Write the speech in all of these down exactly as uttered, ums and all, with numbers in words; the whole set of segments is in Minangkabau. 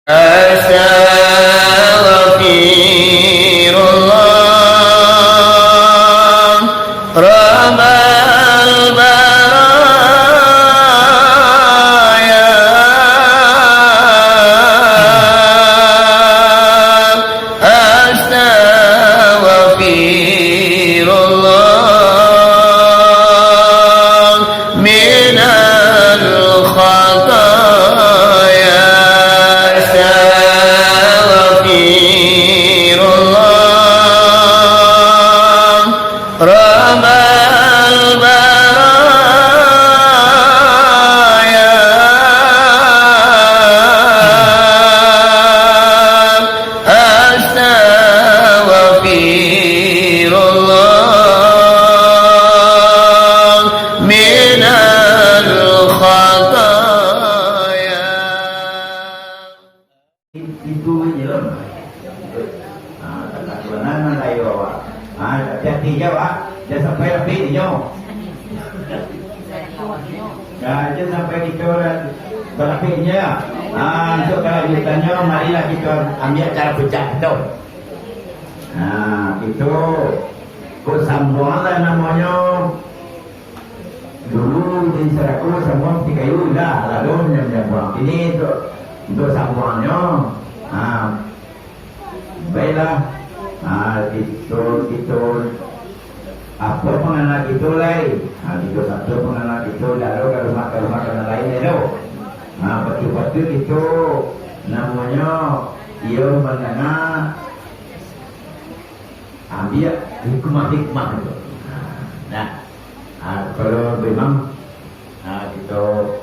Astaghfirullah, Rabbal baraya. Astaghfirullah minal khataya. Astaghfirullah. Rabbal baraya. Astaghfirullah minal khataya. Itu je lah. Ha, tak tahu nan lain awak. Ha, hati-hati je awak. Jan sampai lapik inyo. Ha, jan sampai kito lah balapik inyo. Ha, untuk kalanjutannyo, marilah kito ambiak cara pecah tu. Ha, kito ko sambuang lah namonyo. Dulu di Sarako sambuang piti kayu lah, lalu nyambuang. Ini untuk, untuk sambuangnyo. Ha, baiklah. Ha, kito, kito, apo pangana kito lai? Ha, kito satu pangana kito, lalu ka rumah, ka rumah ka nan lain, yo. Ha, patu-patu kito namonyo iyo mandanga. Ambiak hikmah-hikmah tu. Nah, ha, kalau memang, ha, kito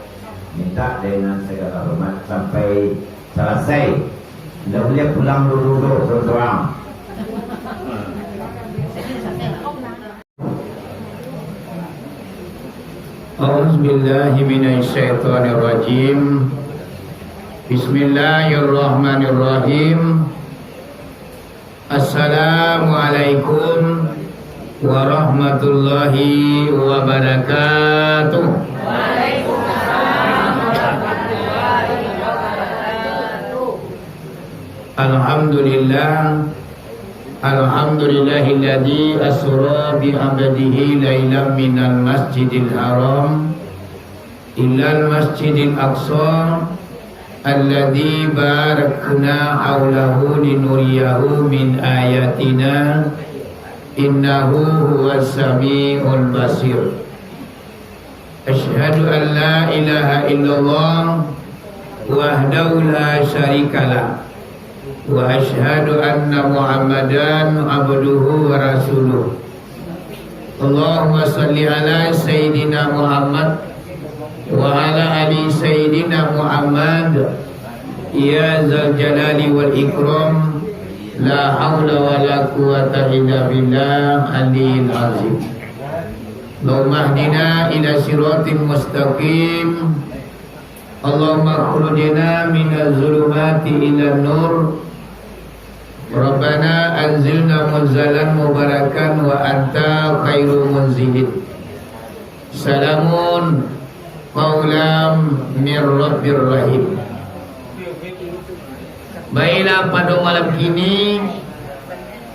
minta dengan segala hormat sampai salasai. Indak buliah pulang dulu tu, sorang-sorang. A'udzubillahi minasyaitonirrajim. Bismillahirrahmanirrahim. Assalamualaikum warahmatullahi wabarakatuh. Alhamdulillah. Alhamdulillahilladzi asra bi abdihi lailam minal masjidil haram ilal masjidil aqsa, alladzi barakna haulahu linuriyahu min ayatina, innahu huwas samiul basir. Asyhadu an la ilaha illallah wahdahu la syarikalah. Wa asyhadu anna Muhammadan abduhu wa rasuluh. Allahumma shalli ala Sayyidina Muhammad wa ala ali Sayyidina Muhammad. Ya Zal Jalali wal Ikram, la haula wa la quwwata illa billah aliyil azim. Allahumma hdina ila siratin mustaqim. Allahumma akhrijna minaz zulumati ilan nur. Rabbana anzilna munzalan mubarakan wa anta khairu munzilin. Salamun qaulam mir rabbir rahim. Baiklah, pada malam kini,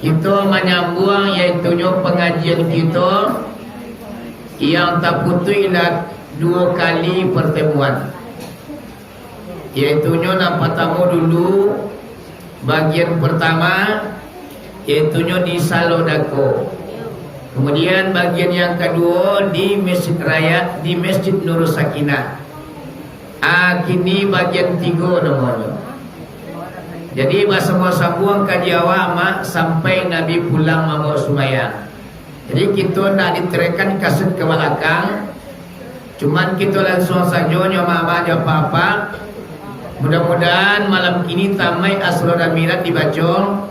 kito manyambuang, yaitunyo pangajian kito yang taputuih lah duo kali partemuan. Yaitunyo nan partamo dulu, bagian partama, yaitunyo di Salo Dako. Kamudian, bagian yang kaduo di Masjid Raya, di Masjid Nurus Sakinah. Ah, kini bagian tigo namonyo. Jadi, basambung-sambung kaji awak, Mak, sampai Nabi pulang mambaok sumbayang. Jadi, kito ndak diterekkan kaset ka balakang, cuman kito lansuang sajo nyo, Mak, Mak, nyo, Apak-apak. Mudah-mudahan malam kini tamaik Asro dan Mi'raj dibaco,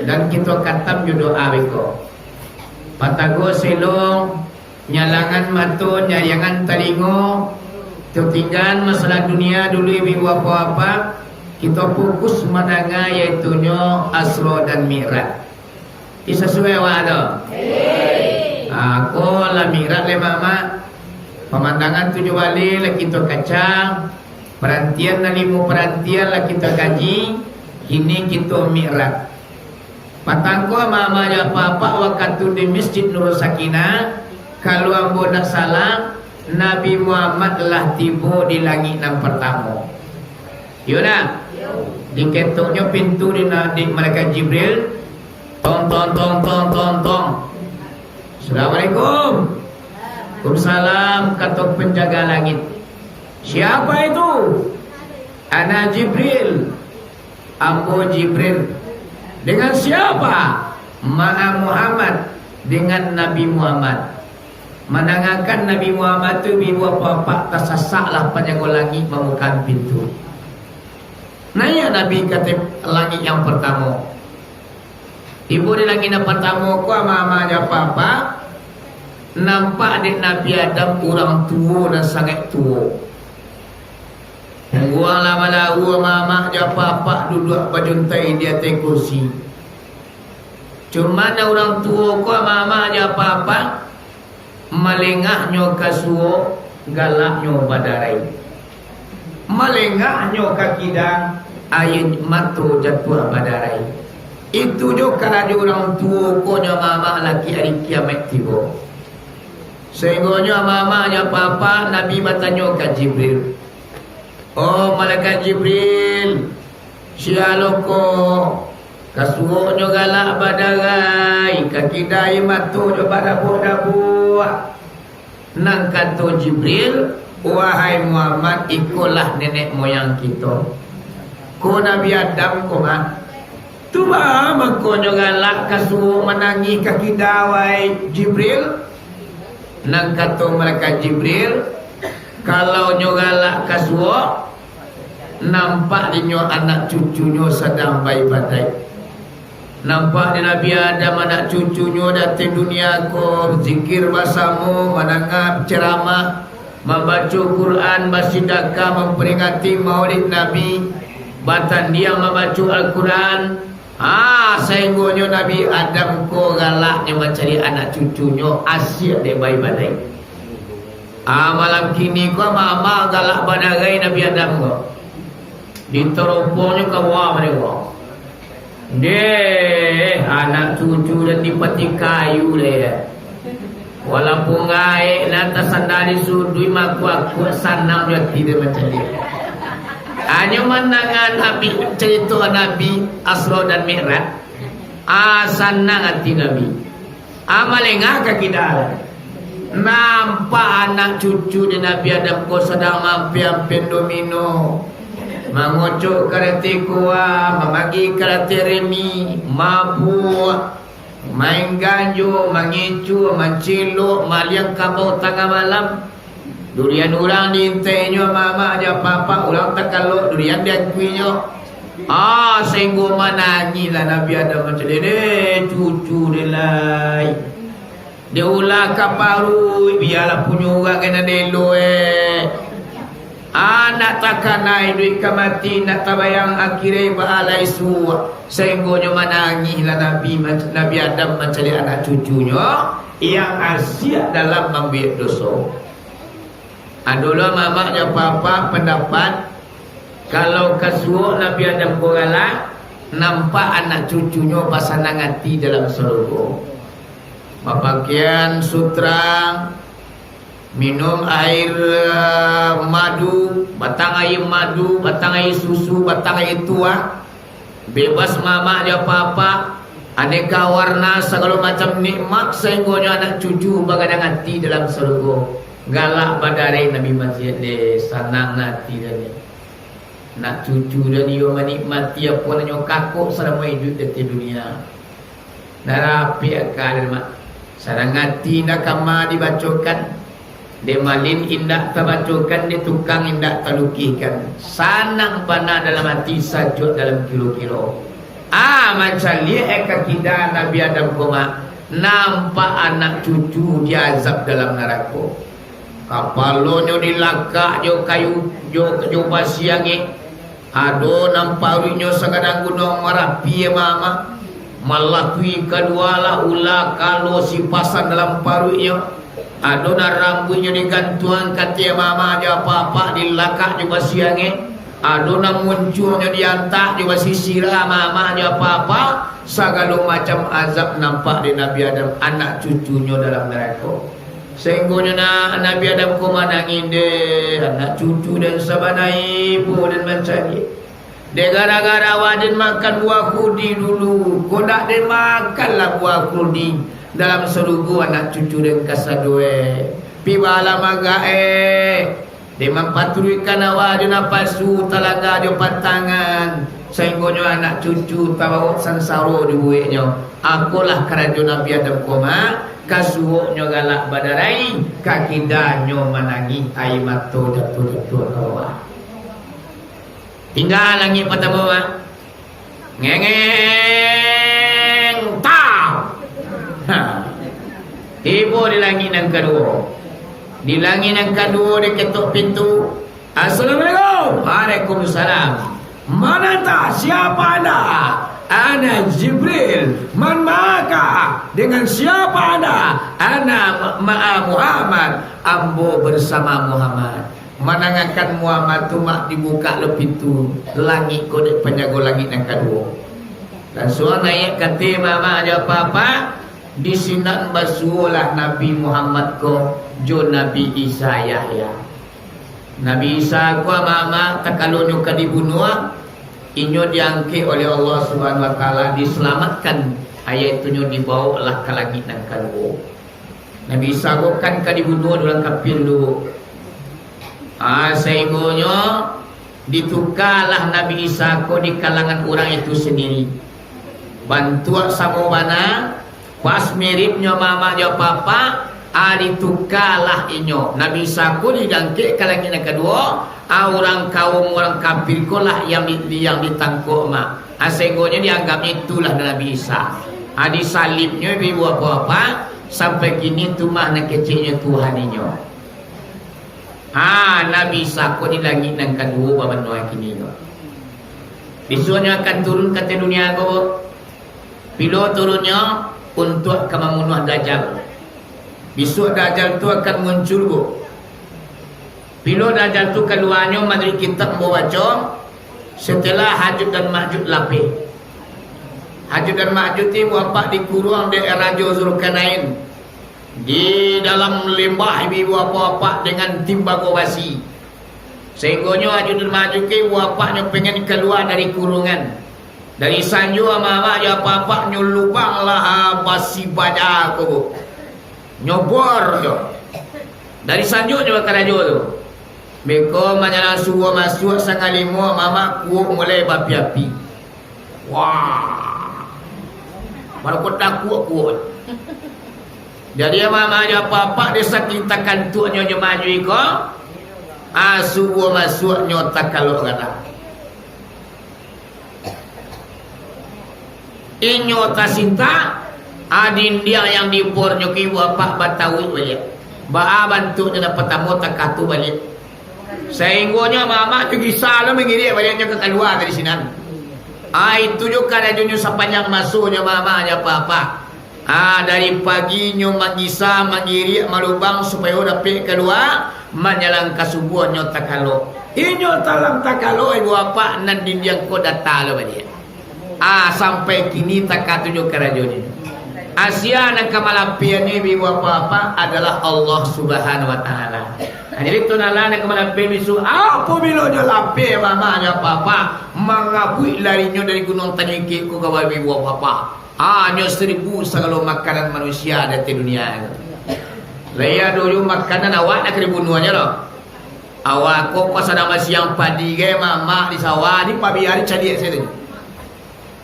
dan kito katam jo doa beko. Patago selo, nyalangan mato, nyariangan talingo, tatinggaan masalah dunia dulu, ibu-ibu, apak-apak, kito fokus mandanga, yaitunyo Asro dan Mi'raj. Ti sasuai awak tu? Ah, ko lah Mi'raj lai, Mak. Pamandangan tujuah baleh lah kito kaca. Parantian nan limo parantian lah kito kaji, kini kito mi'raj. Patang ko ama-ama jo apak-apak wakatu di Masjid Nurul Sakinah, kalau ambo ndak salah, Nabi Muhammad lah tibo di langik nan partamo. Iyo ndak? Diketoknyo pintu di na-, di malaikat Jibril. Tong, tong, tong, tong, tong, tong. "Assalamualaikum." "Waalaikumsalam," kato penjaga langit. "Siapa itu?" "Ana Jibril." "Ambo Jibril." "Dengan siapa?" "Ma'a Muhammad." "Dengan Nabi Muhammad." Mandangakan Nabi Muhammad tu, ibu-ibu apak-apak, tasasaklah panjago langik mambukaan pintu. Naiak Nabi ka te-, langik yang partamo. Tibo di langik nan partamo ko, ama-ama jo apak-apak, nampak dek Nabi Adam urang tuo nan sangaik tuo. Pungguang lah balau, ama-ama jo apak-apak duduak bajuntai di ateh kursi. Cuman urang tuo ko, ama-ama jo apak-apak, malengahnyo ka suok, galaknyo badarai. Malengahnyo ka kida, aia mato jatuah badarai. Itu jo karajo urang tuo ko nyo, ama-ama, laki ari kiamaik tibo. Sainggonyo ama-ama jo apak-apak, Nabi batanyo ka Jibril, "Oh, malaikat Jibril, sia lo ko, ka suoknyo galak badarai, ka kida mato jo badabuak-dabuak." Nan kato Jibril, "Wahai Muhammad, ikolah nenek moyang kito." "Ko Nabi Adam ko mah." "Tu baa mangko nyo galak ka suok, manangih ka kida, wahai Jibril?" Nan kato malaikat Jibril, "Kalau nyo galak ka suok, nampak dinyo anak cucunyo sadang baibadaik. Nampak di Nabi Adam anak cucunyo datang dunia ko, zikir basamo, mandanga ceramah, mambaco Quran, basidakah, mamperingati Maulid Nabi, batandiang mambaco Al-Quran. Ah, sainggonyo Nabi Adam ko galaknyo mancari anak cucunyo, asiak dek baibadaik." Ah, malam kini ko ama-ama galak badarai Nabi Adam ko. Ditoropoknyo ka bawah mereka. Deh, anak cucu dan dipati kayu deh. Walaupun gaek nan tasanda di suduik, makuak-kuak sanang jo ati deh mancaliak. Hanyo mandanga Nabi, carito Nabi Isra dan Mi'raj. Ah, sanang ati Nabi. Ah, malengah ka kida. Nampak anak cucu di Nabi Adam ko sadang maampiang-ampiang domino, mangocok karate kuah, mamagi karate remi, mabuak, main ganjo, mangicu, mancilok, maliang kabau tangah malam. Durian urang diintainyo, ama-ama jo apak-apak, urang takalok, durian diakuinyo. Ah, sainggo manangihlah Nabi Adam mancaliak, "Deh, cucu deh lai. Deh ulah ka paruik, bialah punyo urang ka nan elo, eh. Ah, ndak takana iduik ka mati, ndak tabayang akhirat baa lai suok." Sainggonyo manangihlah Nabi, Nabi Adam mancaliak anak cucunyo yang asiak dalam mambuek doso. Ado lo mamak jo papa pandapat, kalau ka suok Nabi Adam ko galak, nampak anak cucunyo basanang ati dalam sarugo. Bapakaian sutra, minum air, eh, madu, batang air madu, batang air susu, batang air tuak, bebas mamak jo papa, aneka warna, sagalo macam nikmat, sainggonyo anak cucu bagadang ati dalam sarugo. Galak badarai Nabi Masih deh, sanang ati deh. Nak cucu dan iyo manikmati apo nan nyo kakok salamo iduik di ateh dunia. Narapi aka deh, mak. Sanang ati indak kama dibacokan. Dek malin indak tabacokan, dek tukang indak talukihkan. Sanang bana dalam ati, sajuak dalam kiro-kiro. Ah, mancaliak ka kida Nabi Adam ko, mak. Nampak anak cucu diazab dalam narako. Kapalonyo dilakak jo kayu, jo, jo basi angek. Ado nan paruiknyo sagadang gunuang Marapi, mamak. Malatui kaduo lah ula kalo sipasan dalam paruiknyo. Ado nan rambuiknyo digantuang ka ateh amak-amak jo apak-apak, dilakak jo basi angek. Ado nan muncuangnyo diantak jo basi sirah amak-amak jo apak-apak. Sagalo macam azab nampak dek Nabi Adam, anak cucunyo dalam narako. Sainggonyo na-, Nabi Adam ko manangih dek anak cucu den sabana ibo den mancaliak. Dek gara-gara awak den makan buah khuldi dulu, kok ndak den makanlah buah khuldi, dalam sarugo anak cucu den kasadonyo. Pi baa lah magak, eh. Den mampaturuikkan awak jo napasu, talaga jo pantangan, sainggonyo anak cucu tabawok sansaro dibueknyo. Akolah karajo Nabi Adam ko, mak, ka suoknyo galak badarai, ka kidanyo manangih, aia mato jatuah-jatuah ka bawah. Tingga langik partamo, mak. Ngengeng, tau. Ha. Tibo di langik nan kaduo. Di langik nan kaduo diketok pintu. "Assalamualaikum." "Waalaikumsalam." "Man anta, siapa anda?" "Ana Jibril." "Man ma'aka?" "Dengan siapa anda?" "Ana ma-, ma'a Muhammad." "Ambo bersama Muhammad." Mandangakan Muhammad tu, mak, dibukak lo pintu langik ko dek panjago langik nan kaduo. Lansuang naiak ka ateh amak-amak jo apak-apak, di sinan basuolah Nabi Muhammad ko jo Nabi Isa Yahya. Nabi Isa ko, amak-amak, takalonyo ka dibunuah, inyo diangkek oleh Allah Subhanahu Wa Taala, diselamatkan, ayaitunyo dibawoklah ka langik nan kaduo. Nabi Isa ko kan ka dibunuah dek urang kafir dulu. Ah, sainggonyo ditukalah Nabi Isa ko di kalangan urang itu sandiri. Bantuak samo bana, pas miripnyo amak-amak jo apak-apak, ah, ditukalah inyo. Nabi Isa ko diangkek ka langik nan kaduo, ah, urang kaum urang kafir ko lah yang di-, yang ditangkok, mak. Ah, sainggonyo dianggapnyo itulah Nabi Isa. Ah, disalibnyo ibu-ibu apak-apak, sampai kini tu mah nan keceknyo Tuhan inyo. Ha, Nabi Isa ko di langik nan kaduo babanua kini ko. Bisuaknyo akan turun ka ateh dunia ko. Pilo turunnyo? Untuak ka mambunuah Dajjal. Bisuak Dajjal tu akan muncul ko. Pilo Dajjal tu kaluanyo, manuruik kitab ambo baco, setelah Hajuj dan Majuj lapeh. Hajuj dan Majuj ti ibu apak dikuruang dek Rajo Zulkarnain di dalam lembah, ibu apak-apak, dengan timbago basi. Sainggonyo Hajuj dan Majuj ko ibu apaknyo pengen kalua dari kurungan. Dari sanjo amak-amak jo apak-apak nyo lubang lah basi baja ko, Bu. Nyo bor jo. Dari sanjo nyo bakarajo tu. Beko manyalang subuah masuak sangah limo, amak-amak, kuok mulai baapi-api. Wah. Baru ko takuak kuok. Jadi, amak-amak jo apak-apak, dek saking takantuaknyo jo Majuj ko, ah, subuah masuaknyo takalok gadang. Inyo tasintak, ah, dindiang yang dibornyo ko ibu apak batauik baliak. Baa bantuaknyo nan partamo, takatu baliak. Sainggonyo amak-amak tu gisa lo mangiriak baliaknyo ka kalua dari sinan. Ah, itu jo karajonyo sapanjang masonyo amak-amak jo apak-apak. Ah, dari paginyo manggisa, manggiriak, malubang supayo dapek kalua, manjalang ka subuah nyo takalok. Inyo talang takalok, ibu apak, nan dindiang ko data lo baliak. Ah, sampai kini takatu jo karajonyo. Ah, sia nan ka malapehnyo, ibu apak-apak, adalah Allah Subhanahu Wa Taala. Ah, jadi Tuhan Allah nan ka malapeh bisuak. Apabilo nyo lapeh, amak-amak jo apak-apak, mangabuik larinyo dari Gunuang Tanjuik ko ka bawah, ibu apak-apak. Ah, nyo saribu sagalo makanan manusia di ateh dunia ko. Lai ado juo makanan awak nan ka dibunuahnyo lo. Awak ko, ko sadang masiang padi gai, mamak di sawah, di pabia di caliak sajo.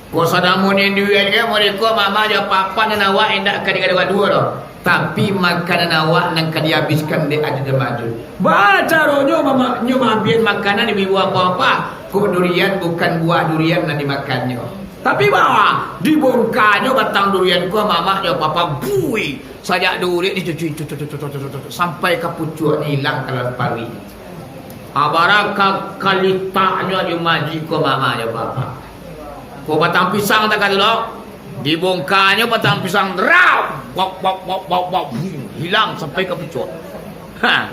Ko sadang monian duit gai, mode ko mamak jo apak-apak, nan awak indak ka digaduah-gaduah lo. Tapi makanan awak nan ka diabihkan dek Hajuj dan Majuj. Baa caronyo mamak nyo maabihan makanan ibu-ibu apak-apak? Kok durian bukan buah durian nan dimakannyo. Tapi baa, dibongkanyo batang durian ko, mamak jo apak-apak, bui, sajak durek dicucui, cucui, cucui, cucui, cucui, sampai ka pucuaknyo ilang ka dalam paruik. Abaraka kalitaknyo jo Majuj ko, mamak jo apak-apak. Ko batang pisang takatu lo. Dibongkanyo batang pisang, rau! Wap, wap, wap, wap, wap, bum, hilang sampai ka pucuak. Ha.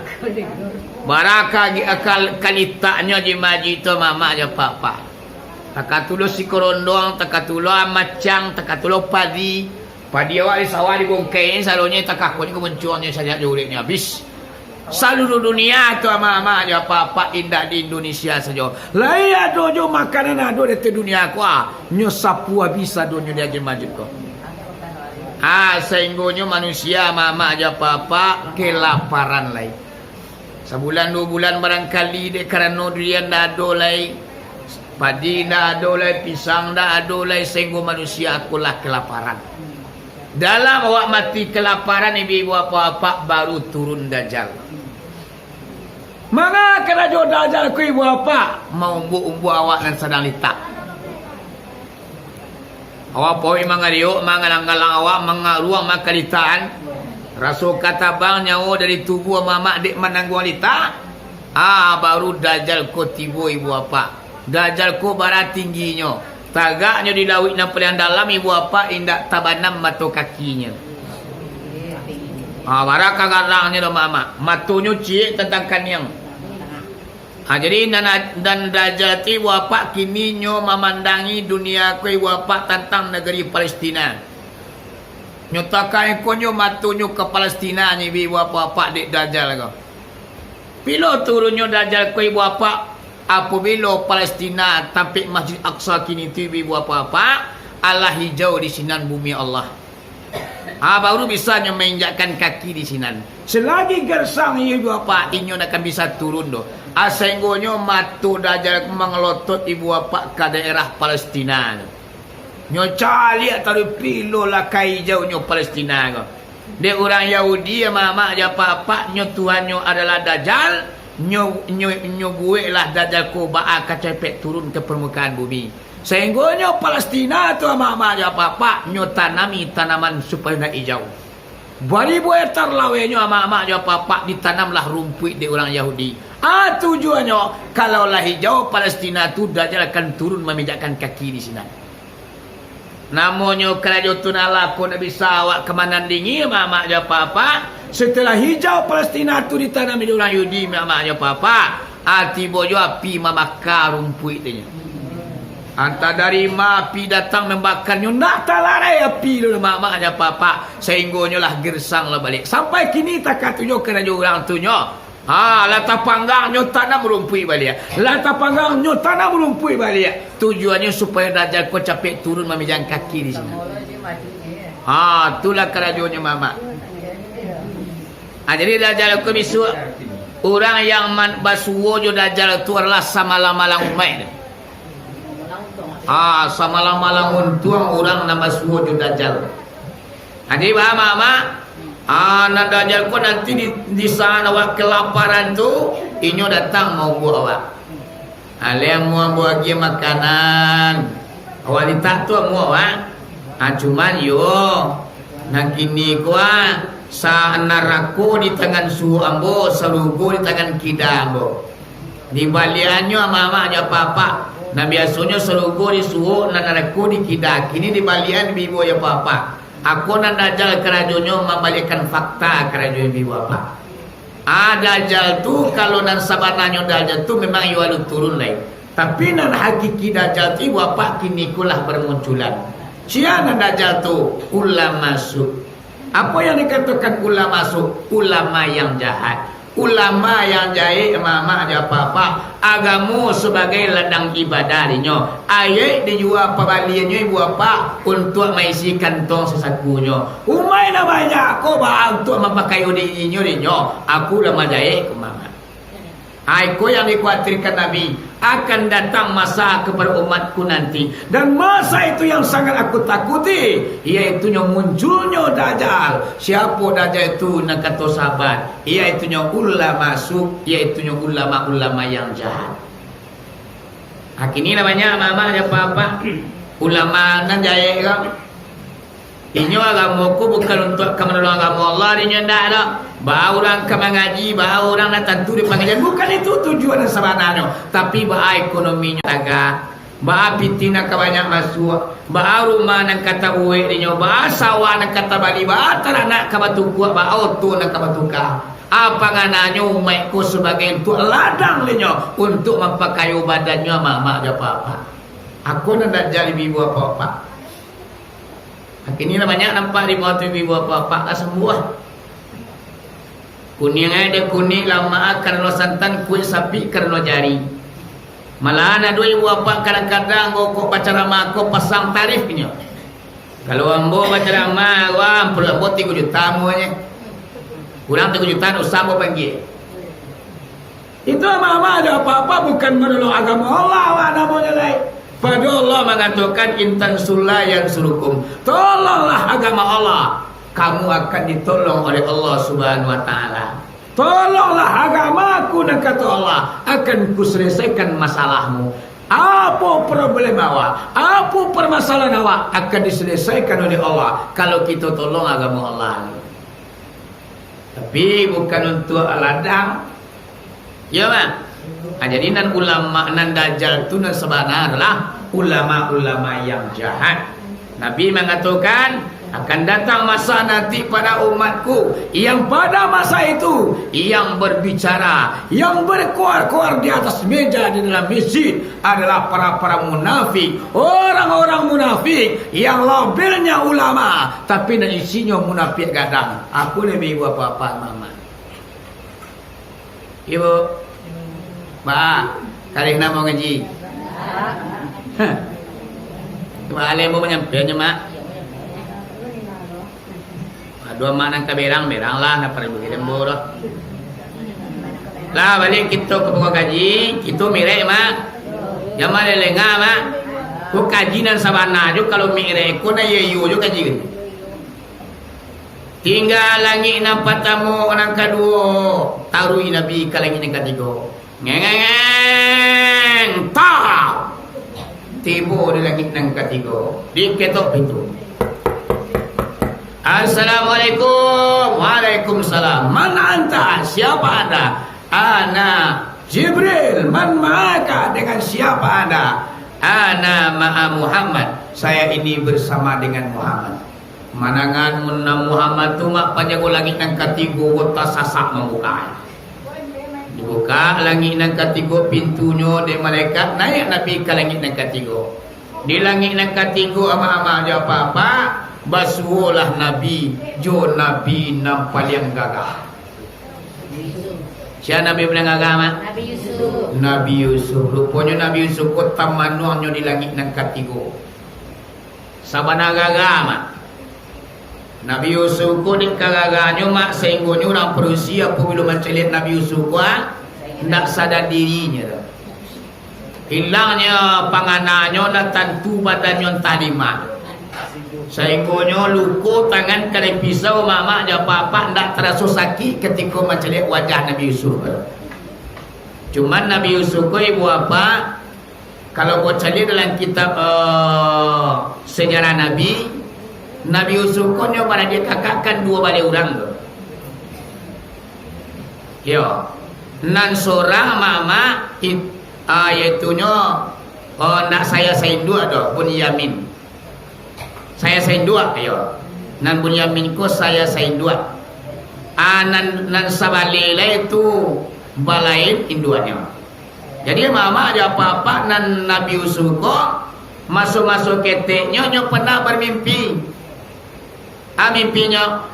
Bara ka-, ka-, kalitaknyo Haji Maji tu, mamak jo apak-apak. Takatulo sikorondong, takatulo amacang, takatulo padi. Padi awak di sawah dibongkai, salonyo takakonyo ka muncuangnyo sajak jo ureknyo abih. Saluruah dunia tu, amak-amak jo apak-apak, indak di Indonesia sajo. Lai ado jo makanan ado di ateh dunia ko, ah, nyo sapu abih sadonyo di Haji Maji ko. Ah, sainggonyo manusia, amak-amak jo apak-apak, kelaparan lai. Sabulan duo bulan barangkali dek karano durian ndak ado lai, padi ndak ado lai, pisang ndak ado lai, sainggo manusia ko lah kelaparan. Dalam awak mati kelaparan, ibu-ibu apak-apak, baru turun Dajal. Manga karajo Dajal ko, ibu apak? Maumbua-umbua awak nan sadang litak. Awak pauik mangariok, mangalang-alang awak, mangaruang, makalitakan. Raso ka tabang nyawo dari tubuah mamak dek manangguang litak. Ah, baru Dajal ko tibo, ibu apak. Dajal ko bara tingginyo. Tagaknyo di lauik nan paliang dalam, ibu apak, indak tabanam mato kakinyo. Ah, bara kagarang nyo do mamak. Matonyo ciek tantang kaniang. Ha, jadi, nan, nan Dajal ti, ibu apak, kini nyo mamandangi dunia ko, ibu apak, tantang nagari Palestina. Nyo takaekonyo matonyo ka Palestina, nyo ibu apak-apak, dek Dajal ko. Bilo turunnyo Dajal ko, ibu apak? Apobilo Palestina, tampek Masjid Aqsa kini tu, ibu apak-apak, alah hijau di sinan bumi Allah. Ah, baru bisa nyo mainjakkan kaki di sinan. Selagi gersang iyo, ibu apak, inyo ndak akan bisa turun doh. Ah, sainggonyo mato Dajal mangalotot, ibu apak, ka daerah Palestina tu. Nyo caliak taruih, pilo lah ka ijaunyo Palestina ko. Dek urang Yahudi, mamak jo apak-apak, nyo Tuhannyo adalah Dajal, nyo, nyo, nyo buweklah Dajal ko baa ka capek turun ka parmukaan bumi. Sainggonyo Palestina tu, amak-amak jo apak-apak, nyo tanami tanaman supayo ndak ijau. Baribu hektar lawenyo, amak-amak jo apak-apak, ditanamlah rumpuik dek urang Yahudi. Ah, tujuannyo, kalau lah ijau Palestina tu, Dajal akan turun mamijakkan kaki di sinan. Namonyo karajo tu nan lah ko ndak bisa awak ka manandingi, amak-amak jo apak-apak. Setelah ijau Palestina tu ditanami dek urang Yahudi, amak-amak jo apak-apak, ah, tibo jo api mambaka rumpuik tu nyo. Antah dari ma api datang mambakanyo, ndak talarai api tu, amak-amak jo apak-apak, sainggonyo lah gersang lah baliak. Sampai kini takah tu nyo karajo urang tu nyo. Ha, lah tapanggang nyo tanam rumpuik baliak. Lah tapanggang nyo tanam rumpuik baliak. Tujuannyo supayo Dajal ko capek turun mamijang kaki di sinan. Ha, tu lah karajonyo mamak. Ha, jadi Dajal ko bisuak, urang yang man-, basuo jo Dajal tu adalah samalang-malang umaik. Ha, samalang-malang untuang urang nan basuo jo Dajal. Jadi, baa, mamak? Ah, nan Dajal ko nanti di, di saat awak kelaparan tu, inyo datang maumbuak awak. Ah, lai amuah ambo agiah makanan. Awak litak tu amuah awak. Ah, cuman yo, nan kini ko, ah, sa-, narako di tangan suok ambo, sarugo di tangan kida ambo. Dibaliakannyo, amak-amak jo apak-apak. Nan biasonyo sarugo di suok, nan narako di kida. Kini dibaliakan, ibu-ibu jo apak-apak. Ako nan Dajal karajonyo mambaliakkan fakta karajo ibu bapak. Ah, Dajal tu, kalau nan sabananyo Dajal tu memang iyo alun turun lai. Tapi nan hakiki Dajal tu ibu bapak kini ko lah bermunculan. Sia nan Dajal tu? Ulama su. Apo yang dikatokan ulama su? Ulama yang jahat. Ulama yang jahek, mamak jo apak-apak, agamo sabagai ladang ibadah dinyo. Ayaik dijua pabaliannyo ibu bapak untuak maisi kantong sasakunyo. Umaik nan banyak ko baa untuak mampakayo dirinyo dinyo. Aku ulama jahek ko mamak. Ai ko yang dikhawatirkan Nabi. Akan datang masa kepada umatku nanti, dan masa itu yang sangat aku takuti, yaitunyo munculnyo Dajal. Siapo Dajal itu? Nan kato sahabat, yaitunyo ulama su, yaitunyo ulama-ulama yang jahat. Ha, kini lah banyak mamak jo apak-apak ulama nan jahek ko. Inyo agamo ko bukan untuak ka manolong agamo Allah, inyo indak doh. Baa urang ka mangaji, baa urang nan tantu di pangajian, bukan itu tujuan nan sabananyo. Tapi baa ekonominyo tagak, Baa piti nan ka banyak masuak, baa rumah nan ka tabuek dinyo, baa sawah nan ka tabali, baa taranak ka batukuak, baa oto nan ka batuka. Apa ngananyo umaik ko sabagai untuak ladang dinyo, untuak mampakayo badannyo amak-amak jo apak-apak. Ako nan Dajjal ibu-ibu apak-apak. Kini lah banyak nampak di muka tu ibu-ibu apak-apak lah sambuah. Kuniang ai dek kunik, lamak karano santan, kuek sapi karano jari. Malahan ado ibu apak kadang-kadang kok bacaramah ko pasang tarifnyo. Kalau ambo bacaramah, wah, ampun ambo tigo juta amuahnyo. Kurang tigo juta, usah ambo panggia. Itu amak-amak jo apak-apak bukan manolong agamo Allah, awak namonyo lai. Pado Allah mangatokan, "In tansurullaha yansurkum." Tolonglah agama Allah, kamu akan ditolong oleh Allah Subhanahu wa Ta'ala. Tolonglah agamaku, nan kato Allah, akan kuselesaikan masalahmu. Apo problem awak, apo permasalahan awak akan diselesaikan oleh Allah, kalau kito tolong agamo Allah. Tapi bukan untuak ladang. Iyo, Mak? Ah, jadi nan ulama, nan Dajjal tu nan sabana adalah ulama-ulama yang jahat. Nabi mangatokan, akan datang masa nanti pada umatku, yang pada masa itu, yang berbicara, yang berkoar-koar di atas meja di dalam masjid, adalah para-para munafik, orang-orang munafik yang labelnya ulama, tapi nan isinyo munafik gadang. Aku lebih ibu apak-apak, amak-amak. Ibu, ba, kareh namo ngaji. Hah. Ba, alai mau manyampaiannyo, Mak. Aduh, amak nan ka berang, berang lah, nak perlu bagi lembo doh. Lah, baliak kito ka pokok kaji, kito mirek, Mak. Jan malelengah, Mak. Ko kaji nan sabana jo, kalau mirek ko nan iyo-iyo jo kaji ko. Tingga langik nan patamo, nan kaduo, taruih Nabi ka langik nan katigo. Ngeng, ngeng, ngeng, tau! Tibo di langik nan katigo, diketok pintu. "Assalamualaikum." "Waalaikumsalam." "Man anta?" "Siapa Anda?" "Ana Jibril." "Man ma'aka?" "Dengan siapa Anda?" "Ana ma'a Muhammad." "Saya ini bersama dengan Muhammad." Manangan mun Muhammad tu, Mak, panjago langik nan katigo ko tasasak mambuka. Dibuka langik nan katigo pintunyo dek malaikat, naiak Nabi ka langik nan katigo. Di langik nan katigo, amak-amak jo apak-apak, basuolah Nabi jo nabi nan paliang gagah. Sia nabi paliang gagah, Mak? Nabi Yusuf. Nabi Yusuf. Ruponyo Nabi Yusuf ko tamanuangnyo di langik nan katigo. Sabana gagah, Mak. Nabi Yusuf ko dek kagagahnyo, Mak, sainggonyo urang padusi apabilo mancaliak Nabi Yusuf ko, ah, ndak sadar dirinyo doh. Ilangnyo pangananyo, ndak tantu badannyo antah di ma. Sainggonyo luko tangan kanai pisau, Mak-mak jo Apak-apak, ndak taraso sakik katiko mancaliak wajah Nabi Yusuf. Cuman Nabi Yusuf ko, ibu apak, kalau kau caliak dalam kitab, eh, sejarah Nabi, Nabi Yusuf ko nyo baradiak kakak kan duo baleh urang tu. Yo. Nan sorang Mak-mak, it-, ah, yaitunyo, oh, nak saya sainduak tu, Bunyamin. Saya sainduak, iyo. Nan Bunyamin ko saya sainduak. Ah, nan, nan sabaleh lai tu balain induaknyo. Jadi, Mak-mak jo Apak-apak, nan Nabi Yusuf ko, maso-maso keteknyo, nyo pernah bamimpi. Ah, mimpinyo,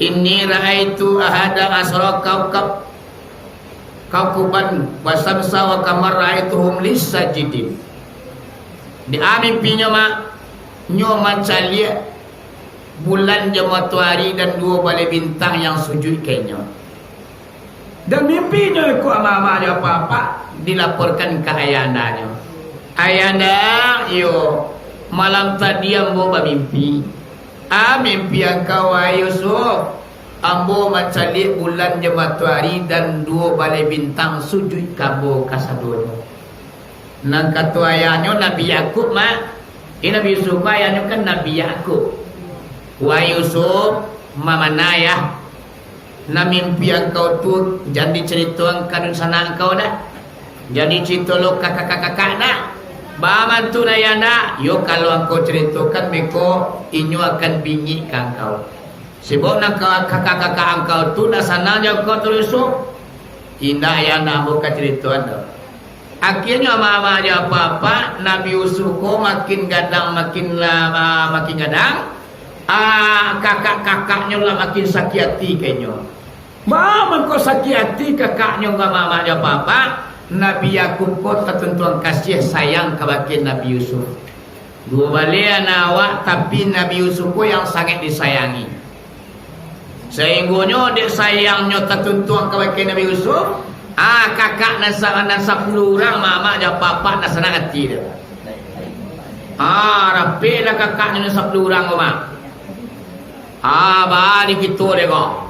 "Inni ra'aitu ahada asyara kaukab-, kaukaban, wasyamsa wal qamara ra'aituhum li sajidin." Di, ah, mimpinyo, Mak, nyo mancaliak bulan jo matoari dan duo baleh bintang yang sujuik ka inyo. Dan mimpinyo iko, Mak-mak jo Apak-apak, dilaporkan ka ayahandanyo. "Ayahanda, iyo, malam tadi ambo bamimpi." "Ah, mimpi angkau, wahai Yusuf?" "Ambo mancaliak bulan jo matoari dan duo baleh bintang sujuik ka ambo kasadonyo." Nan kato ayahnyo Nabi Yakub, Mak. Eh, Nabi Yusuf ko ayahnyo kan Nabi Yakub. "Wahai Yusuf, ma-, ma-, ayah, nan mimpi angkau tu jan dicaritoan ka dunsanak angkau doh. Jan dicarito lo ka kakak-kakak doh. Ba mantu ayah ndak? Yo, kalau angkau caritokan beko, inyo akan bingik ka angkau. Sebab nan ka-, kakak-kakak angkau tu ndak sanang jo angkau tu Yusuf. Indak, ayah ndak, ambo ka caritoan tu. Akhirnyo mama jo papa, Nabi Yusuf ko makin gadang, makin la-, makin gadang. Ah, kakak-kakaknyo lah makin sakik ati ka inyo. Baa mangko sakik ati kakaknyo ka mama jo papa, Nabi Yakub ko tatuntuang kasiah sayang kabake Nabi Yusuf. Duo baleh anak awak, tapi Nabi Yusuf ko yang sangaik disayangi. Sainggonyo dek sayangnyo tatuntuang kabake Nabi Yusuf, ah, kakak nan sa-, nan sapuluah urang, mama jo papa, nan sanang ati tu. Ah, rapeklah kakaknyo nan sapuluah urang ko, Mak. Ah, baa di kito deh ko.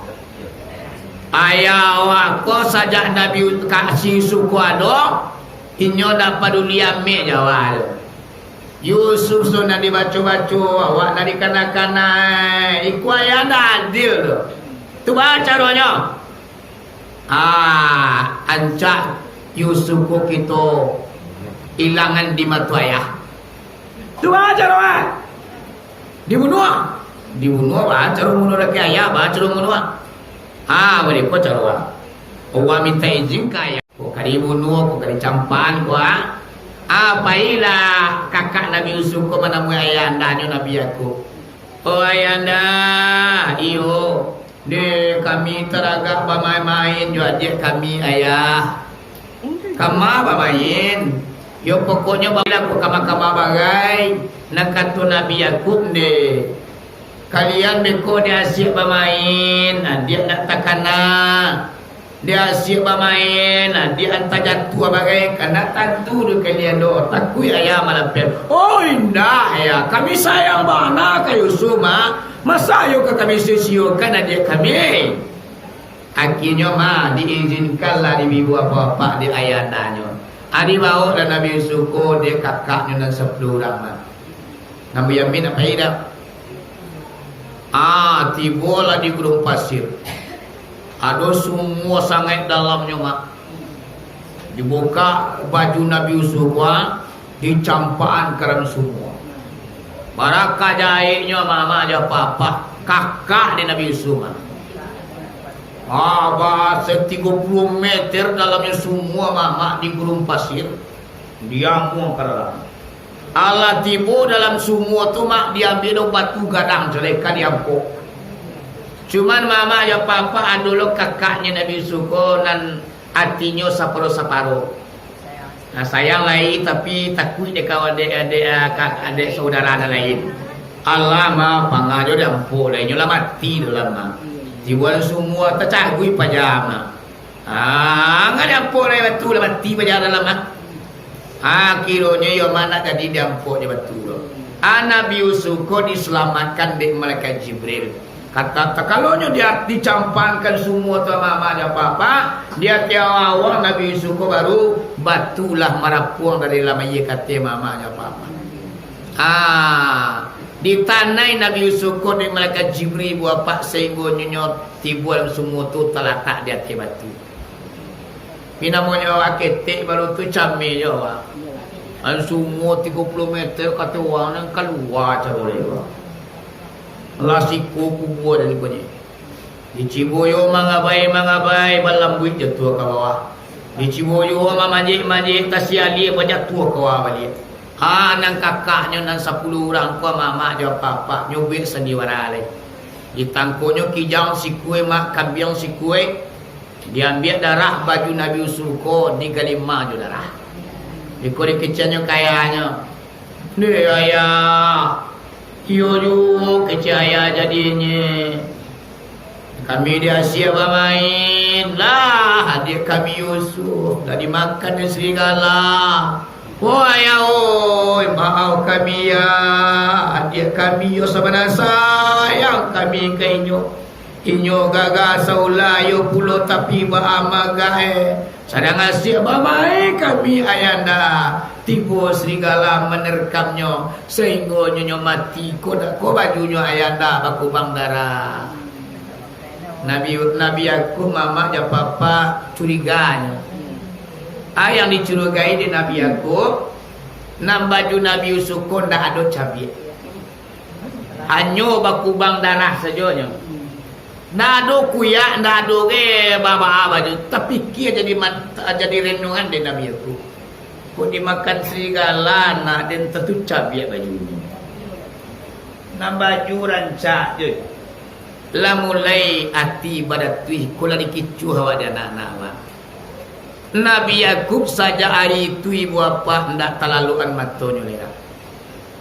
Ayah awak ko sajak Nabi Yus-, ka-, si Yusuf ko ado, inyo ndak paduli amek jo awak tu. Yusuf tu nan dibaco-baco, awak nan dikana-kana, iko ayah ndak adil tu. Tu baa caronyo? Ah, ancak Yusuf ko kito ilangan di mato ayah. Tu baa caronyo? Dibunuah. Dibunuah, baa caro bunuah laki ayah, baa caro bunuah. Ha, baa ko caro, ah. Awak minta izin ka ayah. Ko ka dibunuah, ko ka dicampakan, ko, ah. Ah, pailah kakak Nabi Yusuf ko manamui ayah andanyo Nabi Yakub. Oh, ayah anda, iyo. Deh, kami taragak bamain-main jo adiak kami, ayah. Kama bamain? Yo, pokoknyo, balilah ko kama-kama bagai, nan kato Nabi Yakub, deh. Kalian beko deh asiak bamain, adiak ndak takana. Deh asiak bamain, adiak antah jatuah bagai, kan ndak tantu dek kalian doh, takuik ayah malapeh. Oh, indak, ayah, kami sayang bana ka Yusuf, Mak. Masa iyo ka kami sio-siokan adiak kami? Akhirnyo, Mak, diizinkanlah dibibo apak-apak dek ayah andanyo. Dibaoklah Nabi Yusuf ko dek kakaknyo nan sapuluah urang, Mak. Nan Binyamin nak pai dak? Ah, tibolah di guduang pasir. Ado sumua sangaik dalamnyo, Mak. Dibukak baju Nabi Yusuf, Mak, dicampakan ka dalam sumua. Bara ka jaheknyo, Mak, Mak, jo apak-apak, kakak dek Nabi Yusuf, Mak. Ah, ba satigo puluah meter dalamnyo sumua, Mak, Mak, di guduang pasir. Diambuang ka dalam. Alah tibo dalam sumua tu, Mak, diambiak lo batu gadang, jaleh ka diampok. Cuman Mak, Mak, jo apak-apak, ado lo kakaknyo Nabi Yusuf ko nan atinyo saparo-saparo. Nah, sayang lai, tapi takuik dek kawan, dek, dek, ah, ka-, dek saudara nan lain. Alah, Mak, pangah jo diampok lai, inyo lah mati tu lah, Mak. Tibo dalam sumua, tacaguik paja, Mak. Ah, ndak diampok dek batu lah, mati paja dalam, ah. Ah, kironyo iyo mah nak jadi diampok dek batu tu. Ah, Nabi Yusuf ko disalamatkan dek malaikat Jibril. Kata, takalonyo dia dicampakkan sumua tu mama jo apak-apak, di ateh awak Nabi Yusuf ko baru batu lah marapuang dari dalam aia ka ateh mama jo apak-apak. Ah, ditanai Nabi Yusuf ko dek malaikat Jibril buah apak, sahinggo nyo tibo dalam sumua tu talatak di ateh batu. Pi namonyo awak ketek baru tu cameh jo awak. An sumua tigo puluah meter kato urang nan kalua caro lai awak. Lah siko kubua dari ko nyo. Dicibo yo mangabai-mangabai, balambuik jatuah ka bawah. Dicibo yo mamanjek-manjek, tasialia bajatuah ka bawah baliak. Ha, nan kakaknyo nan sapuluah urang ko, mamak jo apak-apaknyo buek sandiwara lai. Ditangkonyo kijang sikua, mak, kambiang sikua, diambiak darah baju Nabi Yusuf ko, digalima jo darah. Iko dikeceknyo ka ayahnyo. Deh, ayah, iyo juo kecek ayah jadinyo. Kami diasiak bamain, lah, adiak kami Yusuf lah dimakan dek serigala. Oh, ayah, oi, maaf kami, ya. Adiak kami yo sabana sayang kami ka inyo. Inyo gagah saula yo pulo, tapi baamagah, eh. Sadang asiak bamain kami, ayanda. Tibo serigala manerkamnyo, sahinggo nyo mati. Ko dak ko bajunyo, ayanda, bakubang darah. Nabi, Nabi Yakub, mamak jo apak-apak curiganyo. Ah, yang dicurigai dek Nabi Yakub, Nan baju Nabi Yusuf ko ndak ado cabiak. Hanyo bakubang darah sajo nyo. Ndak ado kuyak, ndak ado ge baa-baa baju. Tapikia jadi mat-, jadi renungan dek Nabi Yakub. Kok dimakan serigala, nak den tentu cabiak bajunyo. Nan baju rancak je. Lah mulai ati badatuih, ko lah dikicuah awak dek anak-anak awak. Nabi Yakub sajak ari itu, ibu apak, ndak talaluan matonyo lirang.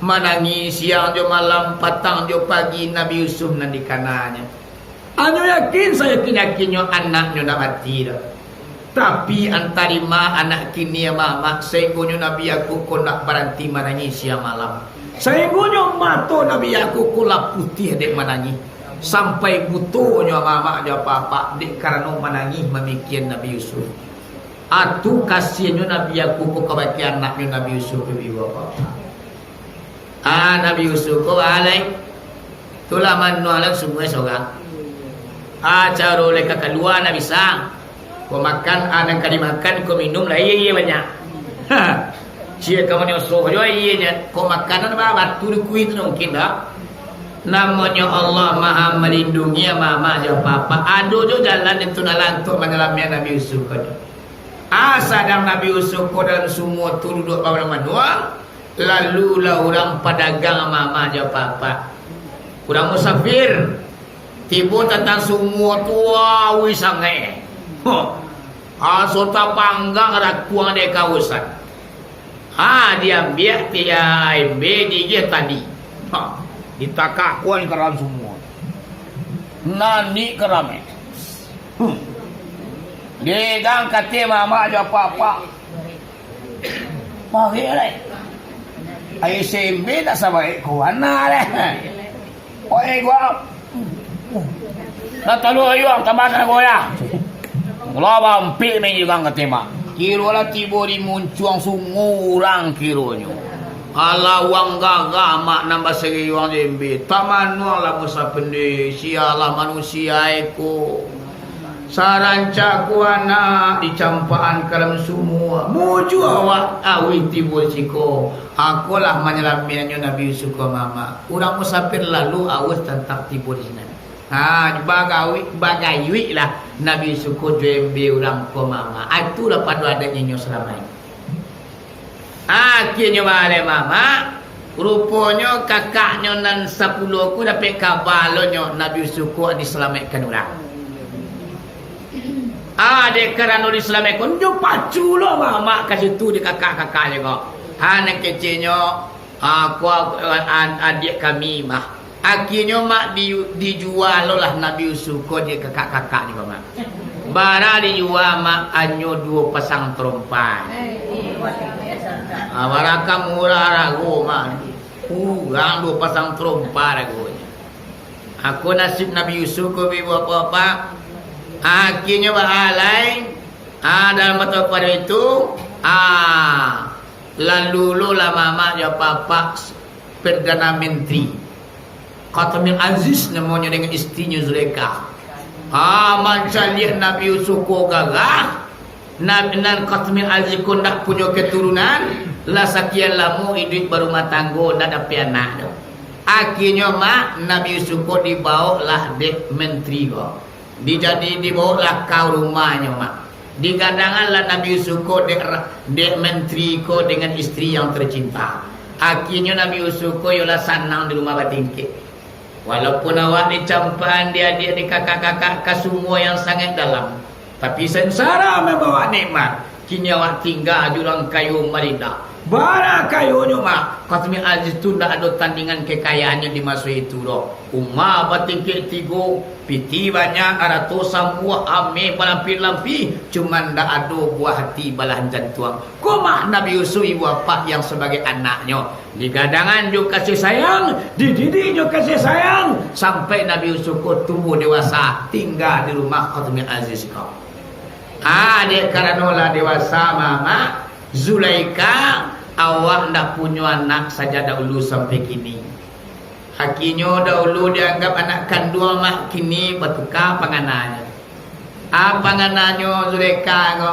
Manangih siang jo malam, patang jo pagi, Nabi Yusuf nan dikananyo. Hanyo yakin sayakin-yakinnyo anaknyo ndak mati doh. Tapi, antah dima anak kini, amak-amak, sainggonyo Nabi Yakub ko ndak baranti manangih siang malam. Sainggonyo mato Nabi Yakub ko lah putiah dek manangih. Sampai butonyo amak-amak jo apak-apak dek karano manangih mamikia Nabi Yusuf. Atu kasiahnyo Nabi Yakub ko kabake anaknyo Nabi Yusuf ko, ibu apak-apak. Ah, Nabi Yusuf ko, alai. Tulah manuang lah sumua sorang. Ah, caro lai ka kalua ndak bisa. Ko makan, ah, nan ka dimakan, ko minum lah, iyo, iyo, banyak. Ha. Sia ka manyosoh jo, iyo, nyo. Ko makanan ba-, batu di kuih tu mungkin dak. Namonyo Allah Maha Malindungi, Maha, Maha jo apa-apa. Ado jo jalan itu nan lah untuak manyalamaik Nabi Yusuf ko. Ah, sadang Nabi Yusuf ko dalam sumua tu duduak bamanuang-manuang. Lalu lah urang padagang mama jo papa. Urang musafir, tibo tantang sumua tu, auih sangaik. Huh. Aso tapanggang rakuang dek kausan. Ha, diambiak tiya embe digiah tadi. Ha, ditakak kuan ka dalam sumua. Nanik ka rame. Hmm. Digang kate mama jo papa. Parik lai. Ai sembe tak sabaik ko ana lai. Oi, gua. Dah talu ayuang, tambah nak goyang. Lah bampik main jugang ka tembak. Kiro lah tibo di muncuang sumua urang kironyo. Alah, wang gagah mak nan baseriuang jembe. Tamanuang lah musafir, sialah manusia iko. Sarancak ko anak dicampakan ka dalam sumua. Mujua awak auih tibo siko. Akolah manyalamiaknyo Nabi Yusuf ko mama. Urang musafir lalu auih tantang tibo di sinan. Ha, bagawik, bagayuiklah Nabi Yusuf ko jo embe urang ko mama. Itulah pado adaiknyo inyo salamaik. Akhirnyo baleh mamak, ruponyo kakaknyo nan sapuluah ko dapek kaba lo nyo Nabi Yusuf ko disalamaikkan urang. Ah, dek karano disalamaikkan, nyo pacu lo mamak ka situ di kakak-kakaknyo ko. Ha, nan keceknyo, ah, ko, an-, adiak kami mah. Akhirnyo, mak, di-, dijua lo lah Nabi Yusuf ko dek kakak-kakaknyo ko, mak. Bara dijua, mak, hanyo duo pasang tarompa. Ah, bara ka murah rago, mak. Kurang duo pasang tarompa ragonyo. Ako nasib Nabi Yusuf ko, ibu apak-apak. Akhirnyo baalai, ah, dalam mato pado itu, ah, lalu lo lah mamak jo apak-apak Perdana Menteri. Khatamil Aziz namonyo dengan istrinyo Zulaikha. Ha, mancaliak Nabi Yusuf ko gagah, nan, nan Khatamil Aziz ko ndak punyo keturunan, lah sakian lamo iduik barumah tanggo, ndak dapek anak doh. Akhirnyo, mak, Nabi Yusuf ko dibaoklah dek menteri ko. Dijadi dibaoklah ka rumahnyo, mak. Digadanganlah Nabi Yusuf ko dek ra-, dek menteri ko dengan istri yang tercinta. Akhirnyo Nabi Yusuf ko yolah sanang di rumah batingkek. Walaupun awak dicampakan di adiak di kakak-kakak ka sumua yang sangaik dalam, tapi sansara mambawa nikmat. Kini awak tingga di urang kayo marindah. Bara kayonyo, mak. Khatamil Aziz tu ndak ado tandingan kekayaannyo di maso itu doh. Uma batingkek tigo, piti banyak, arato sambuah, ameh balampih-lampih, cuman ndak ado buah hati balahan jantuang. Ko mak Nabi Yusuf, ibu apak yang sabagai anaknyo, digadangan jo kasih sayang, dididik jo kasih sayang, sampai Nabi Yusuf ko tumbuah dewasa, tingga di rumah Khatamil Aziz ko. Ah, dek karano lah dewasa, mamak, Zulaikha, awak ndak punyo anak sajak dahulu sampai kini. Akhirnyo dahulu dianggap anak kanduang, mak, kini batuka pangananyo. Ah, pangananyo Zulaikha ko,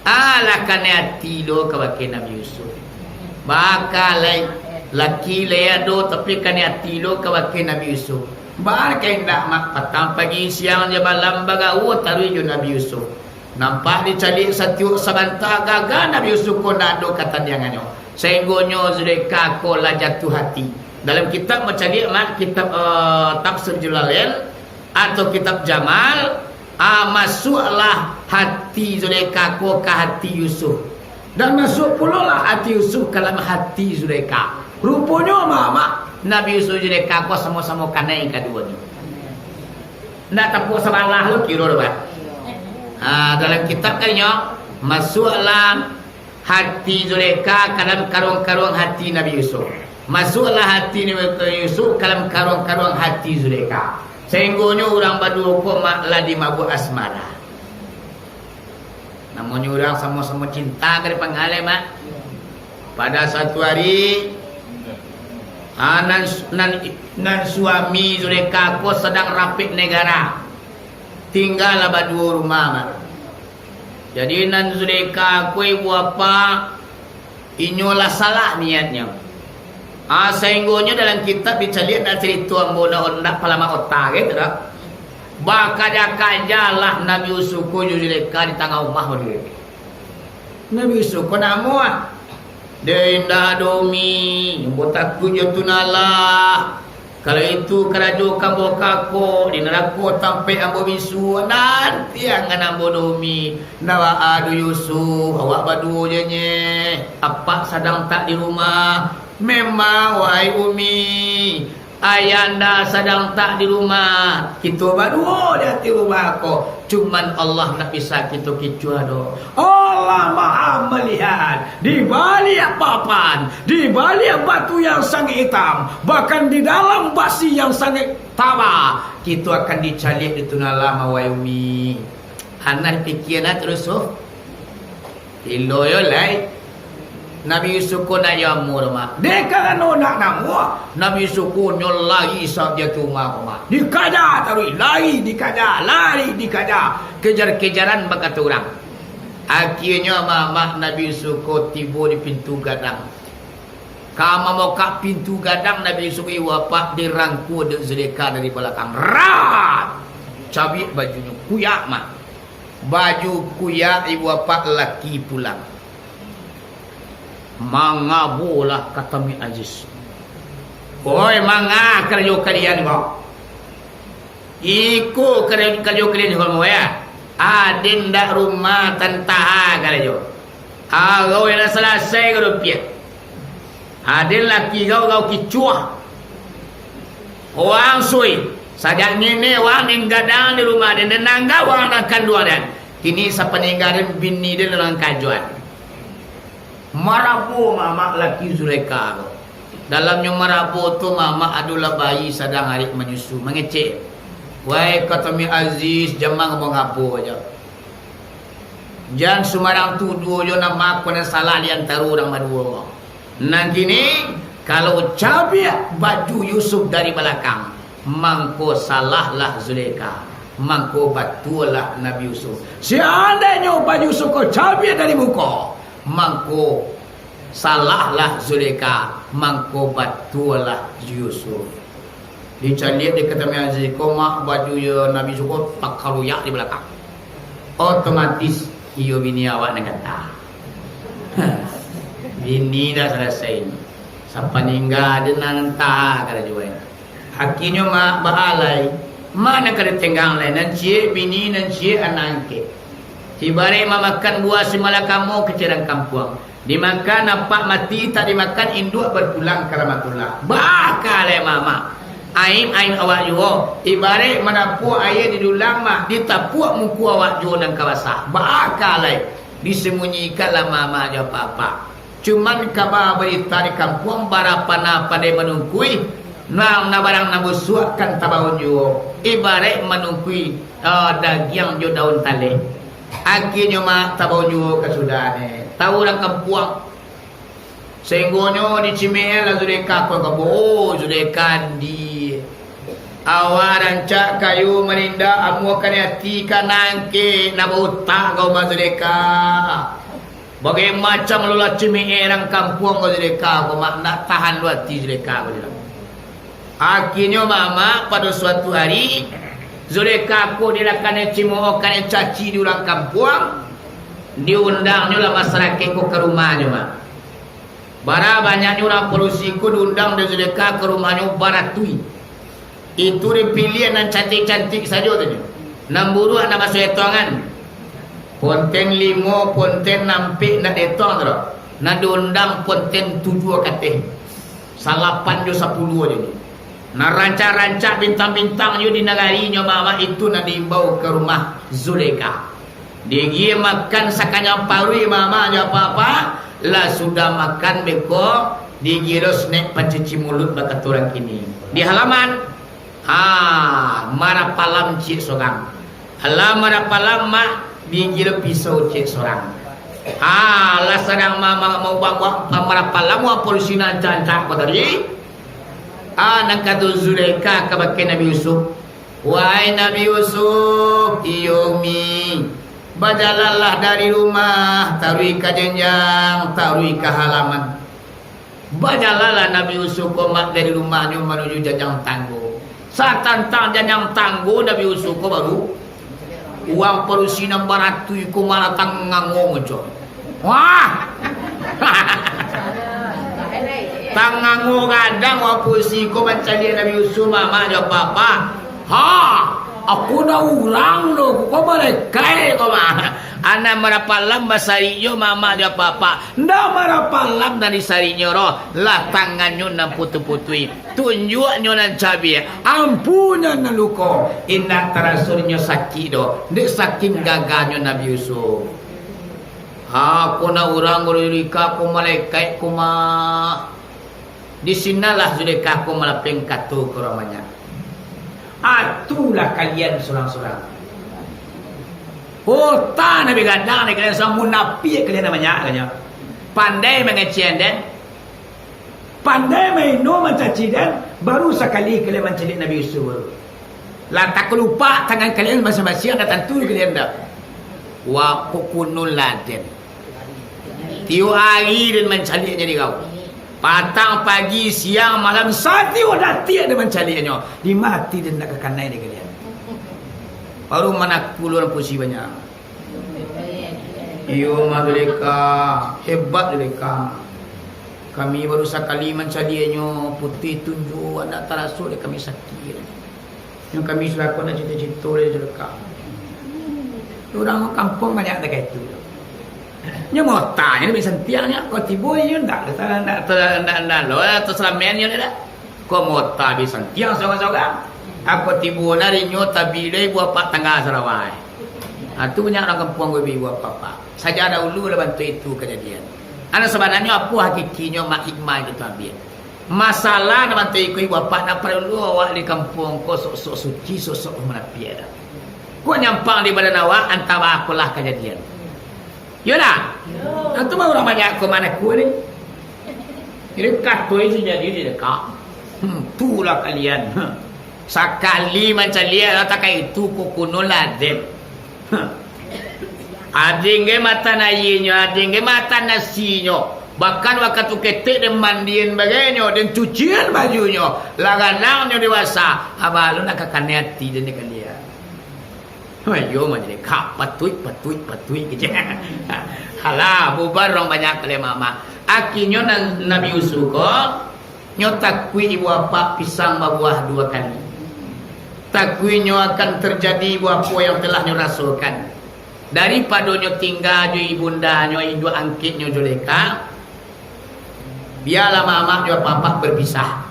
ah, lah kanai ati lo kabake Nabi Yusuf. Baka lai, laki lai ado, tapi kan ati lo ka bakeh Nabi Yusuf. Baka indak, Mak, patang, pagi, siang, jo malam bagaul taruih jo Nabi Yusuf. Nampak dicaliak satiok sabanta, gagah Nabi Yusuf ko ndak ado katandiangannyo. Sainggonyo Zulaikha ko lah jatuah hati. Dalam kitab mancaliak, Mak, kitab, eh, Tafsir Jalalain, atau kitab Jamal, ah, masuaklah hati Zulaikha ko ka hati Yusuf. Dan masuak pulolah hati Yusuf ka dalam hati Zulaikha. Ruponyo, Mak, Nabi Yusuf Zulaikha ko samo-samo kanai kaduonyo. Ndak tapuak sabalah lo kiro lo, Pak. Ah, dalam kitab kan nyo, masuaklah hati Zulaikha ka dalam karuang-karuang hati Nabi Yusuf. Masuaklah hati Nabi Yusuf ka dalam karuang-karuang hati Zulaikha. Sainggonyo urang baduo ko, Mak, lah dimabuak asmara. Namonyo urang samo-samo cinta ka dipangalai, Mak. Pada satu hari, ah, nan, nan, nan suami Zulaikha ko sadang rapek negara. Tinggalah baduo rumah, Mak. Jadi, nan Zulaikha ko, ibu apak, inyo lah salah niatnyo. Ah, sainggonyo dalam kitab dicaliak, ndak carito ambo, ndak, ndak palamak otak, gitu dak. Bakaja-kajalah Nabi Yusuf ko jo Zulaikha di tangah rumah, Nabi Yusuf ko namo, ah. Dek indak doh, Umi, ambo takuik jo tu nah lah. Kalau itu karajo ka ambo kako, di narako tampek ambo bisuak, nanti angan ambo doh, Umi. Ndak baa doh Yusuf, awak baduo je nyeh. Apak sadang tak di rumah. Memang, wahai Umi, Ayanda sadang tak di rumah. Kito baduo di ateh rumah ko. Cuman Allah ndak bisa kito kicuah doh. Allah Maha Malihat di baliak papan, di baliak batu yang sangaik itam, bahkan di dalam basi yang sangaik taba, kito akan dicaliak di tu nah lah, wahai Umi. Anak dipikia nah taruih, Yusuf. Ilo yo lai. Nabi Yusuf ko ndak yo namuah doh, Mak. Dek karano ndak namuah, Nabi Yusuf ko nyo lari sajo tu, Mak, ko, Mak. Dikaja taruih, lari dikaja, lari dikaja. Kejar-kejaran bakato urang. Akhianyo, Mak, Mak, Nabi Yusuf ko tibo di pintu gadang. Ka mamukak pintu gadang, Nabi Yusuf, ibu apak, dirangkua dek Zulaikha dari balakang. Rat! Cabiak bajunyo, kuyak, Mak. Baju kuyak, ibu apak, laki pulang. Mangabolah, kato Umi Aziz. Oi, manga karajo kalian ko? Iko karajo, karajo kalian ko, ya? Aden dak rumah tantaha karajo. Agau yang salasai ka rupiah. Aden laki gau, gau kicuah. Wang sui, sajak ngini wang ning gadang di rumah den, den anggau wang nan kanduang den. Kini sapaningga den bini den nan kajuan. Marabo mamak laki Zulaikha ko. Dalamnyo marabo tu mamak adolah bayi sadang arik manyusu, mangecek. Wai, kato Umi Aziz, jan mangabo-ngabo jo. Jan sumbarang tuduah jo nan mako nan salah di antaro urang baduo ko. Nan kini, kalau cabiak baju Yusuf dari balakang, mangko salahlah Zulaikha, mangko batualah Nabi Yusuf. Seandainyo baju Yusuf ko cabiak dari muko, mangko salahlah Zulaikha, mangko batualah Yusuf. Dicaliak dek kato Umi Aziz ko, Mak, baju yo Nabi Yusuf ko takaruyak di balakang. Otomatis, iyo bini awak nan kata. Bini dah salasai. Sapaningga den nan taha karajo e. Akhirnyo, Mak, baa lai. Mak, nan ka ditenggang lai. Nan ciek bini, nan ciek anak angkek. Ibaraik mamakan buah simalakamo kecek urang kampuang. Dimakan apak mati, tak dimakan induak berpulang ka rahmatullah. Baka lai mamak. Aib-aib awak juo. Ibaraik manapuak aia di dulang, Mak, ditapuak muko awak juo nan ka basah. Baka lai. Disamunyikanlah mamak jo apak-apak. Cuman kaba barita di kampuang, bara panah pandai manungkui, nan, nan barang nan busuak kan tabaun juo. Ibaraik manungkui, ah, dagiang jo daun talek. Akhirnyo, Mak, tabaun juo kasudahan e. Tahu urang kampuang. Sainggonyo dicimik lah Zulaikha ko ka, oh, Zulaikha, Andi. Awak rancak kayo marindak, amuah ka ati ka nangkek, nak bautak kau, Mak, Zulaikha. Bagai macam lo lah cimik urang kampuang ko Zulekha ko, mak, ndak tahan lo ati Zulekha ko. Akhirnyo, mamak, pado suatu hari, Zulekha ko dilakanai cimookan caci di urang kampuang, diundangnyo lah masarakaik ko ka rumahnyo, mak. Bara banyaknyo urang padusi ko diundang dek Zulekha ka rumahnyo baratuih. Itu dipiliah nan cantik-cantik sajo tu nyo. Nan buruak nan basoetongan. Ponten limo, ponten ampek ndak dietong tu doh. Nan diundang ponten tujuah kateh. Salapan jo sapuluah jo ni. Nan rancak-rancak bintang-bintang jo di nagari nyo, mamak, itu nan diimbau ka rumah Zulekha. Diagiah makan sakanyang paruik, mamak, jo apak-apak, lah sudah makan beko, diagiah lo snack pancuci mulut bakato urang kini. Di halaman, ha, marapalam ciek sorang. Alah marapalam, mak, diagiah lo pisau ciek sorang. Ha, lah sadang ma-, ma-, maubang-ubang marapalam, wang padusi nan ancak-ancak ko tadi. Ha, nan kato Zulekha kabake Nabi Yusuf, "Wahai Nabi Yusuf," "Iyo, Umi." "Bajalanlah dari rumah, taruih ka janjang, taruih ka halaman." Bajalanlah Nabi Yusuf ko, mak, dari rumahnyo manuju janjang tanggo. Satantang janjang tanggo Nabi Yusuf ko baru, wang padusi nan baratuih ko malah tangango muncul. Wah! Tangango gadang wang padusi ko mancaliak Nabi Yusuf, mamak, jo apak-apak. Ha! Aku ndak urang doh, ko malekaik ko mah. Anak marapalam basariknyo, mamak, jo apak-apak. Ndak marapalam nan disariknyo doh, lah tangannyo nan putuih-putuih, tunjuaknyo nan cabiak, ampunyo nan luko. Indak taraso nyo sakik doh, dek saking gagahnyo Nabi Yusuf. Ha, ko ndak urang ko Zulekha, ko malekaik ko mah. Di sinalah Zulekha ko malapeh kato ka urang banyak. Atulah kalian surang-surang. Ota nan gadang dek kalian, surang munapiak kalian nan banyak, kanyo. Pandai mangecek den. Pandai maino mancaci den, baru sakali kalian mancaliak Nabi Yusuf baru. Lah takalua tangan kalian masiang-masiang, ndak tantu kalian dak. Wah, ko kunun lah den. Tiok ari den mancaliaknyo di kau. Patang, pagi, siang, malam, satiok datiak den mancaliaknyo. Di ma ati den ndak ka kanai dek kalian. Baru manakulo nan pusi banyak. Iyo, mah Zulekha, hebat Zulekha. Kami baru sakali mancaliaknyo, putuih tunjuak, ndak taraso dek kami sakik. Nan kami surakan nak cito-cito dari Zulekha. Urang kampuang banyak takah itu. Nyo mota nyo bi santiang nyo, ko tibo inyo ndak, ndak, ndak, ndak, ndak, ndak, lo, atau salamen nyo ndak. Ko mota bi santiang sorang-sorang. Ako tibo nari nyo tabi dari buah pak tangga Sarawai. Ha, tu banyak urang kampuang ko bi buah pak-pak. Sajak dahulu lah bantuak itu kajadian. Ana sabananyo apo hakikinyo mak hikmah itu ambiak. Masalah nan bantuak iko, ibu bapak, ndak paralu awak di kampuang ko sok-sok suci, sok-sok manapiak dah. Ko nyampang di badan awak, antah baa kolah kajadian. Iyo dak? Nah, tu mah urang banyak ko manakuak ni. Jadi kato itu jadi di deka. Hmm, tulah kalian. Sakali mancaliak lah takah itu ko kuno ladek. Ading ge matan aianyo, ading ge matan nasinyo. Bahkan wakatu ketek den mandian bagainyo, den cucian bajunyo, lah ganangnyo dewasa, abah alun lah ka kanai ati den dek kalian. Ayo manjadi ka patuik, patuik, patuik kecek. Alah, bubar urang banyak kalian mama. Akinyo nan Nabi Yusuf ko, nyo takuik ibu apak pisang babuah dua kali. Takuiknyo akan terjadi ibu apo yang telah nyo rasokan. Daripado nyo tingga jo ibundanyo, induak angkeknyo Zulekha, bialah mamak jo apak-apak berpisah.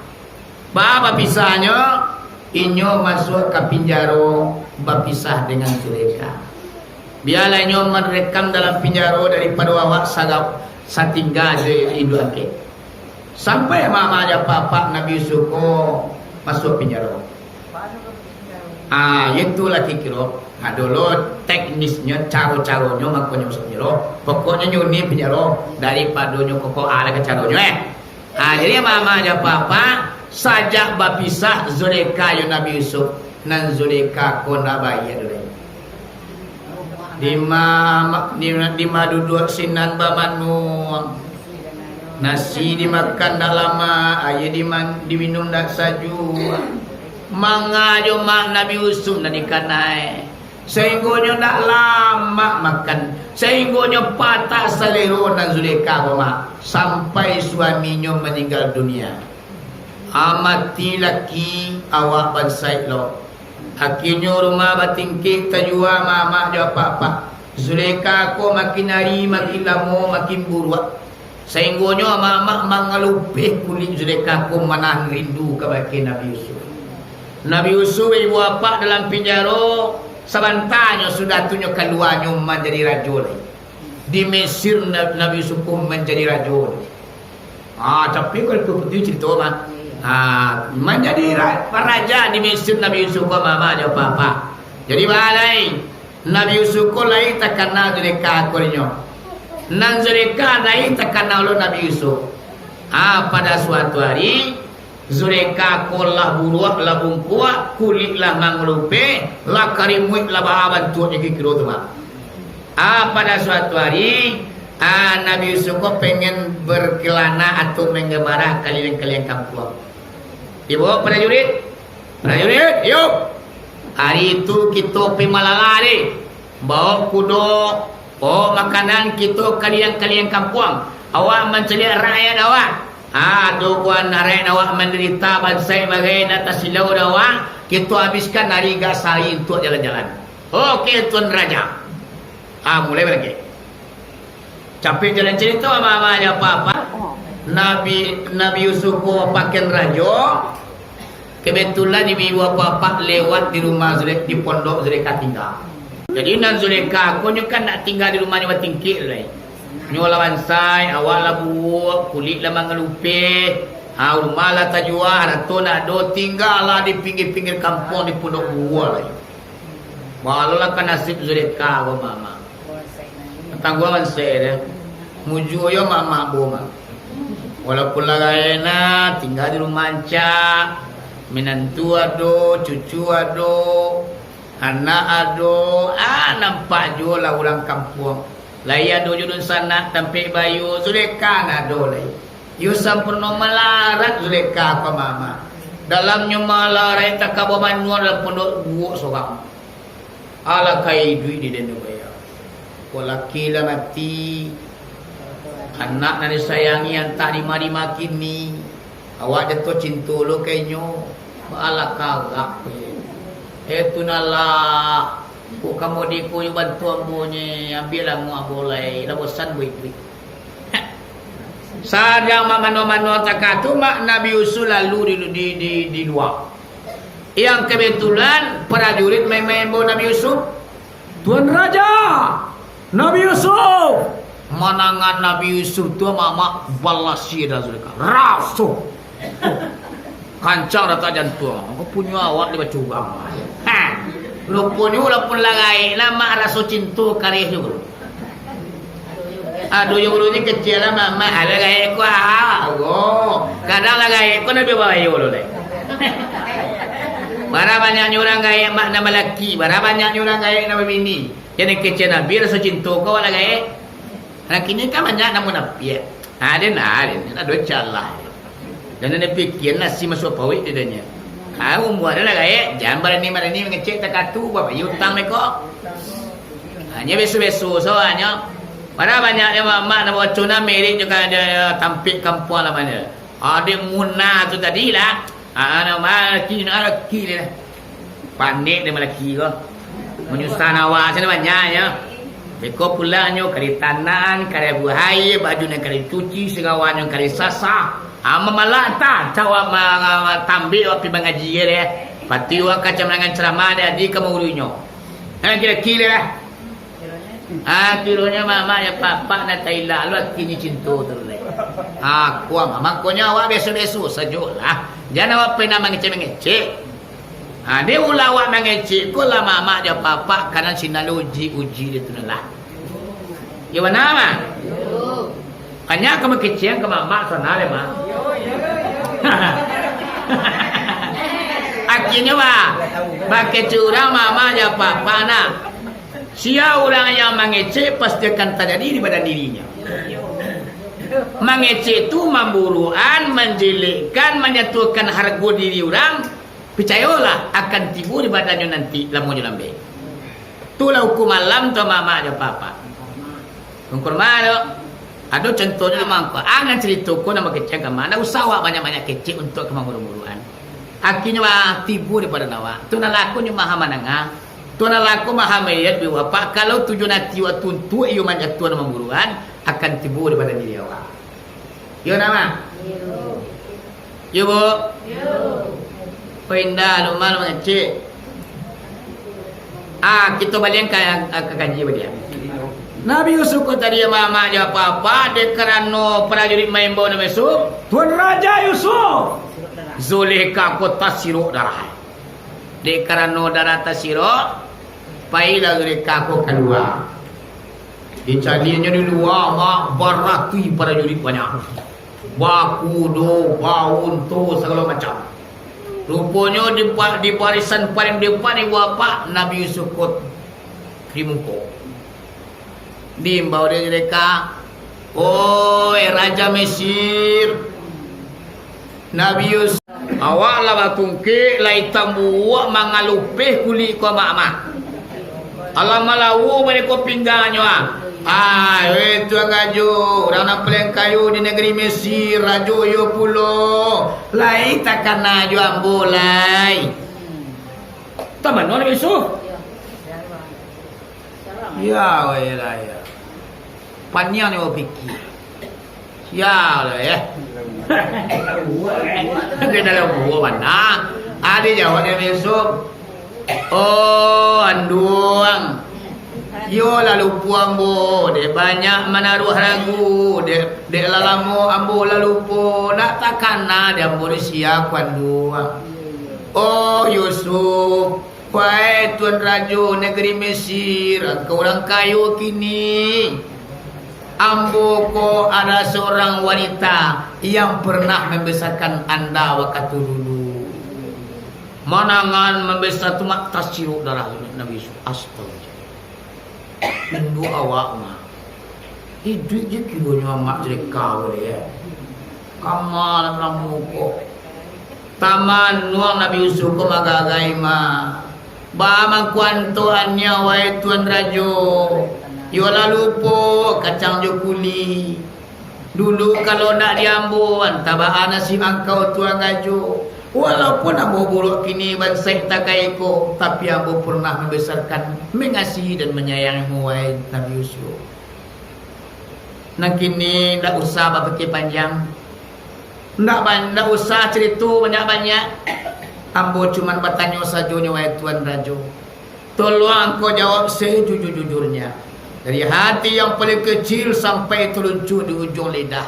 Ba bapisahnyo, inyo masuak ka pinjaro bapisah dengan Zulekha. Bialah inyo mandekam dalam pinjaro daripado awak sagap satingga jo induak angkek. Sampai mamak jo apak-apak Nabi Yusuf ko masuak pinjaro. Ah, itu lah kiro. Ado lo teknisnyo, caro-caronyo, makonyo masuak pinjaro. Pokoknyo nyo uni pinjaro daripado nyo kokok alai ka caronyo, eh. Ah, jadi mamak jo apak-apak, sajak bapisah Zulekha jo Nabi Yusuf, nan Zulekha ko ndak baiak doh lai. Dima, dima, dima duduak sinan bamanuang. Nasi dimakan dak lamak, aia diman-, diminum dak sajuak. Manga jo mak Nabi Yusuf nan dikanai. Sainggonyo dak lamak makan. Sainggonyo patah salero nan Zulekha ko, mak. Sampai suaminyo maninggal dunia. A, mati laki awak bansaik lo. Akienyo rumah batingkek tajua mamak jo apak-apak. Zulekha ko makin ari makin lamo makin buruak. Sainggonyo mamak mangalupeh kulik Zulekha ko manahan rindu kabake Nabi Yusuf. Nabi Yusuf ibu apak dalam pinjaro, sabantanyo sudah tu nyo kaluanyo manjadi rajo lai. Di Mesir Na-, Nabi Yusuf ko manjadi rajo lai. Ah, tapi kalau tu putih cerita mah. Ah, manjadi ra-, raja di Mesir Nabi Yusuf ko mama jo papa. Jadi baa lai, Nabi Yusuf ko lai takana Zulekha ko nyo. Nan Zulekha lai takana lo Nabi Yusuf. Ah, pada suatu hari, Zulekha ko lah buruak, lah bungkuak, kulik lah mangalupeh, lah karimuik, lah baa bantuaknyo kiro-kiro tu mah. Ah, pada suatu hari, ah, Nabi Yusuf ko pengen berkelana atau menggemarah kaliling-kaliling kampuang. Dibawa prajurit, "Prajurit, yuk! Hari tu kito pai malala deh. Bawa kudo, bawa makanan, kito kaliling-kaliling kampuang. Awak mancaliak rakyat awak. Ah, ado buah rakyat awak mandarita, bansaik bagai, nak tasilau dek awak, kito abihkan hari gak sahari untuak jalan-jalan." "Oke, Tuan Raja." Ah, mulai balageh. Capek jalan carito, mama jo papa. Nabi, Nabi Yusuf ko pakaian rajo. Kebetulan ibu-ibu apak-apak lewat di rumah Zulek-, di pondok Zulekha tingga. Jadi, nan Zulekha ko nyo kan nak tingga di rumahnyo batingkek lai. Nyo lah bansaik, awak lah buruak, kulik lah mangalupeh, ha, rumah lah tajua, harato ndak ado, tingga lah di pinggir-pinggir kampuang di pondok gua lai. Baa lo lah ka nasib Zulekha ko, mama. Tangguang bansaik deh. Mujua yo mamak bo mah. Walaupun lah gaek nah, tingga di rumah ancak, minantu ado, cucu ado, anak ado, ah, nampak juo lah urang kampuang. Lai ado jo dunsanak tampek bayo, Zulekha nan ado lai. Yo sampurno malarat Zulekha ko mama. Dalamnyo malarat takabua banua dalam pondok gua sorang. Alah ka iduik di den tu baya. Kok laki lah mati, anak nan disayangi antah dima-dima kini, awak jatuah cinto lo ka inyo, baa lah karak ko. Eh, tu nah lah, kok ka mode ko yo bantu ambo nyo, ambiak lah ambo lai, lah bosan ambo iduik. Sadang mamano-mano takah tu, mak Nabi Yusuf lalu di, di, di, di lua. Yang kebetulan prajurit main-main bao Nabi Yusuf. "Tuan Raja, Nabi Yusuf!" Mandangan Nabi Yusuf tu, mamak balasia dah Zulekha. Raso! Kancang datak jantuang. Ruponyo awak dibacurang. Ha! Ruponyo walaupun lah gaek, lah mak raso cinto kareh juo. Ado yo ulun ni kecil lah, mamak, alah gaek ko, ah, ago. Kadang lah gaek ko, nabi bayo lo deh. Bara banyaknyo urang gaek, mak, nan balaki, bara banyaknyo urang gaek, nan babini. Jadi kecil nabi raso cinto ko, lah gaek. Laki ni kan banyak nan munapiak. Ah, den, ah, den, ado calah. Dan den pikia nasi masuak pauik, den, den. Ah, umua den lah gaek, jan barani-barani mangecek takatu, babayia utang dek ko. Hanyo beso-beso sabananyo. Bara banyak dek mamak nan baco nan mirip jo ka-, jo tampek kampuang lamanyo. Ah, dek Muna tu tadi lah. Ah, nan malaki, nan laki dia lah. Pandek dek malaki ko. Manyusah awak sinan banyaknyo. Beko pulangnyo ka ditanahan, ka dibuah aia, baju nan ka dicuci, sarawa nan ka disasah. Ah, mamalak antah, antah awak ma-, ma-, ma-, tambek awak pai mangaji deh. Pati awak ka camangan caramah dek adi ka maurunyo. Nan kiro-kiro lah. Ah, kironyo mamak jo papak nan tailak lo, akinyo cinto tu lai. Ah, kuang, makonyo awak beso-beso sajo lah. Jan awak pai nan mangecek-mangecek. Ah, dek ulah awak mangecek ko lah mamak jo papak, kadang sinan lo uji-uji dek tu lah. Iyo bana mah? Banyak ka mangecek ka mamak sana deh mah. Akinyo mah, bakecek urang mamak jo papak nah. Sia urang yang mangecek, pasti akan tajadi di badan dirinyo. Mangecek tu mamburuakan, manjelekkan, manjatuahkan hargo diri urang, picayolah, akan tibo di badannyo nanti, lamonyo lambek. Itulah hukum alam tu, mamak jo apak-apak. Hukum alam tu. Ado contohnyo mangko, ah, nan carito ko nan bakecek ka mak, ndak usah awak banyak-banyak kecek untuak ka mamburuakan. Akienyo, ah, tibo di badan awak. Tu nan lakonyo maha manangah. Tuan Alako Maha Meliek bi wapak, kalau tujuan ati waktu untuak iyo manjatuahan mamburuakan, akan tibo di badan diri awak. Iyo, nak, Mak? Iyo, Bu? Iyo. Oh, indak, Lukman mangecek. Ah, kito balian ka, ka kaji balian. Nabi Yusuf ko tadi, mamak jo apak-apak, dek karano prajurit maimbau Nabi Yusuf, "Tuan Raja Yusuf, Zulekha ko tasirok darah." Dek karano darah tasirok, pailah Zulekha ko kalua. Dicaliaknyo di lua, mak, baratuih prajurit banyak. Bakudo, baunto, sagalo macam. Ruponyo di pa-, di barisan paling depan, ibu apak, Nabi Yusuf ko di muko. Diimbau dek Zulekha, "Oi, Raja Mesir, Nabi Yusuf, awak lah batungkek, lai tambuak mangalupeh kulik ko amak-amak. Alah malawo bana ko pinggangnyo, ah. Ah, weh, Tuan Rajo, urang nan paliang kayo di nagari Mesir, rajo iyo pulo, lai takana jo ambo lai." Tamano Nabi Yusuf? Ya, weh lah, ya. Paniang nyo bapikia. Sialah, ya. Dia dalam gua mana? Ada jawab dia besok. Oh, anduang. Yo lah lupo ambo, dek banyak manaruah ragu, dek, dek lah lamo ambo lah lupo, nak takana di ambo di sia ko anduang. Oh, Yusuf, wahai Tuan Rajo nagari Mesir, angkau urang kayo kini. Ambo ko adalah seorang wanita yang pernah mambesakan anda wakatu dulu. Manangan mambesa tu mak tasirok darah tu, Nabi Yusuf. Astaga. Induak awak mah. Iduik je kironyo amak Zulekha ko deh, eh. Kama nak lamo ko. Tamanuang Nabi Yusuf ko magagai mah. Ba mangkuanto aniang, wahai Tuan Rajo. Yo lah lupo kacang jo kulik. Dulu kalau nak di ambo, antah baa nasib angkau Tuan Rajo. Walaupun ambo buruak kini bansaik takai ko, tapi ambo pernah mambesarkan, mangasihi dan manyayangimu, wahai Nabi Yusuf. Nan kini ndak usah bapikia panjang. Ndak ban-, ndak usah carito banyak-banyak. Ambo cuman batanyo sajo nyo, wahai Tuan Rajo. Tolong angkau jawab sejujur-jujurnya. Dari hati yang paling kecil sampai taluncuik di ujuang lidah.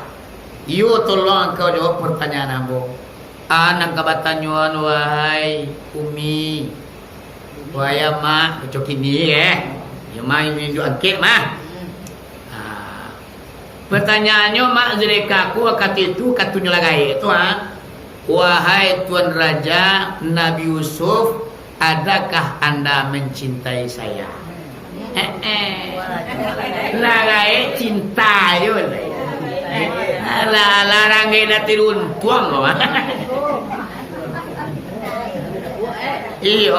Iyo, tolong angkau jawab partanyaan ambo. A nan ka batanyoan, wahai Umi. Wahai Amak, kecok kini, eh. Yo, Mak, induak angkek, Mak. Ah. Pertanyaannyo, Mak Zulekha ko wakatu itu katunyo lah gaek tu, ha. Wahai Tuan Raja Nabi Yusuf, adakah anda mencintai saya? Eh, eh. Lah gaek cinta yo. Alah, alah, ranggai dah tiruntuang ko. Iyo,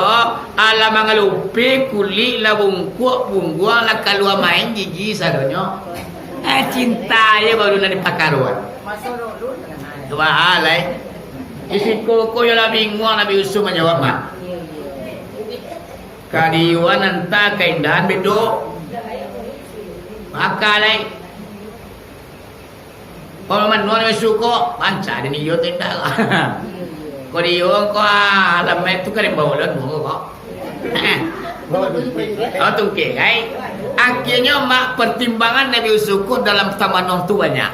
alah mangalupi kulik lah bungkuak pungguang lah kalua main gigi sadonyo. Eh, cinta je baru nan dipakaruan. Subhanallah, eh. Di siko ko yo lah binguang Nabi Yusuf manjawab, Mak. Kadiuan antah kaindahan bedo. Maka lai. Kalau manuang Nabi Yusuf ko, panca di niyo tu indak lah. Ko diyo ko, ah, alamat tu ka dibawa lalu ko. Oh, tungkek, ai. Akhirnyo, Mak, pertimbangan Nabi Yusuf ko dalam tamanuang tu banyak.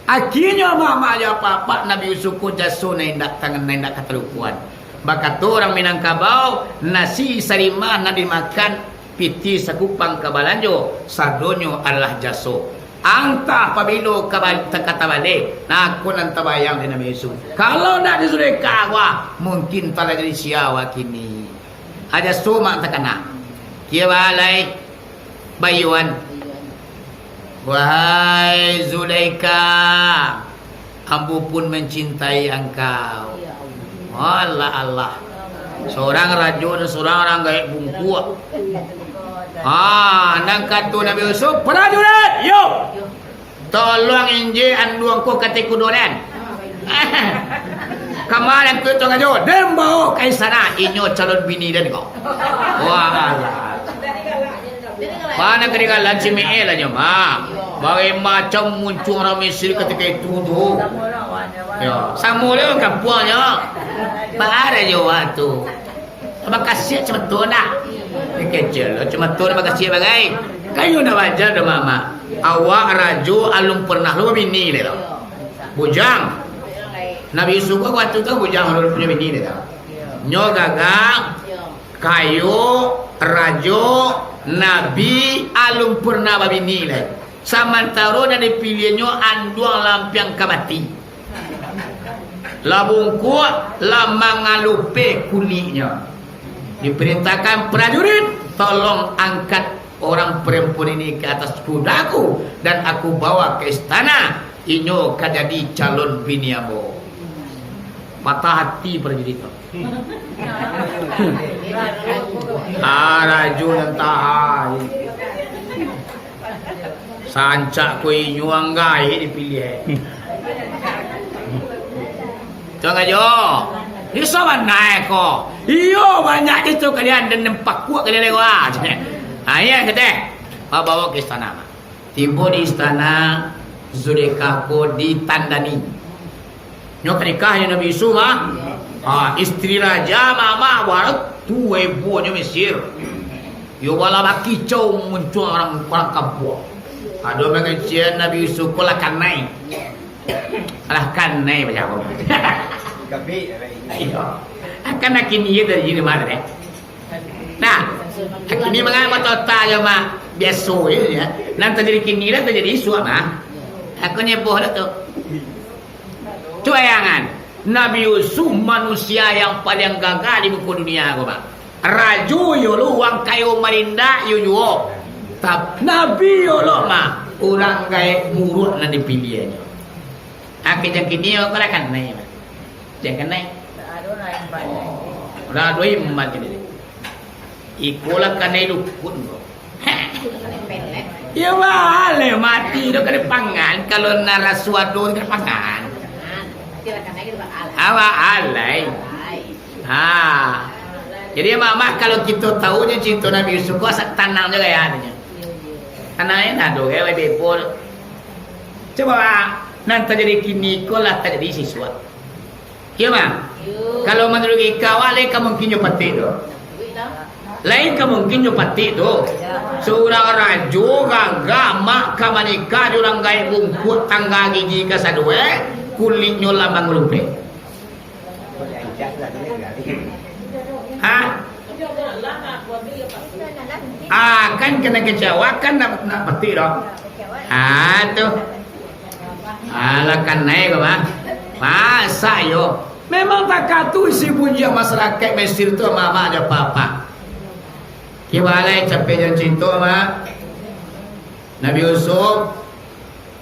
Akhirnyo, Mak, Mak, jo apak-apak Nabi Yusuf ko jaso nan indak tangan, nan indak ka talupoan. Bakato urang Minangkabau, nasi sarimah nan dimakan, pitih sakupang ka balanjo, sadonyo adalah jaso. Antah pabilo ka ba-, ka tabaleh, nah, ko nan tabayang di Nabi Yusuf. Kalau ndak di Zulekha, wah, mungkin talah jadi sia wak kini. Aja somak takana. Kiro baa lai, Bayuan. Wahai Zulaika, ambo pun mancintai angkau. Allah, Allah. Sorang rajo dan sorang urang gaek bungkuak. Ah, nan kato Nabi Yusuf, "Prajurit, yo! Tolong injek anduang ko ka ateh kudo den." Kama den tu tongah jo, den bao ka istana, inyo calon bini den ko. Wah, Allah. Mana ketinggalan si Mi'el aja, Mak. Bagai macam muncuang urang Mesir ketika itu tu. Ya, samo dia kampuangnyo. Baa rajo awak tu. Bakasiak cuma tu nak. Ni kecil lo, cuma tu nak bakasiak bagai. Kayu nak wajar dah, Mak. Awak rajo alun pernah lo babini le lo. Bujang. Nabi Yusuf ko waktu tu bujang, alun punyo bini le tu. Nyo gagah, kayo, rajo, nabi, alun pernah babini lai. Samantaro nan dipiliahnyo anduang lampiang ka mati. Lah bungkuak, lah mangalupeh kuliknyo. Diperintahkan prajurit, "Tolong angkat orang perempuan ini ke atas kudaku, dan aku bawa ke istana. Inyo ka jadi calon bini ambo." Patah hati prajurit tu. Ah, rajo nan tahan. Sancak ko inyo anggai dipiliah. Tongah jo. Di sabanai ko. Iyo, banyak itu kalian dan nempak kuat kalian lewat. Ah, iya, kete. Bawa ke istana, Mak. Tibo di istana, Zulekha ko ditandani. Nyo ka nikah jo Nabi Yusuf, ah. Ha, istri raja, mama, barat tu ebonyo Mesir. Yo bala bakicau muncuang urang, urang kampuang. Ado mangecek Nabi Yusuf ko lah kanai. Lah kanai bajago. Iyo. Akan akin iyo dari ini mah, eh. Nah, kini mangapa total yo, Mak? Biaso je, ya. Nan tajadi kini lah tajadi isuak, Mak. Aku nyeboh lah tu. Cubayangan, Nabi Yusuf manusia yang paling gagah di muko dunia ko, Mak. Rajo yo lo, urang kayo marindak yo juo. Tap-, Nabi yo lo, Mak. Urang gaek buruak nan dipiliahnyo. Akhirnyo kini yo kalakan nai, Mak. Jan kanai. Oh, lah ado iman kini. Iko lah kanai luput ko. Iyo, baleh mati tu kada pangan, kalau narasuado tu kada pangan. Awak alai. Ha. Jadi, Mak, Mak, kalau kito tahu je cerita Nabi Yusuf ko, asa tanang je gaya tu. Tanang je, nah, tu, gaya bebol. Cubo, Mak, nan tajadi kini ko lah tajadi sisuak. Iyo, Mak? Iyo. Kalau manuruik awak, lain ka mungkin nyo patik tu. Lain ka mungkin nyo patik tu. Surang rajo gagah, Mak, ka manikah jo urang gaek bungkuak tangga gigi kasadua, kuliknyo lah mangulupeh. Ha? Ah, kan kena kecewa, kan nak, nak patik tu. Ah, tu. Alah, kanai ko, Mak. Masa yo? Memang takah tu isi punjiak masyarakat Mesir tu, Mak, Mak, jo Papa. Kibalai capek jan cinto, Mak. Nabi Yusuf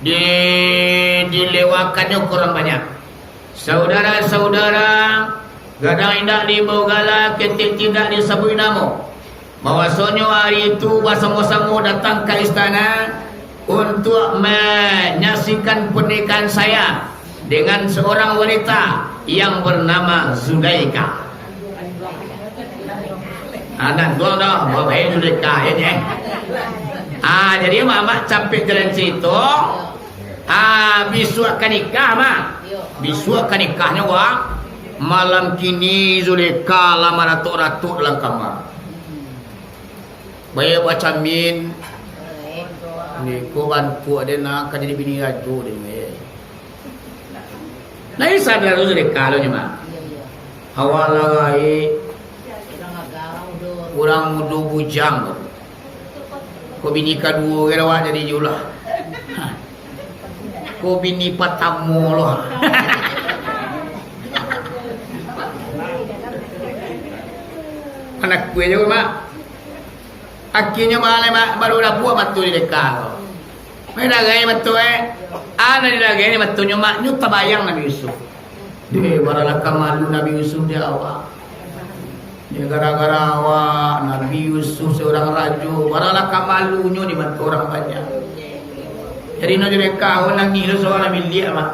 di-, dilewakannyo kurang banyak. Saudara-saudara, gadang indak diimbau gala, ketek indak disabuik namo. Bahwasonyo ari itu basamo-samo datang ka istana untuak manyaksikan pernikahan saya dengan seorang wanita yang bernama Zulaika. Anak tuang dah, bawa baik Zulaika ini, eh. Ah, jadi mamak capek jalan cerita. Ah, bisuak ka nikah, Mak. Bisuak ka nikahnyo, wak. Malam kini Zulekha lah maratok-ratok dalam kamar. Baya bacamin. Niko bantuak den, nak ka jadi bini rajo den, eh. Lai sadar tu Zulekha lo nyo, Mak. Awak lah gaek. Urang mudo bujang tu. Ko bini kaduo ge awak jadi juo lah. Ko bini patamo lo. Anak kue juo, Mak. Akhirnyo, ba-, ba-, baru rabuak mato Zulekha ko. Mai dagai mato, eh. Ana didagai ni matonyo, mak, nyo tabayang Nabi Yusuf. Deh, baralah ka malu Nabi Yusuf di awak. Deh, gara-gara awak, Nabi Yusuf seorang rajo, baralah ka malunyo di mato urang banyak. Jadi, nyo Zulekha ko nangih lo saurang di biliak, mak.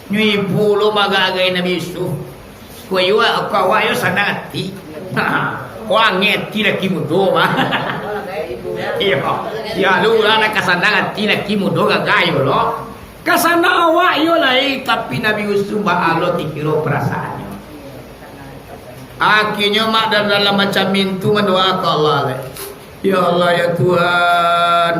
Nyo ibo lo magagai Nabi Yusuf. Ko iyo, ko awak yo sanang ati. Ko angek ati laki mudo, mah. Iyo. Yo, lu urang nan ka sanang ati laki mudo gagah yo lo. Ka sanang awak yo lai, tapi Nabi Yusuf baa lo dikiro perasaannyo. Akhirnyo, mak, dalam, dalam macam itu mandoa ka Allah lai. Ya Allah, ya Tuhan,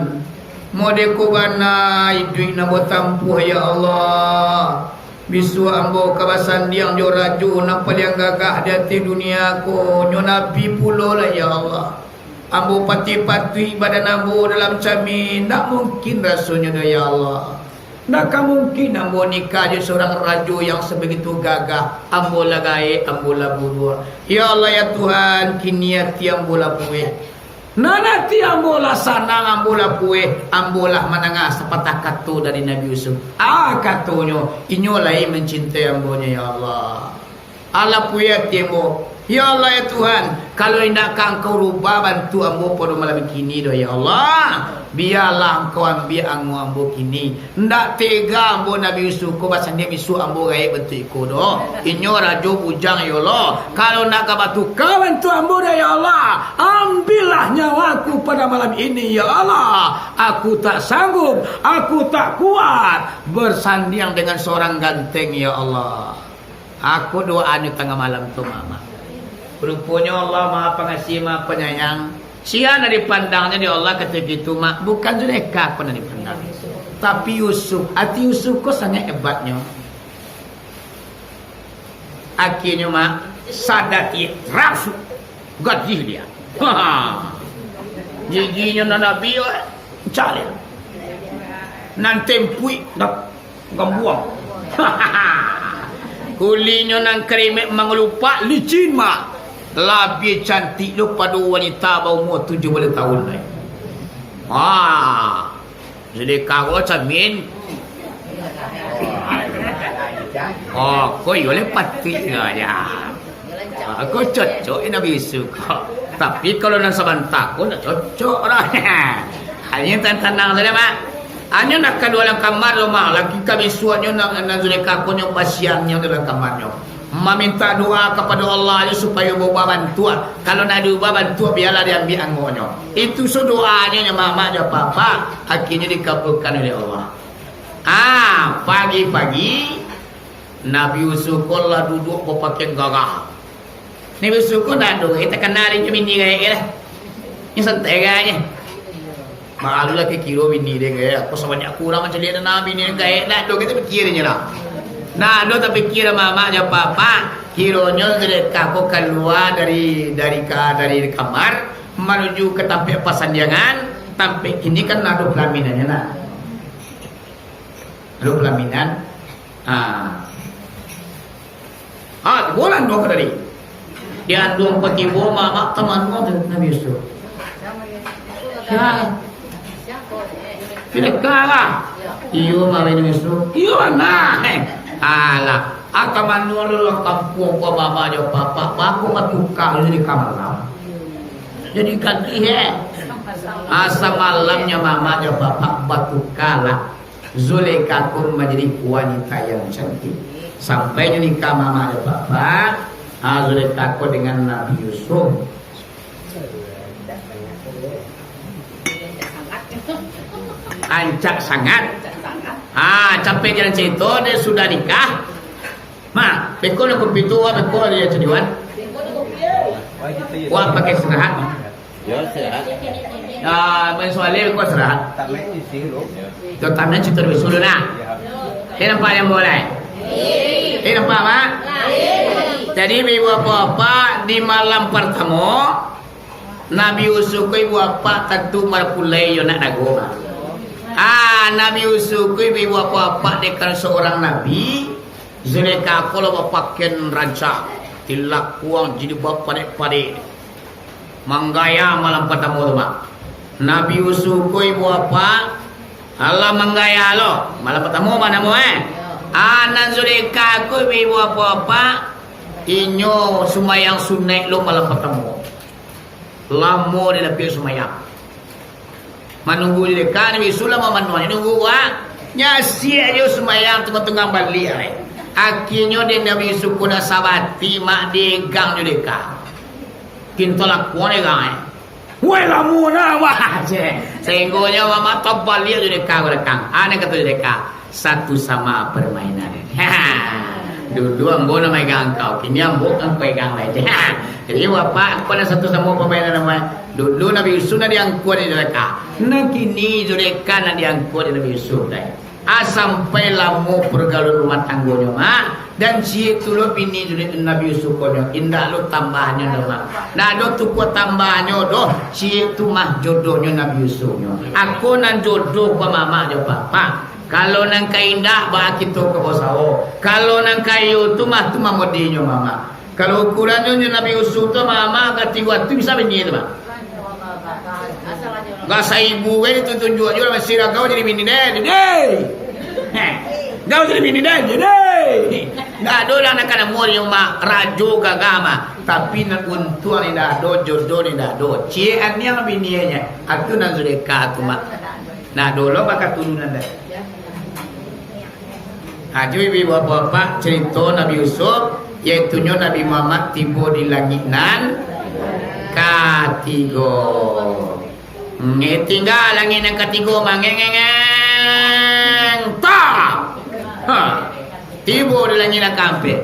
mode ko bana iduik nan ambo tampuah, ya Allah. Bisuak ambo ka basandiang jo rajo nan paliang gagah di ateh dunia ko, nyo Nabi pulo lah, ya Allah. Ambo patuik-patuik badan ambo dalam camin, ndak mungkin rasonyo doh, ya Allah. Ndak ka mungkin ambo nikah jo surang rajo yang sabagitu gagah, ambo lah gaek, ambo lah buruak. Ya Allah, ya Tuhan, kini ati ambo lah pueh. Nan ati ambo lah sanang, ambo lah pueh, ambo lah mandanga sapatah kato dari Nabi Yusuf. Ah, katonyo, inyo lai mancintai ambonyo, ya Allah. Alah pueh ati ambo. Ya Allah, ya Tuhan, kalau indak ka Angkau rubah bantuak ambo pado malam kini doh, ya Allah, bialah Angkau ambiak ango ambo kini. Ndak tega ambo Nabi Yusuf ko basandiang bisuak ambo gaek bantuak iko doh. Inyo rajo bujang, ya Allah. Kalau ndak ka batuka bantuak ambo doh, ya Allah, ambiaklah nyawaku pada malam ini, ya Allah. Aku tak sanggup, aku tak kuat bersandiang dengan seorang ganteng, ya Allah. Aku doanyo tangah malam tu, Mamak. Ruponyo Allah Maha Pangasih, Maha Panyayang. Sia nan dipandangnyo dek Allah katiko itu, Mak? Bukan Zulekha ko nan dipandang, tapi Yusuf. Ati Yusuf ko sangaik hebatnyo. Akhirnyo, Mak, sadatiah rasu gadih dia. Giginyo nan abih, calil. Nan tempuik, nan gambuang. Kulihnyo nan karemek mangalupak, licin, Mak. Labiah cantik lo pado wanita baumua tujuah baleh taun lai. Wah, Zulekha ko camin. Oh, ko iyo lai patuik ko ya. Ah, ko cocok Nabi Yusuf ko. Tapi kalau nan sabanta ko ndak cocok lah. Hanyo tanang-tanang sajo, Mak. Hanyo nak kalua dalam kamar tu, Mak. Laki ka bisuaknyo nan, nan Zulekha ko nyo basiangnyo dalam kamarnyo. Maminta doa kapado Allah ni supayo baubah bantuak. Kalau nak diubah bantuak, bialah diambiak angonyo. Itu so doanyo nyo, Mamak jo Apak-apak. Akhirnyo dikabulkan oleh Allah. Ah, pagi-pagi, Nabi Yusuf ko lah duduak bapakaian gagah. Nabi Yusuf ko ndak ado, kita kenal inyo bini gaek lah. Inyo santai gaeknyo. Malu lah kiro bini den gaek, apo sabanyak kurang macam dia na bini den gaek, ndak ado kita pikir inyo lah. Ndak ado tapikia Mamak jo Apak-apak, kironyo Zulekha ko kalua dari, dari ka-, dari kamar, manuju ka tampek pasandiangan, tampek kini kan ado palaminannyo nah. Lalu pelaminan. Ha. Ha, tibo lah anduang ko tadi. Di anduang ko tibo, Mamak, taman ko tu Nabi Yusuf. Ya. Zulekha lah. Iyo, Mamak, Nabi Yusuf. Iyo, nah. Alah, ah, taman ko dalam kampuang ko, Mamak jo Apak-apak, baku batuka jadi ka malam. Jadi gadih, eh. Ah, samalamnyo Mamak jo Apak-apak batuka lah. Zulekha ko manjadi wanita yang cantik. Sampai nyo nikah Mamak jo Apak-apak, ha, Zulekha ko dengan Nabi Yusuf. Rancak sangat. Ha, capek jalan carito, dia sudah nikah. Ma, beko nak kopi tu, wak beko dia cadiwan. Wak pakai istirahat. Yo, istirahat. Ah, main soalnya beko istirahat. Tak main di sini, bro. Yo, tak main cerita dulu, sudah nah. Eh, nampak yang boleh? Eh, nampak, Mak? Jadi, ibu bapak-bapak, di malam pertama, Nabi Yusuf ko ibu bapak tantu marapulai yo nak dago, Mak. Ah, Nabi Yusuf ko ibu bapak-bapak dek kan seorang nabi, Zulekha ko lah bapakaian rancak, tilakuang jilbab padek-padek. Manggaya malam partamo tu, Mak. Nabi Yusuf ko ibu apak, alah manggaya lo. Malam partamo mah namo, eh? Ah, nan Zulekha ko ibu apak-apak, inyo sumbayang sunaik lo malam partamo. Lamo di lapiak sumbayang. Manunggu Zulekha, Nabi Yusuf lah mamanuahi nunggu, ah. Nyasiak jo sumbayang tunggang-tunggang baliak, eh. Akhirnyo dek Nabi Yusuf ko nak sabati, Mak, diegang Zulekha. Kinto lakuan diegang, eh. Wai, lamo nah, wah, ceh. Sahinggonyo mamak tabaliak Zulekha ka balakang. Aneh kato Zulekha, satu sama permainan. Dulu ambo nan maegang angkau, kini ambo kan kuegang lai, ceh. Jadi, bapak, angkau nan satu sama permainan namo. Dulu Nabi Yusuf nan diangkua dek Zulekha. Nan kini Zulekha nan diangkua dek Nabi Yusuf, dai. Ah, sampai lamo pargaulan rumah tanggonyo, Mak. Dan ciek tu lo bini Nabi Yusuf ko nyo, indak lo tambahnyo doh, Mak. Ndak ado tukua tambahnyo doh, ciek tu mah jodohnyo Nabi Yusuf nyo. Ako nan jodoh ko mamak jo bapak. Kalau nan ka indak, baa kito ka basawo. Kalau nan kayo tu mah, tu mah modinyo mamak. Kalau ukurannyo jo Nabi Yusuf tu, mamak, ka tigo atu bisa bini tu, Mak. Ka saibu gai ditunjuak-tunjuak jo lah, masih ragau jadi bini den, deh. Heh. Gau jadi bini den, deh. Ndak ado lah nak kana umur nyo, Mak, rajo gagah mah. Tapi nan untuang ni ndak ado, jodoh ni ndak ado. Ciek aniang binianyo. Atu nan Zulekha tu, Mak. Ndak ado lo bakaturunan deh. Ajo ibu bapak-bapak, carito Nabi Yusuf, yaitunyo Nabi Muhammad tibo di langik nan katigo. Ngeh, tingga langik nan katigo, mangengengeng, ta! Ha, tibo di langik nan kaampek.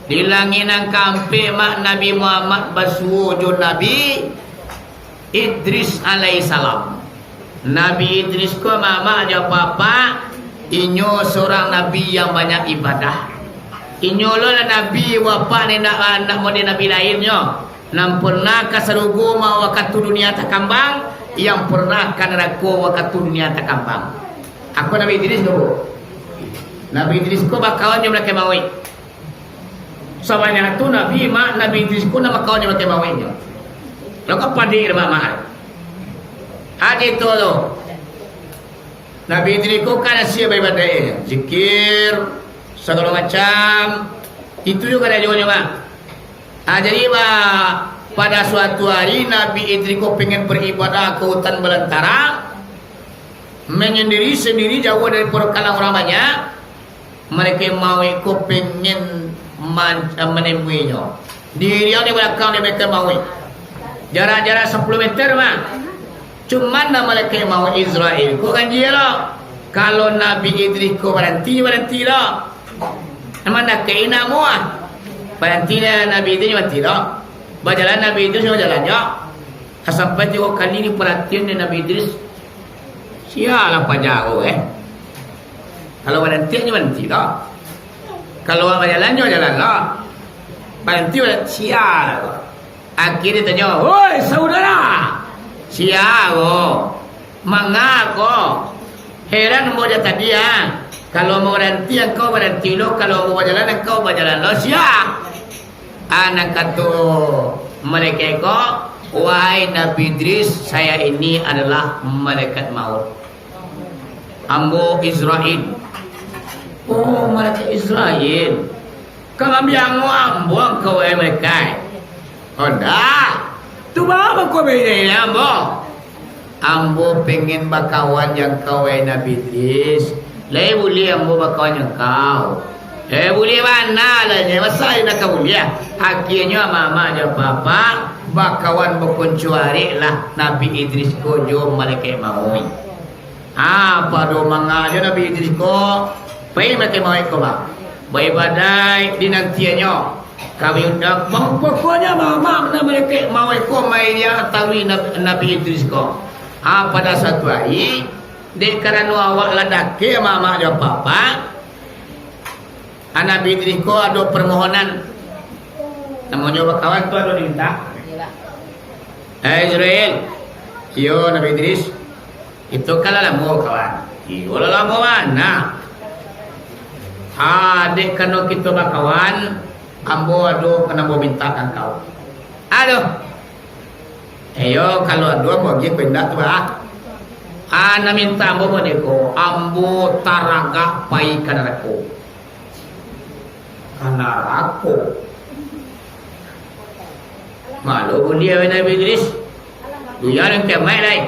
Di langik nan kaampek, Mak, Nabi Muhammad basuo jo Nabi Idris alaihissalam. Nabi Idris ko mamak jo bapak, inyo surang nabi yang banyak ibadah. Inyo lo lah nabi, bapak ni ndak, ndak model nabi lainnyo. Nan pernah ka sarugo mah wakatu dunia takambang, yang pernah ka narako wakatu dunia takambang. Ako Nabi Idris ko, Bu? Nabi Idris ko bakawan jo malaikat mauik. Sabanyak tu Nabi, Mak, Nabi Idris ko nan bakawan jo malaikat mauik nyo. Lo ka padek dek mamak. Ado tu lo. Nabi Idris ko kan asie baibadaik, zikir, sagalo macam. Itu juo karajonyo, Mak. Ah, jadi, ba-, pada suatu hari, Nabi Idris ko pengen baribadah ka hutan balantara, manyandiri sandiri, jauah daripado kalangan urang banyak. Malaikat mauik ko pengen man-, manemui nyo. Diriang di balakang dek malaikat mauik. Jarak-jarak sapuluah meter mah. Cuman nan malaikat mauik Izrail ko ganjia lo. Kalau Nabi Idris ko baranti, baranti lo. Nan mandakek-i namo ah. Baranti Nabi Idris, baranti lo. Bajalan Nabi Idris, bajalan jo. Sampai tigo kali diparatian dek Nabi Idris. Sia lah paja ko, eh. Kalau baranti, nyo baranti lo. Kalau bajalan, nyo bajalan lo. Baranti, baranti, sia lah ko. Akhirnyo ditanyo, "Oi, saudara!" "Sia ko? Manga ko?" "Heran ambo jo tadi, ah. Kalau ambo baranti, angkau baranti lo. Kalau ambo bajalan, angkau bajalan lo. Sia?" Ah, nan kato malaikat ko, "Wahai Nabi Idris, saya ini adalah malaikat maut. Ambo Izrail." "Oh, malaikat Izrail. Ka maambiak nyawo ambo angkau, wahai malaikat?" "Oh, ndak. Tu baa mangko baiak-iak ambo?" "Ambo pengen bakawan jo angkau, wahai Nabi Idris. Lai buliah ambo bakawan jo angkau?" "Eh, buliah bana lah nyo. Masa indak ka buliah?" Akhirnyo mamak jo bapak bakawan bakuncuarik lah Nabi Idris ko jo malaikat mauik. Ah, pado manga jo Nabi Idris ko, pai malaikat mauik ko, Bang. Baibadaik dinantiannyo. Kawin, pokoknyo mamak nan malaikat mauik ko mairiang taruih Nab-, Nabi Idris ko. Ah, pada satu ari, dek karano awak lah dakek mamak jo bapak, ah, Nabi Idris ko ado parmohonan. Namonyo bakawan tu ado dimintak. "Eh, Izrail." "Iyo, Nabi Idris." "Kito kan lah lamo bakawan." "Iyo, lah lamo bana." "Ah, dek karano kito bakawan, ambo ado nan ambo mintak ka angkau." "Aduh." Iyo, kalau ado ambo agiah ko indak tu, bah. Ana minta ambo modeko, ambo taragak pai ka narako. Ka narako. Malu buliah Nabi Idris. Dunia nan kiamaik lai.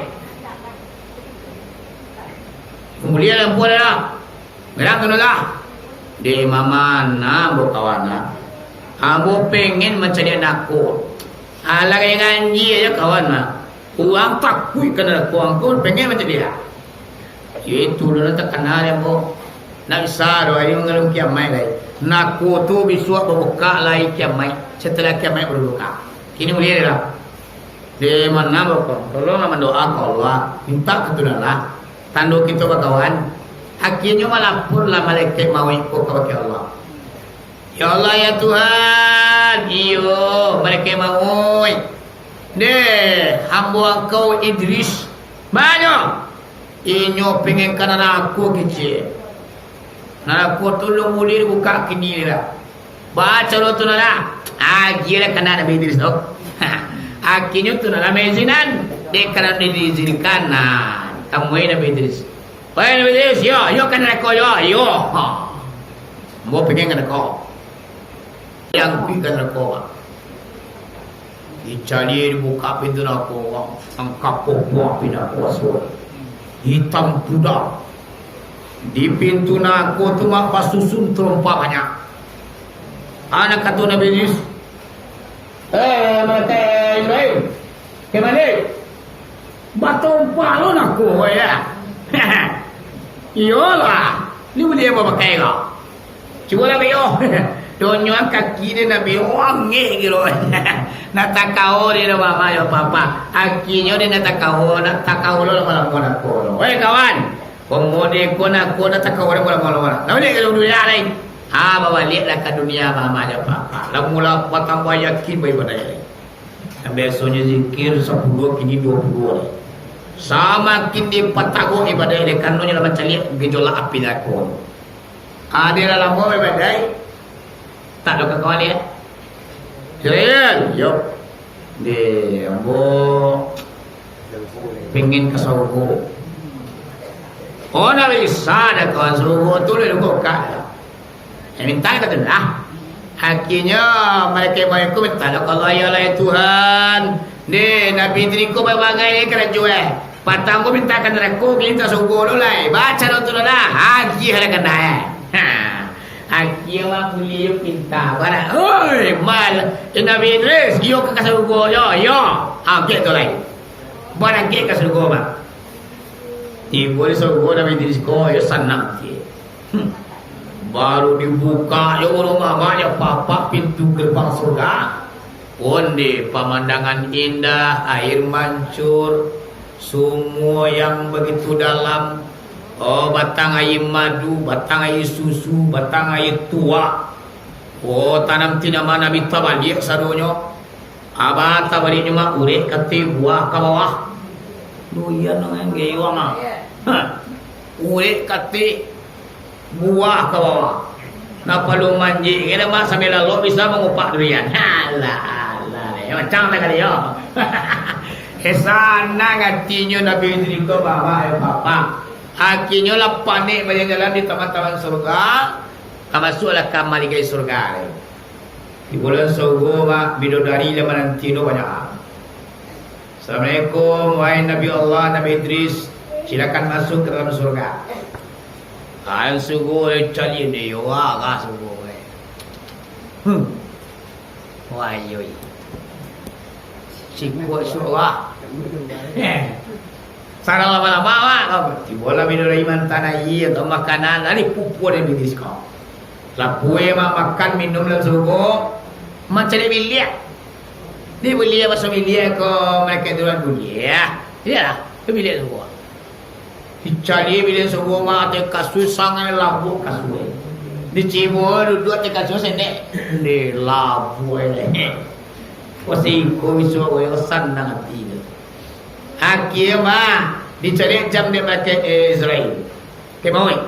Buliah lampu dah. Merang kena lah. Di mama na ambo kawan lah. Ambo pengen mancaliak nako. Alah kaya ganji aja kawan lah. Urang takuik ka nako, angkau pengen mancaliak. Yo itu lo nan takana dek ambo. Ndak bisa doh, ari mangalun kiamaik lai. Nako tu bisuak babukak lai kiamaik. Satalah kiamaik baru bukak. Kini buliah lah. Di mana bukak? Tolonglah mandoa ka Allah. Minta ka tu lah. Tando kito bakawan. Akhirnyo malaporlah malaikat mauik ko kabake Allah. Ya Allah, ya Tuhan, iyo, malaikat mauik. Deh, hambo angkau Idris. Banyak. Inyo pengen ka narako kecil. Narako tu alun buliah dibukak kini lah. Bacaro tu nah. Agiah lah kana Nabi Idris tu. Akhirnyo tu nah maizinan. Dek kana diizinkan nah. Kamui Nabi Idris. Wahai Nabi Idris, yo, yo ka narako, yo, yo. Ha. Ambo pengen ka narako. Yang pi ka narako, Pak. Dicari, dibuka pintu narako, Pak. Angka popo api narako, Pak. Hitam pudar. Di pintu narako tu, Mak, basusun tarompa banyak. Anak kato Nabi Idris, "Eh, malaikat Ibrahim, ka mano?" Batompa lo nako, yo. Iyolah, ni buliah bapakai ko. Cubolah, Bik, yo. Donyo kaki den, Bik, yo, angek kiro. Nak takao den, mama jo papa. Akinyo den nak takao, nak takao lo lamo-lamo nako. Weh, kawan, komo den ko nako nak takao den lamo-lamo. Lah baliak ka dunia lai. Ha, babaliaklah ka dunia, mama jo papa. Lah mula batambah yakin baibadah lai. Nan biasonyo zikir sapuluah, kini duo puluah lai. Samakin dipatagok ibadah dek, karnonyo lah mancaliak gejolak api narako. Ado lah lamo ibadah, tak ado kakawan lai. Yo, yo. Deh, ambo pengen ka sarugo. Oh, ndak bisa doh, kawan, sarugo tu lah duduak. Eh, minta ka tu lah. Akhirnyo, malaikat-malaikat minta lah ka Allah, "Ya Allah, ya Tuhan. Ni, Nabi Idris ko babangai karajo, eh. Patang ko minta ka narako, kini minta sarugo lo lai. Bacaro tu lah. Agiah lah kana, eh." Ha. Akhirnyo, mak buliah pinta. Barat. Oi, mal. Eh, Nabi Idris, iyo ka, ka sarugo, yo, yo. Ha, kek tu lai. Barangkek ka sarugo, Mak. Tibo di sarugo Nabi Idris ko, yo sanang ati. Hmm. Baru dibuka, yo urang mamak, yo papak pintu gerbang surga. Onde, pamandangan indah, air mancur, sumua yang bagitu dalam. Oh, batang aia madu, batang aia susu, batang aia tuak. Oh, tanam tanaman Nabi tabaliak sadonyo. Abah tabaliaknyo mah urek katik buah ka bawah. Duyan nan gayo mah. Ha. Urek katik buah ka bawah. Napa lu manjik kena mah sambil lalok bisa mangupak durian. Alah, alah, eh, macam lah kali yo. Eh, sanang atinyo Nabi Idris ko bawa, eh, papa. Akhirnyo lah panek bajalan-jalan di taman-taman surga. Ka masuaklah ka maligai surga. Di bulan Sogo, Mak, bidodari lah mananti no banyak. "Assalamualaikum, wahai Nabi Allah, Nabi Idris, silakan masuk ke dalam surga." Kan sugo caliak ni, yo, agak sugo, eh. Hmm. Wah, yo, yo. Sikuat surga. Sarang lama-lama, Mak. Tibolah bidodari mantan aia atau makanan, lah dipupua dek Nabi Idris ko. Lah puai, Mak, makan, minum dalam sugo, mancari biliak. Di biliak, masuak biliak ko, malaikat duluan buliah. Iyolah, ka biliak sugo. Dicari biliak sugo, Mak, ateh kasua sangaik labuak kasua. Dicibo, duduak ateh kasua sendek. Ni labuak ni. Wah, siko bisuak, wah, sanang ati tu. Akhia, Mak, dicari jam dek malaikat Israel. Kemauan.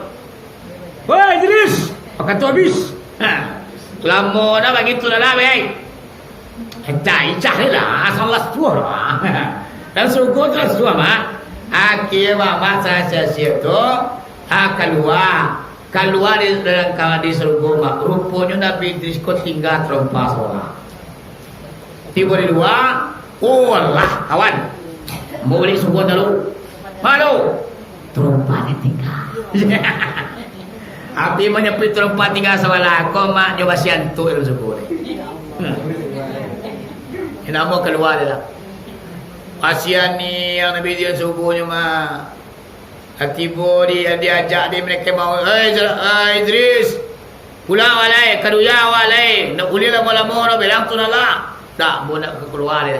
Woi, Idris, wakatu habis. Ha. Lamo dah bagitu dah lah, weh. Cah, cah ni lah, asal lah suah lah. Dan suku tu lah suah, Mak. Akhir Mak, Mak, saya, saya, saya tu, ah, kalua. Kalua di dalam kamar di sarugo, Mak. Ruponyo Nabi Idris ko tingga tarompa surang. Tibo di lua, oh alah, kawan. Ambo baliak subuah dulu. Malu. Tarompa ni tingga. Tapi manyapuik tarompa tingga sabalah, ko Mak nyo basiantuk dalam subuah ni. Hmm. Namo kalua dia lah. Kasian ni yang Nabi Idris subuhnyo, Mak. Lah tibo di, diajak di malaikat maut, "Ai, Isra-, ai, Idris, pulang awak lai, ka dunia awak lai, ndak buliah lamo-lamo doh, bilang tu nah lah." "Ndak, ambo ndak ka kalua lai."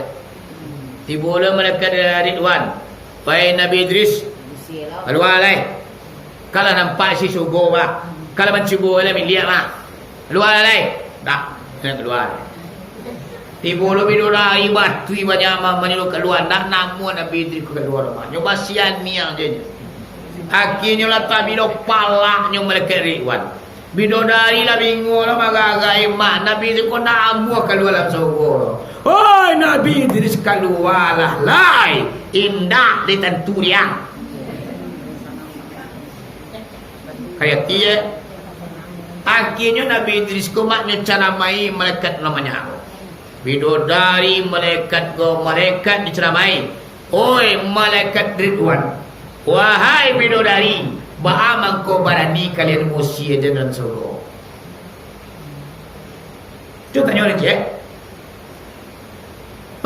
Tibo lo malaikat Ridwan, "Wahai Nabi Idris, kalua lai. Kan lah nampak isi surugo, bah. Kan lah mancubo lai miliak, bah. Kalua lai." "Ndak, jan kalua." Tibo lo bidodari batui banyak ma-, manyuruah kalua, ndak namuah Nabi Idris ko kalua rumah. Nyo basianiang je nyo. Akhirnyo lah tabilo palaknyo malaikat Ridwan. Bidodari lah bingung lah, maragai, "Mak, Nabi Idris ko ndak namuah kalua dalam surugo." "Oi, Nabi Idris, kalualah lai. Indak ditantu dia." Kayaki, eh. Akhirnyo Nabi Idris ko, Mak, nyo caramai malaikat nan banyak. Bidodari malaikat ko, malaikat dicaramai, "Oi, malaikat Ridwan, wahai bidodari, baa mangko barani kalian mausia den dalam surugo?" Tu tanyo den ciek.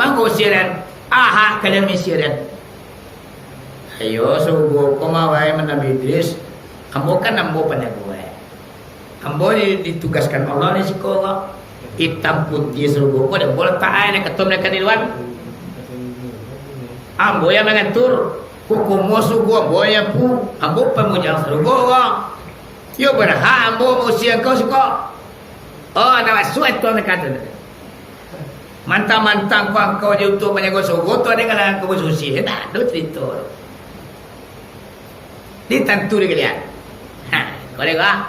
"Mangko usia den, a hak kalian mausia den?" "Iyo, surugo ko mah, wahai Nabi Idris, ambo kan ambo panjago, eh. Ambo di-, ditugaskan Allah di siko, Allah. Itam putiah surugo ko, den ambo latak ai, nan kato malaikat Ridwan. Ambo yang mangatur, hukum surugo ambo yang pu, ambo pamujang surugo ko. Iyo barhak ambo mausia angkau siko." "Oh, nak masuak itu nan kato. Mantang-mantang ko angkau je untuak manjago surugo tu, ado nan ka angkau mausia, ndak ado carito." Ditantu di kalian. Ha, ko dek, ah.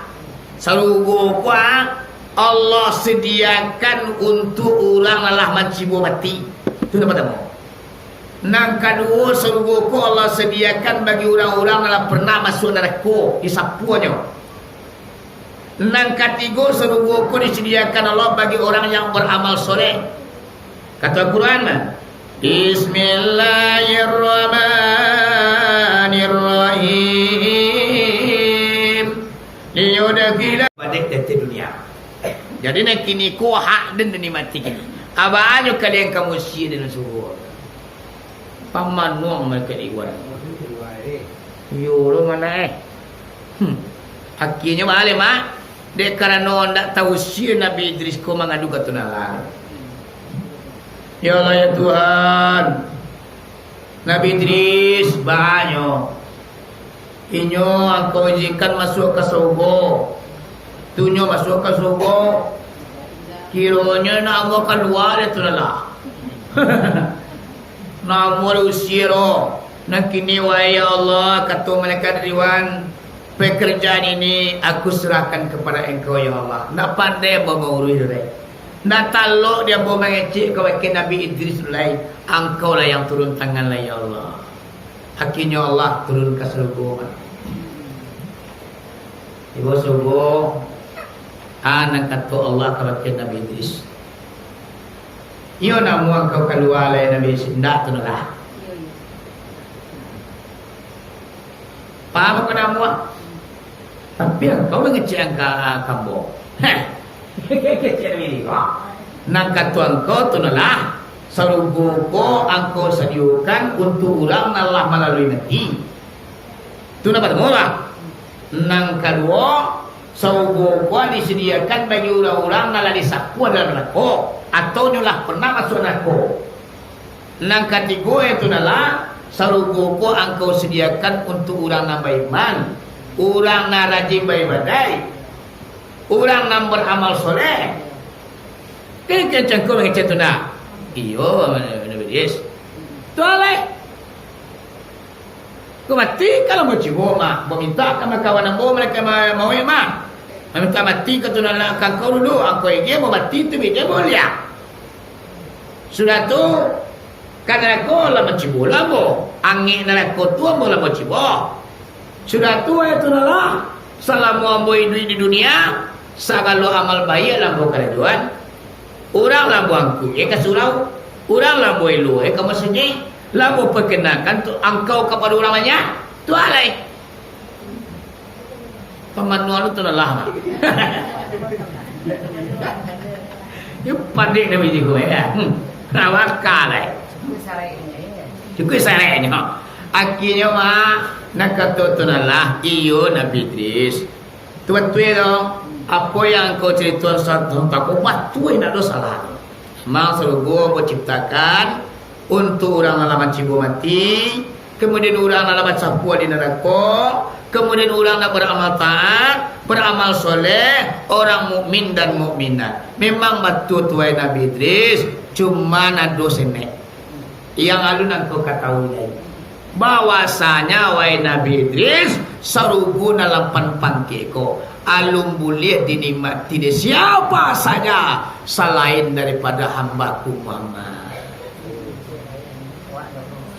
Sarugo ko, ah, Allah sadiakan untuak urang nan lah mancubo mati. Tu nan partamo. Nan kaduo, sarugo ko Allah sadiakan bagi urang-urang nan lah pernah masuak narako, disapuanyo. Nan katigo, sarugo ko disadiakan Allah bagi urang yang baramal soleh. Kato Al-Quran mah, "Bismillahirrahmanirrahim. Liyudkhila." Badek dati dunia. Jadi, nan kini ko hak den dinikmati kini. Abanyo kalian ka mausia den dalam surugo. Pamanuang malaikat Ridwan. Iyo lo mano, eh. Hmm. Akhirnyo baa lai, Mak. Dek karano ndak tausia, Nabi Idris ko mangadu ka Tuhan Allah. "Ya Allah, ya Tuhan, Nabi Idris, banyo. Inyo Angkau izinkan masuak ka surugo. Tu nyo masuak ka surugo, kironyo nak ambo kalua dek tu lah. Nak ambo diusia lo. Nan kini, wahai ya Allah, kato malaikat Ridwan, pekerjaan ini aku serahkan kepada Engkau, ya Allah. Ndak pandai ambo mauruih tu lai. Ndak talok di ambo mangecek kabake Nabi Idris tu lai. Angkau lah yang turun tangan lai, ya Allah." Akhirnyo Allah turun ka surugo. Tibo surugo, a nan kato Allah kabake Nabi Idris, "Iyo namuah angkau kalua lai, Nabi Idris?" "Indak tu lah." "Paham aku namuah? Tapi angkau mangecek angka-, ka ambo." Heh. Nan kato angkau tu lah, sarugo ko angkau sadiokan untuak urang nan lah malalui mati. Tu nan partamo lah. Nan kaduo, sarugo ko disadiakan bagi urang-urang nan lah disapuan dalam narako, atau nyo lah pernah masuak narako. Nan katigo, yaitu nalah, sarugo ko angkau sadiakan untuak urang nan baiman, urang nan rajin baibadaik, urang nan baramal soleh. Kan kancang ko mangecek tu nak? Iyo, Nabi Idris. Tu alai. Ko mati kalau mancubo mah, bamintak ka makawan ambo malaikat ma-, mauik mah. Mamintak mati ka tunan ka angkau dulu, angkau igiah, ambo mati tu bia ambo liak. Sudah tu, ka narako lah bancibo lah ambo. Angek narako tu ambo lah bancibo. Sudah tu, wahai Tuhan Allah, salamo ambo iduik di dunia, sagalo amal baiak lah ambo karajoan. Urang lah ambo angkuik ka surau, urang lah ambo elok ka masajik, lah ambo pakenalkan tu angkau kapado urang banyak. Tu alai. Pamanuan tu lah. Yo, pandai Nabi Ibrahim, ya. Hmm. Nah, wakal, eh. Cukup sareknyo. Akhirnyo mah, nak kato tu lah, iyo Nabi Idris. Tu batua tu. Apo yang kau carito satu tako batua, indak ado salah. Mang sarugo kau ciptakan, untuak urang nan lah mancibo mati, kamudian urang nan lah bacampua di narako, kamudian urang nan baramal taat, baramal soleh, urang mukmin dan mukminat. Memang batua tu, wahai Nabi Idris, cuman ado senek. Yang alun angkau katahui lai, bahwasanya, wahai Nabi Idris, sarugo nan lapan pangkek ko, alun buliah dinikmati dek siapa saja salain daripada hambaku Muhammad.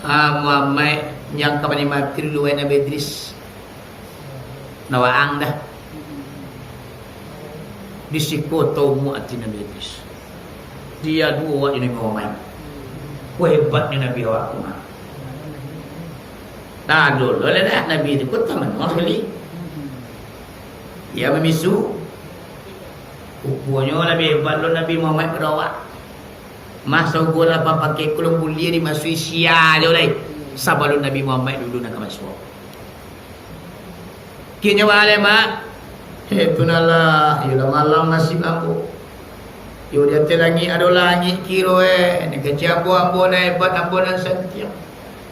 Ah, Muhammad, nyang ka manikmati dulu, wahai Nabi Idris. Nah, waang dah. Di siko taumuak ati Nabi Idris. Dia duo awak jo Nabi Muhammad. Ko hebatnyo Nabi awak ko mah. Nah, dulu lah dah Nabi tu ko tamanuang sakali. Dia mamisu. Ruponyo labiah hebat lo Nabi Muhammad pado awak. Mah sarugo lapan pangkek ko alun buliah dimasuak sia jo lai. Sabalun Nabi Muhammad dulu nan ka masuak. Kini baa lai, Mak? Eh, tu nan lah, iyolah malang nasib ambo. Iyo, di ateh langik ado langik kiro, eh. Nan kecek ambo, ambo nan hebat, ambo nan santiang.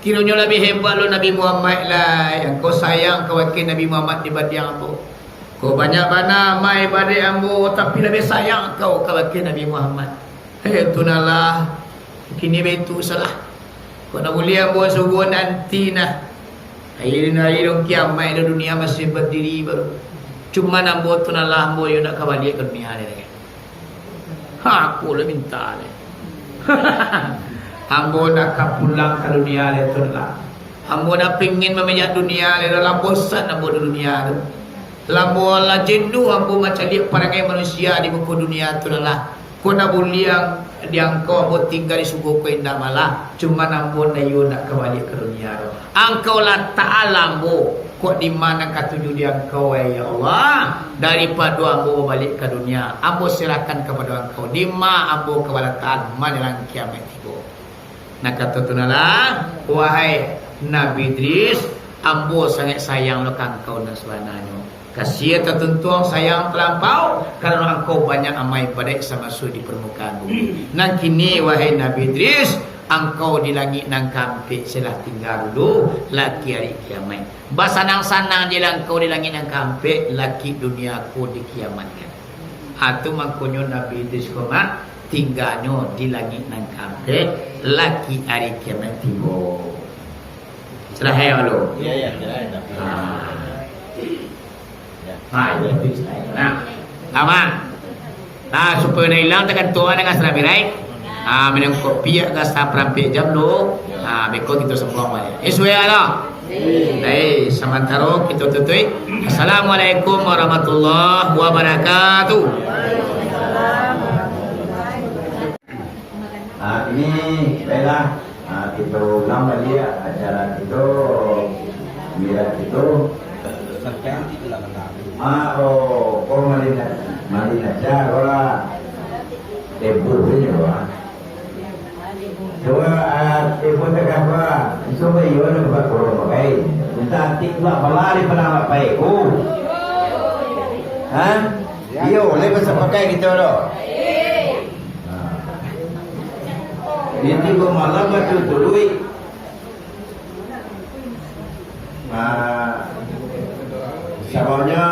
Kironyo labiah hebat lo Nabi Muhammad lai. Angkau sayang kabake Nabi Muhammad dibanding ambo. Kau banyak bana amal ibadaik ambo, tapi labiah sayang kau kabake Nabi Muhammad. Eh, tu nan lah. Kini baitu salah. Kok nak buliah ambo suruah nanti nah. Hari, hari dong kiamaik dah, dunia masih badiri baru. Cuman ambo tu nan lah, ambo yo nak ka baliak ka dunia ni lai. Ha, aku lah minta ni. Ambo nak ka pulang ka dunia ni tu lah. Ambo nak pingin mamijak dunia ni lah, lah bosan ambo di dunia tu. Lah ambo lah jenuh ambo mancaliak parangai manusia di muko dunia tu lah. Kok nak buliah di angkau ambo tingga di surugo ko indak malah, cuman ambo nan iyo nak ka baliak ka dunia tu. Angkau latakan lah ambo, kok di ma nan katuju di angkau, wahai ya Allah, daripado ambo babaliak ka dunia, ambo serahkan kapado angkau, di ma ambo ka balatakan manjelang kiamaik tibo. Nah, kato tu nah lah, wahai Nabi Idris, ambo sangaik sayang lo ka angkau nan sabananyo. Kasiah tatuntuang sayang talampau, karano angkau banyak amal ibadaik samaso di parmukaan bumi. Nan kini, wahai Nabi Idris, angkau di langik nan kaampek, salah tingga dulu, laki ari kiamaik. Basanang-sanang je lah angkau di langik nan kaampek, laki dunia ko dikiamatkan. Ha, tu mangkonyo Nabi Idris ko mah, tingganyo di langik nan kaampek, laki ari kiamaik tibo. Sudah, hai, alo? Iya, iya, sudah, sudah. Ha. Ya. Ha, itu, itu, sudah. Nah. Aman. Nah, supayo nak ilang tagantuang dengan sarabirai. Ha, minum kopi agak saparampek jam dulu. Ha, beko kita semua balik. Eh, sudah, alo? Baik, samantaro kito tutuik. Assalamualaikum warahmatullahi wabarakatuh. Ah, ini, baiklah. Ah, kita ulang balik acara kita, milad kita. Ah, oh, oh, malin, malin aja, wah. Heboh saja, wah. Coba, ah, eh, buat tak apa. Coba iyo nak buat korong pakai. Minta atik pula bala di padang lapai ko. Ha? Iyo, boleh pasal pakai kita tu. Ha. Dia tiba malam batu tuluik. Ha. Sababnya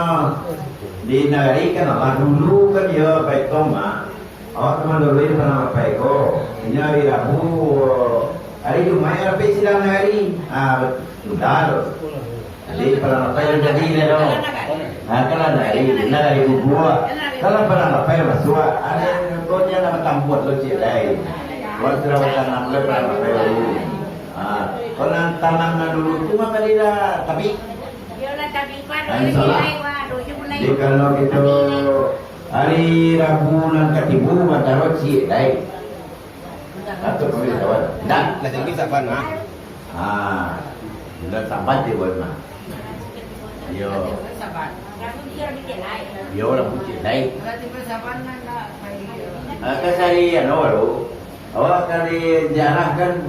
di nagari kan lah dulu kan dia baik tong, Mak. Awak tu mandului panang lapai ko. Inyo hari Rabu, hari Jumaik rapek sidang nagari. Ah, sudah tu. Jadi panang lapai tu jadi dia tu. Ah, kalau nagari, indak hari Rabu. Kalau panang lapai masuak, ada ko dia nak batambuak tu cik lai. Kalau sudah batanam, udah pernah pakai dulu. Ah, kalau nan tanam nan dulu tu mah tadi dah, tapi Yo lah, tapi kan, ah, insyaallah. Mulai, wah, dulu mulai. Jadi kalau kita hari Rabu nan katibo, mantaro ciek dai. Atau kami kawan. Dah. Lah, jadi saban, ah. Ah, bulan Saban tibo mah. Yo. Yo, lah, putiah dai. Ah, kasari, anu, baru. Awak kali diarahkan.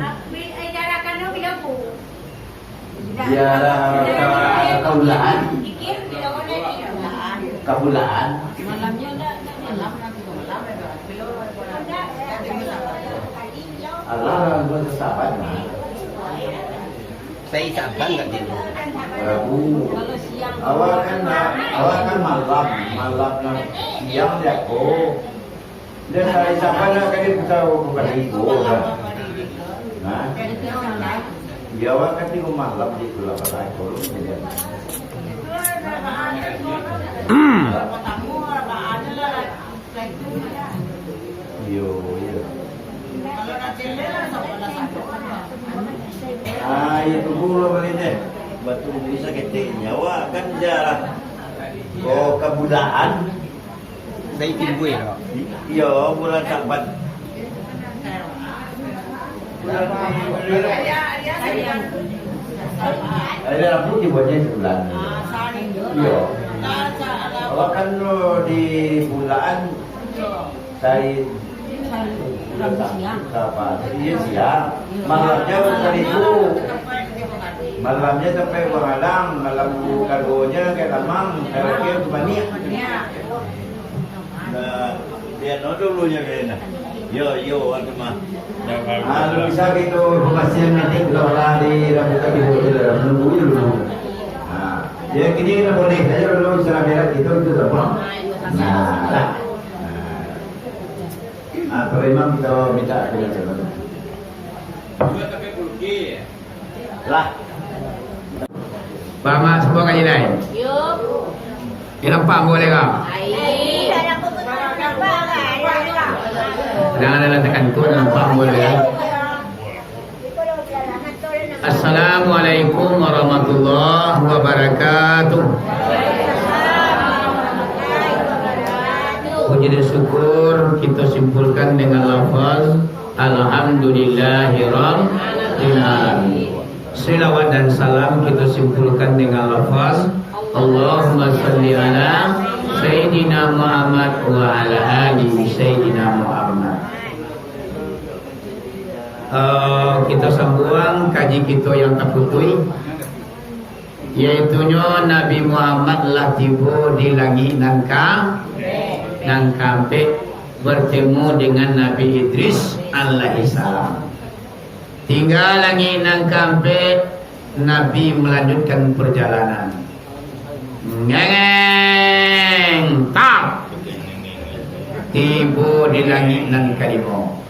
Diarah ka Kabulaan. Kabulaan. Alah, bulan Saban, nah. Sai Saban tak tibo. Rabu. Awak kan, awak kan malam, malam nan siang dia ko. Dia hari Saban nak kali buka buka tigo dah. Nah. Dia awak kan tigo malam di bulan Saban, kalau dia. Iyo, iyo. Ah, iyo, tunggu lah balik deh. Batu bisa ketek nyawa kan jarang. Oh, Kabulaan. Dari timbul tu. Iyo, bulan Saban. Hari Rabu tibonya sebulan. Iyo. Awak kan lo di bulan sari. Sari siang. Iyo, siang. Malamnya bukan itu. Malamnya sampai Bangkalang, malam kaduonyo ka Tamang, ka Rakia, ka Baniak. Nah, biar no dulu nya, biar no. Yo, yo, waktu mah. Ah, lu bisa gitu, pemastian nanti kalau lah di Rabu Katibo tu dah menunggu dulu. Ah, ya, kini dah boleh saja dulu, istirahat berak gitu, itu tak apa. Nah, lah. Nah. Ah, kalau imam kita minta, kita minta. Lah. Bamak semua kan ilai? Yo. Ni nampak ambo leka? Ai. Jangan ada tekan tu, nampak ambo leka? Assalamualaikum warahmatullahi wabarakatuh. Puji dan syukur kita simpulkan dengan lafaz Alhamdulillahirabbil alamin. Selawat dan salam kita simpulkan dengan lafaz, Allahumma salli ala Sayyidina Muhammad wa ala ali Sayyidina Muhammad. Eh, kita sambuang kaji kita yang taputuih. Yaitunyo Nabi Muhammad lah tibo di langik nan ka, nan kaampek, bertemu dengan Nabi Idris alaihissalam. Tingga langik nan kaampek, Nabi melanjutkan perjalanan. Ngengeng, tap. Tibo di langik nan kalimo.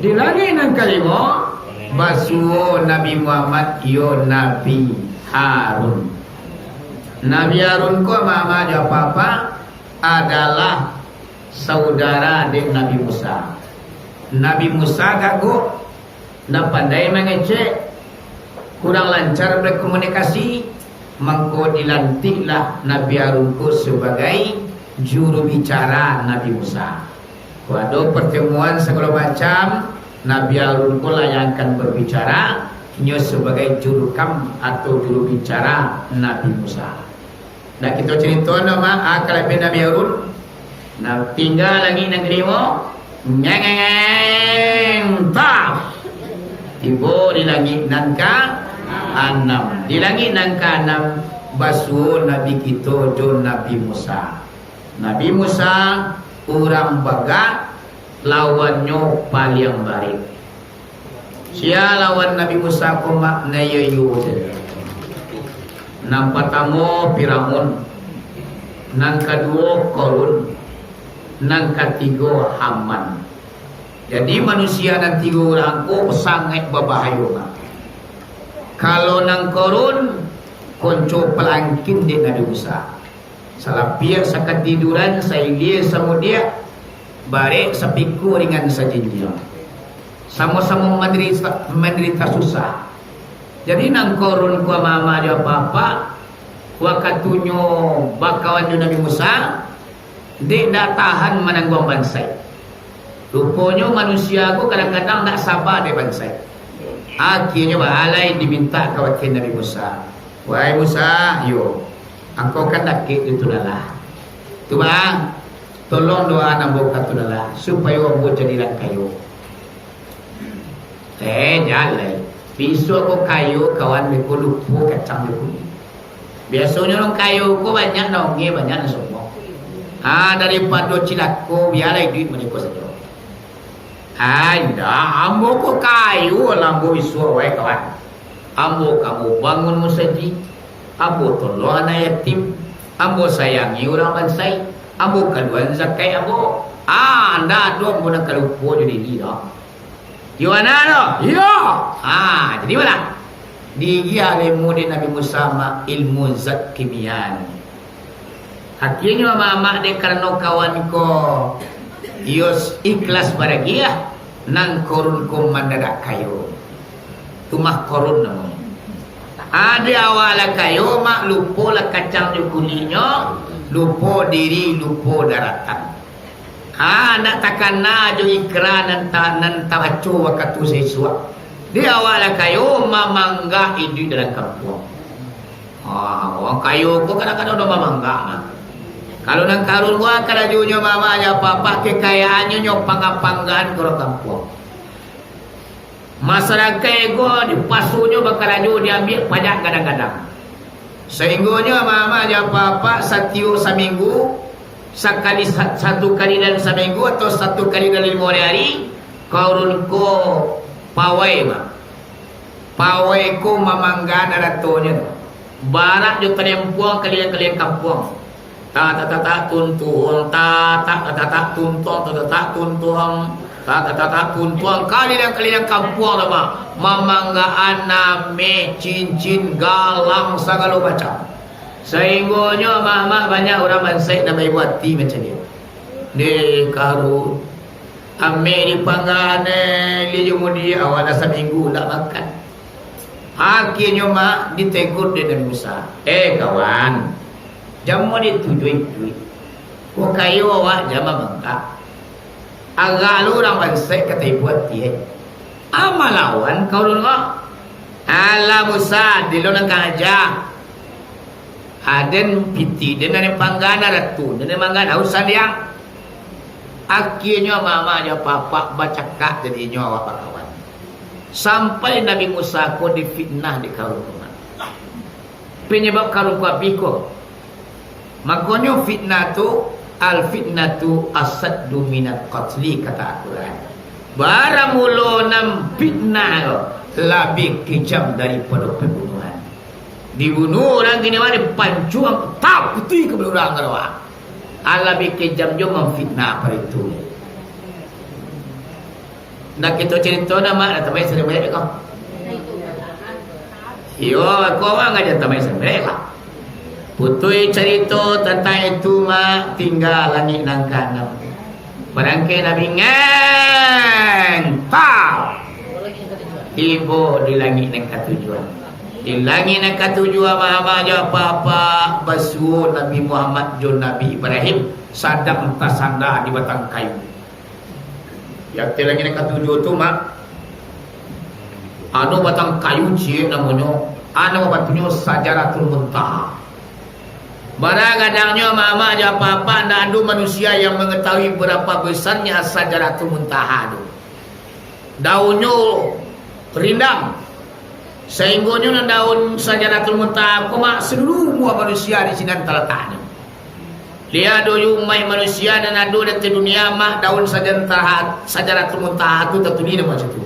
Di langik nan kalimo, basuo Nabi Muhammad, iyo Nabi Harun. Nabi Harun ko mama jo papa adalah saudara dek Nabi Musa. Nabi Musa gagok, ndak pandai mangecek, kurang lancar berkomunikasi, mangko dilantiklah Nabi Harun ko sebagai juru bicara Nabi Musa. Kok ado pertemuan sagalo macam, Nabi Harun ko lah yang akan berbicara, nyo sebagai jurukam atau juru bicara Nabi Musa. Nah, kito carito no, Mak, ah, kalabiahan Nabi Harun. Nah, tingga langik nan kalimo, ngengeng, tah. Tibo di langik nan ka anam. Di langik nan ka anam, basuo Nabi kito jo Nabi Musa. Nabi Musa urang bagak, lawannyo paliang barek. Sia lawan Nabi Musa ko, Mak? Nan iyo-iyo sajo. Nan patamo Firaun, nan kaduo Korun, nan katigo Haman. Jadi, manusia nan tigo urang ko sangaik babahayo, Mak. Kalau nan Korun, konco palangkin dek Nabi Musa. Salapiak sakatiduran, sailia samudiak, barek sapikua ringan sajinjiang. Samo-samo mandarita, mandarita susah. Jadi, nan korun ko mama jo apak-apak, wakatunyo bakawan jo Nabi Musa, dek ndak tahan manangguang bansaik. Ruponyo manusia ko kadang-kadang ndak saba dek bansaik. Akhianyo baalai dimintak ka wakil Nabi Musa. "Wahai Musa, iyo, angkau kan dakek jo Tunalah. Tu baa, tolong doaan ambo ka Tunalah, supayo ambo jadi urang kayo." Eh, jan lai. Bisuak ko kayo, kawan, beko lupo kacang jo kulik. Biasonyo urang kayo ko banyak nan ongeh, banyak nan sombong. Ah, daripado cilako, bialah iduik mareko sajo. Ah, indak, ambo ko kayo lah, ambo bisuak wai, kawan. Ambo ka ambo bangun musajik, ambo tolong anak yatim, ambo sayangi urang bansaik, ambo kaluan zakat ambo. Ah, ndak ado ambo nan ka lupo jo diri doh. Iyo bana tu? Iyo. Ha, jadi bana. Diagiah ilmu dek Nabi Musa ma-, ilmu zat kimia. Akhianyo amak-amak dek karano kawan ko iyo s-, ikhlas baragiah, nan korun ko mandadak kayo. Tu mah korun namonyo. Ado awak lah kayo, mak, lupo lah kacang jo kuliknyo, lupo diri, lupo daratan. Ha, ndak takana jo ikra nan ta-, nan tabaco wakatu saisuak. Di awak lah kayo mamanggak iduik dalam kampuang. Ha, urang kayo ko kadang-kadang udah mamanggak, nah. Kalau nan karun ko karajonyo mama jo apak-apak, kekayaannyo nyo pangga-panggaan ka urang kampuang. Masarakaik ko dipasonyo bakarajo, diambiak pajak gadang-gadang. Sainggonyo amak-amak jo apak-apak satiok saminggu, sakali sa-, satu kali dalam saminggu atau satu kali dalam limo ari, korun ko pawai, Mak. Pawai ko mamanggaan aratonyo tu. Barak jo tanempuang kaliliang-kaliliang kampuang. Ta ta ta ta tuntuang, ta ta ta ta ta tuntuang, ta ta ta tuntuang, ta ta ta ta tuntuang. Kaliliang-kaliliang kampuang tu, Mak. Mamanggaan ameh, cincin, galang, sagalo macam. Sainggonyo amak-amak banyak urang bansaik nan baibo ati macam tu. Deh, karu. Ameh dipanggaan, eh, limo di awak lah saminggu ndak makan. Akhianyo, Mak, ditegur dek Nabi Musa. "Eh, kawan, jan mode tujuah iduik. Wah, kayo awak jan mamanggak. Agak lu urang bansaik ka taibo ati, eh. A malawan ka ulun ko?" "Alah Musa, dilo nan ka aja. Aden pitih, den nan panggaan, aratu, den nan manggaan, ausan diang." Akhianyo mama jo papa bacakak jadinyo awak bakawan. Sampai Nabi Musa ko difitnah dek karun ko. Panyabab karun ko abih ko. Makonyo fitnah tu, al fitnatu asaddu minal qatli, kata Al-Quran. Baramulo nan fitnah ko labiah kejam daripado pambunuahan. Dibunuah urang kini mah dipancuang, taputuih ka balurang ka bawah. Alah, labiah kejam jo mamfitnah pado itu. Ndak kito carito nah, Mak, dah tamai sarimbek ko. Iyo, ko mah nggak jan tamai sarimbek lah. Putuih carito tantang itu, Mak, tingga langik nan kaanam. Barangkek Nabi ngan, tau. Tibo di langik nan katujuah. Di langik nan katujuah, mama jo papa, basuo Nabi Muhammad jo Nabi Ibrahim, sadang tasanda di batang kayu. Di ateh langik nan katujuah tu, Mak, ado batang kayu ciek namonyo, a, namo batanyo Sajaratul Muntaha. Bara gadangnyo, mama jo papa, ndak ado manusia yang mangatahui barapa basarnyo Sajaratul Muntaha tu. Daunnyo rindang, sainggonyo nan daun Sajaratul Muntaha ko, Mak, saluluah umua manusia di sinan talataknyo. Lai ado juo umaik manusia nan ado di ateh dunia, Mak, daun Sajarah-, Sajaratul Muntaha tu tatulih namo situ.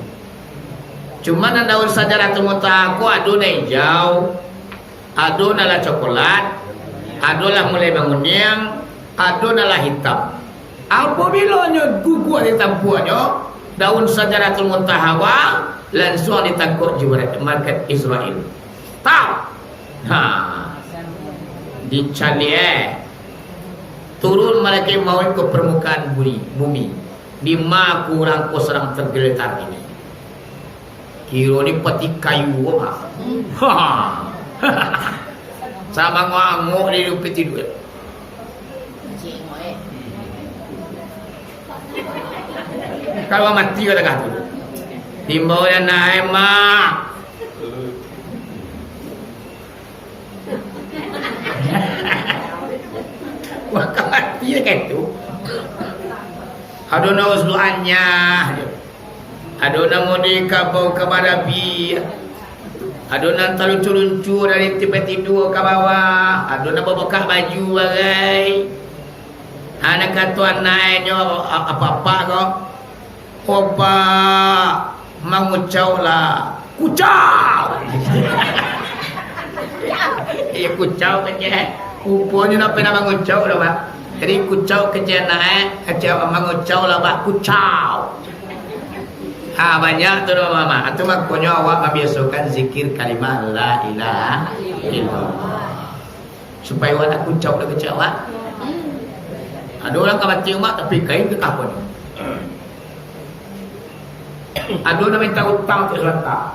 Cuma nan daun Sajaratul Muntaha ko ado nan ijau, ado nan lah cokolat, ado lah mulai manguniang, ado nan lah hitam. Apabilo nyo guguak di tampuaknyo, daun Sajaratul Muntaha ko lansuang ditangkok Jibril, malaikat Israil. Tau! Ha. Dicaliak, eh. Turun malaikat mauik ka parmukaan bumi, bumi. Di ma urang ko sadang tergeletar ini. Kiro ni pati kayu ko mah. Ha. Samangok-angok di lupit tidur. Kalau mati ka tangah tu. Timbau nan naik, Mak. Wah, ka mati ka itu. Ado nan uslu anyah. Ado nan mode kabau ka barapi. Ado nan taluncu-luncu dari timpek tidua ka bawah. Ado nan babukak baju bagai. Anak kato anaknyo a-, apak-apak ko. Opak, mangucau lah. Kucau! Iyo, kucau kecek. Ruponyo ndak pernah mangucau doh, Pak. Jadi, kucau kecek anak, eh, kecek mangucau lah, Pak. Kucau. Ah, banyak tu doh, Mama. Tu makonyo awak mabiasokan zikir kalimah la ilaha illallah. Supayo awak ndak kucau doh kecek awak. Ado urang ka mati umak, tapi kain ka kapun. Ado nan minta utang tu salanta.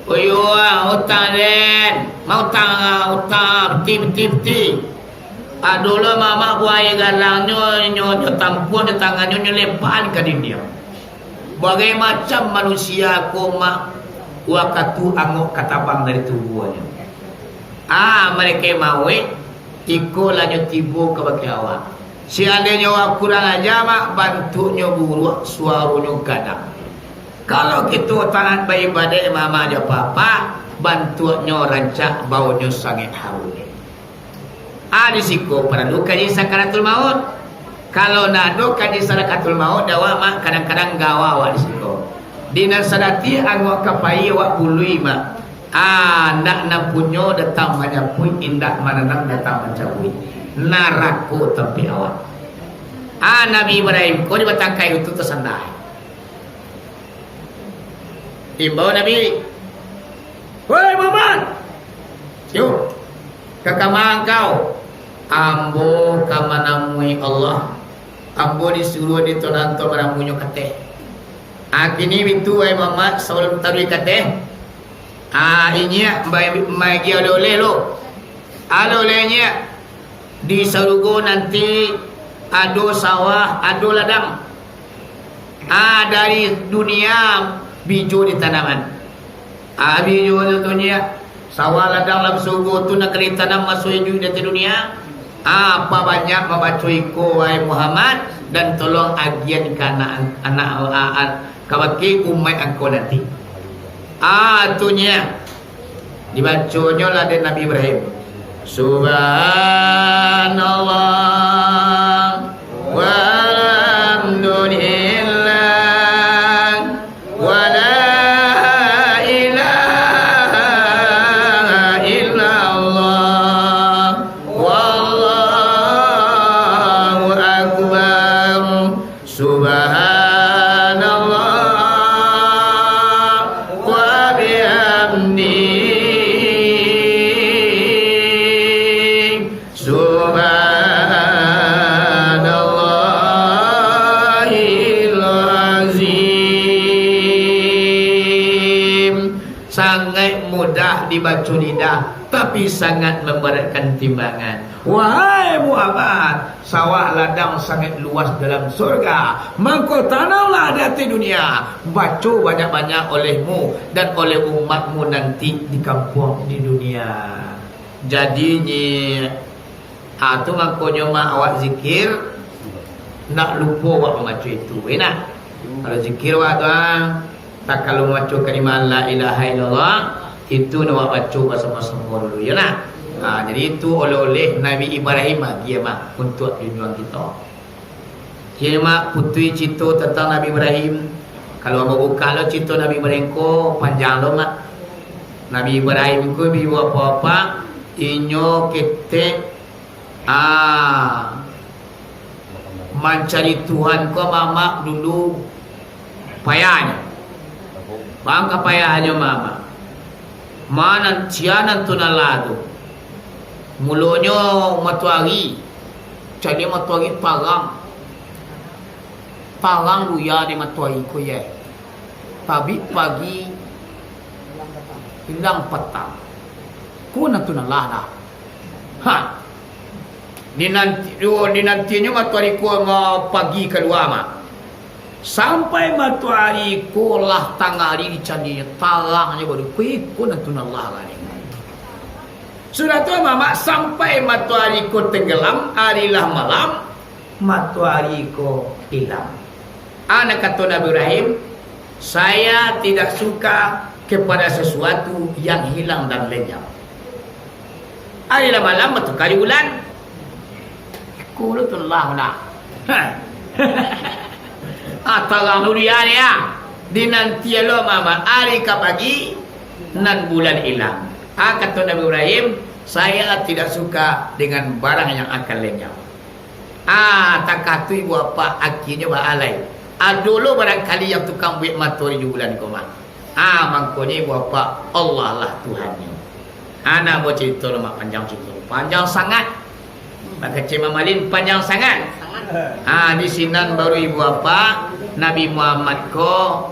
Oyo, ah, utang den. Ma utang, ah, utang, peti, peti, peti. Ado lo mamak buah aia galangnyo, nyo, nyo tampuah di tangannyo, nyo lempakan ka dindiang. Bagai macam manusia ko, Mak, wakatu angok ka tabang dari tubuahnyo. Ah, malaikat mauik, iko lah nyo tibo kabake awak. Seandainyo awak kurang aja, Mak, bantuaknyo buruak, suaronyo gadang. Kalau kito taat baibadaik, Mama jo Papa, bantuaknyo rancak, baunyo sangaik harum. Ah, di siko paralu kaji sakaratul maut. Kalau ndak ado kaji sakaratul maut, dek awak, Mak, kadang-kadang gawa awak di siko. Di nan sadati angok ka pai awak bului, Mak. Ah, ndak nan punyo datang manyapuik, indak mananam datang mancabuik. Narako tampek awak. Ah, Nabi Ibrahim ko di batang kayu tu tasanda. Imbau Nabi, "Woi Muhammad, yo, ka kama angkau?" "Ambo ka manamui Allah. Ambo disuruah di Tuhan tu manamuinyo kateh." Ah, kini bitu, wahai Muhammad, sabalun taruih kateh, ah, inyiak ma-, maagiah oleh-oleh lo. Oleh-oleh inyiak. Di sarugo nanti ado sawah, ado ladang. Ah, dari dunia bijo ditanaman. Ah, bijo tu, tu nyo, sawah ladang dalam sarugo tu nan ka ditanam masuak iduik di ateh dunia. Ah, pabanyak mambaco iko, wahai Muhammad, dan tolong agian ka anak, anak, ah, ah, kabake umaik angkau nanti. Ah, tu nyo. Dibaconyo lah dek Nabi Ibrahim, "Subhanallah, walhamdulillah, wala ilaha illallah, wallahu akbar." Subhanallah wa bihamdih. Subhanallahil azim. Sangaik mudah dibaco lidah, tapi sangat mambaratkan timbangan. Wahai Muhammad, sawah ladang sangaik luas dalam surga. Mangko tanamlah di ateh dunia. Baco banyak-banyak olehmu dan oleh umatmu nanti di kampuang di dunia. Jadi, nyi, ah, tu mangkonyo, Mak, awak zikir, ndak lupo awak mambaco itu. Enak. Kalau zikir awak tu, ah, tak kalau mambaco kalimah la ilaha illallah, itu nak awak baco basamo-samo dulu, yo nah. Ha, jadi itu oleh-oleh Nabi Ibrahim agiah, Mak, untuak junjuang kito. Kini, Mak, putui cito tantang Nabi Ibrahim. Kalau ambo buka lo cito Nabi Ibrahim ko, panjang lo, Mak. Nabi Ibrahim ko bi apo-apo, inyo ketek, ah, mancari Tuhan ko, Mamak, dulu payahnyo. Bang ka payahnyo, Mamak. Ma nan, sia nan tu nan lah tu. Mulonyo matoari, caliak matoari tarang. Tarang buya dek matoari ko, yo. Tabik pagi, Ilang patang. Ko nan tu nan lah dah. Ha. Dinanti-, oh, dinantinyo matoari ko ma-, pagi kalua, Mak. Sampai matoari ko lah tangah ari dicaliaknyo, tarangnyo baru, ko, ko nan tu nan lah lah ni. Sudah tu, Mamak, sampai matoari ko tenggelam, ari lah malam, matoari ko ilang. A nan kato Nabi Ibrahim, "Saya tidak suka kepada sesuatu yang hilang dan lenyap." Ari lah malam, batuka jo bulan. Iko lo tu lah, lah. Ah, tarang dulu ya, ya. Dinanti lo, Mamak, ari ka pagi, nan bulan ilang. Ah, kato Nabi Ibrahim, "Saya tidak suka dengan barang yang akan lenyap." Ah, takah tu ibu apak akienyo baalai. Ado lo barangkali yang tukang buek matoari jo bulan ko mah. Ah, mangkonyo ibu apak, Allah lah Tuhannyo. Ah, nak buek carito lo, Mak, panjang carito. Panjang sangat. Bakecek Mamalin, panjang sangat. Ah, di sinan baru ibu apak, Nabi Muhammad ko,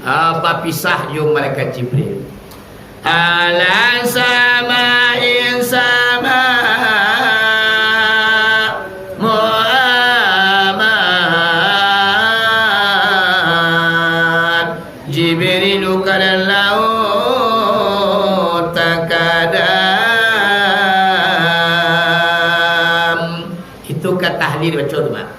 ah, bapisah jo malaikat Jibril. Ala sama'in sama Muhammad, Jibrilu kalan laut takadam. Itu ka tahlil baco tu, Mak.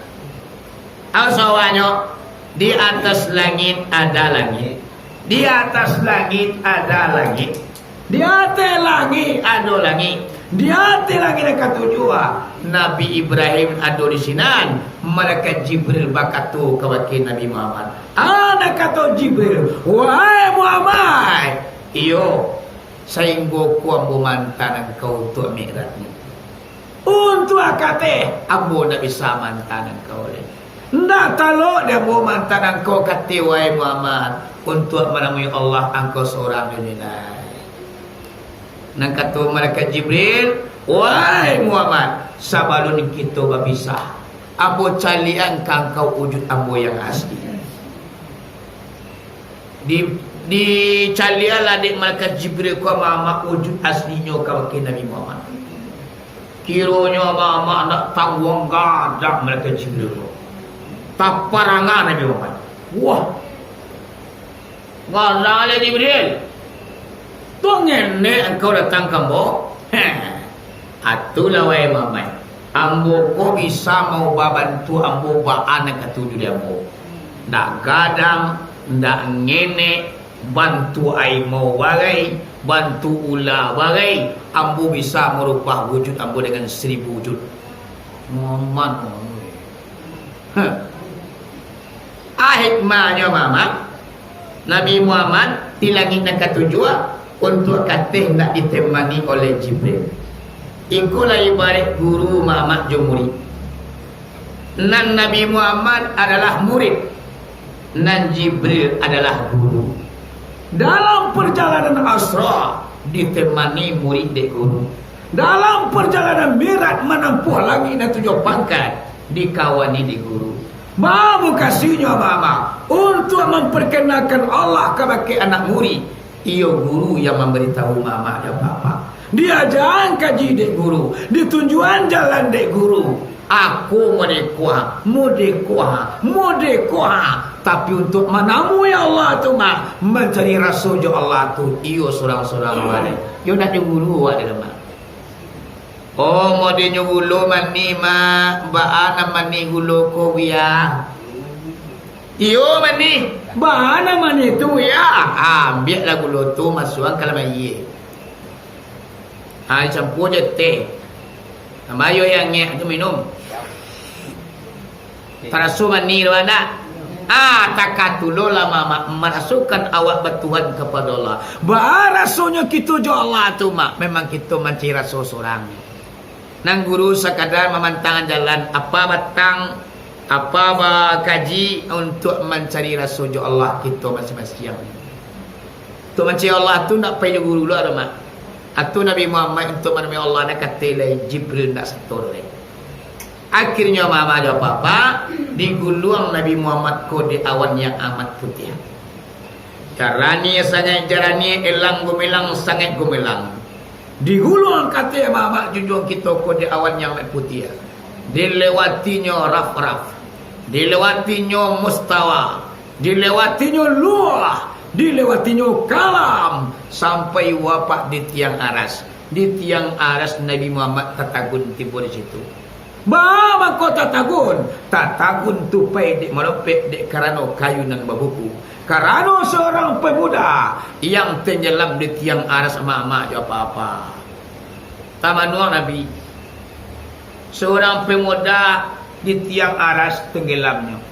Au sawanyo, di atas langit ada langit, di atas langit ada langit, di ateh langik ado langik, di ateh langik nan katujuah, Nabi Ibrahim ado di sinan, malaikat Jibril bakato kabake Nabi Muhammad, a nan kato Jibril, "Wahai Muhammad, iyo, sainggo ko ambo maanta angkau untuak mi'raj." Untuak ka ateh, ambo ndak bisa maanta angkau lai. Ndak talok di ambo maanta angkau ka ateh, wahai Muhammad, untuak manamui Allah angkau sorang jo nilai. Nan kato malaikat Jibril, "Wahai Muhammad, sabalun kito bapisah, ambo caliakan ka angkau wujud ambo yang asli." Di, dicalialah dek malaikat Jibril ko amak-amak wujud aslinyo kabake Nabi Muhammad. Kironyo amak-amak ndak tangguang gadang malaikat Jibril ko. Taparangan Nabi Muhammad. Wah. Gadang lai Jibril. Tu ngenek angkau datang ka ambo? Heh. Atulah, wahai Muhammad, ambo ko bisa maubah bantuak ambo baa nan katuju di ambo. Ndak gadang, ndak ngenek, bantuak harimau bagai, bantuak ula bagai, ambo bisa marubah wujud ambo dengan saribu wujud. Muhammad, Muhammad. Heh. A hikmahnyo, Mamak, Nabi Muhammad di langik nan katujuah, untuak ka ateh ndak ditemani oleh Jibril. Ikolah ibaraik guru, Mamak, jo murid. Nan Nabi Muhammad adalah murid, nan Jibril adalah guru. Dalam parjalanan Asra, ditemani murid dek guru. Dalam parjalanan Mi'raj manampuah langik nan tujuah pangkat, dikawani dek guru. Baa mukasinyo, Mamak, untuak mamparkenalkan Allah kabake anak murid, iyo guru yang mambaritahu Mamak jo Bapak. Diajakan kaji dek guru, ditunjuakan jalan dek guru. Ako modeko ha, modeko ha, modeko ha. Tapi untuak manamui Allah tu, Mak, mancari raso jo Allah tu, iyo surang-surang awak deh. Yo ndak jo guru awak deh, Mak. Oh, modenyo gulo manih, Mak. Baa nan manih gulo ko, Buya? Iyo, manih. Baa nan manih tu, Buya? Ah, ambiaklah gulo tu, masuakan ka dalam aia. Ha, dicampua jo teh. Tambah aia yang angek tu minum. Taraso manih tu, anak. Ah, takah tu lo lah, Mamak, marasokan awak batuhan kapado Allah. Baa rasonyo kito jo Allah tu, Mak? Memang kito mancari raso surang. Nan guru sakadar mamantangan jalan, apa batang, apa bakaji untuak mancari raso jo Allah kito masiang-masiang. Untuak mancari Allah tu ndak pai jo guru lo, Mak. Atau Nabi Muhammad untuak manemui Allah, nak kata lai Jibril ndak sato lai. Akhirnyo, Mamak jo Bapak, diguluang Nabi Muhammad ko di awan yang amat putiah. Jaraniah sangaik jaraniah, elang gumilang sangaik gumilang. Diguluang kato mamak junjuang kito ko di awan yang laik putiah. Dilewatinyo Rafraf, dilewatinyo Mustawa, dilewatinyo Luah, dilewatinyo Kalam, sampai wapak di tiang aras. Di tiang aras Nabi Muhammad tatagun tibo di situ. Baa mangko tatagun? Tatagun tupai dek malopek dek karano kayu nan babuku. Karano surang pamuda yang tenggelam di tiang aras mamak jo apa-apa. Tamanuang Nabi. Surang pamuda di tiang aras tenggelamnyo.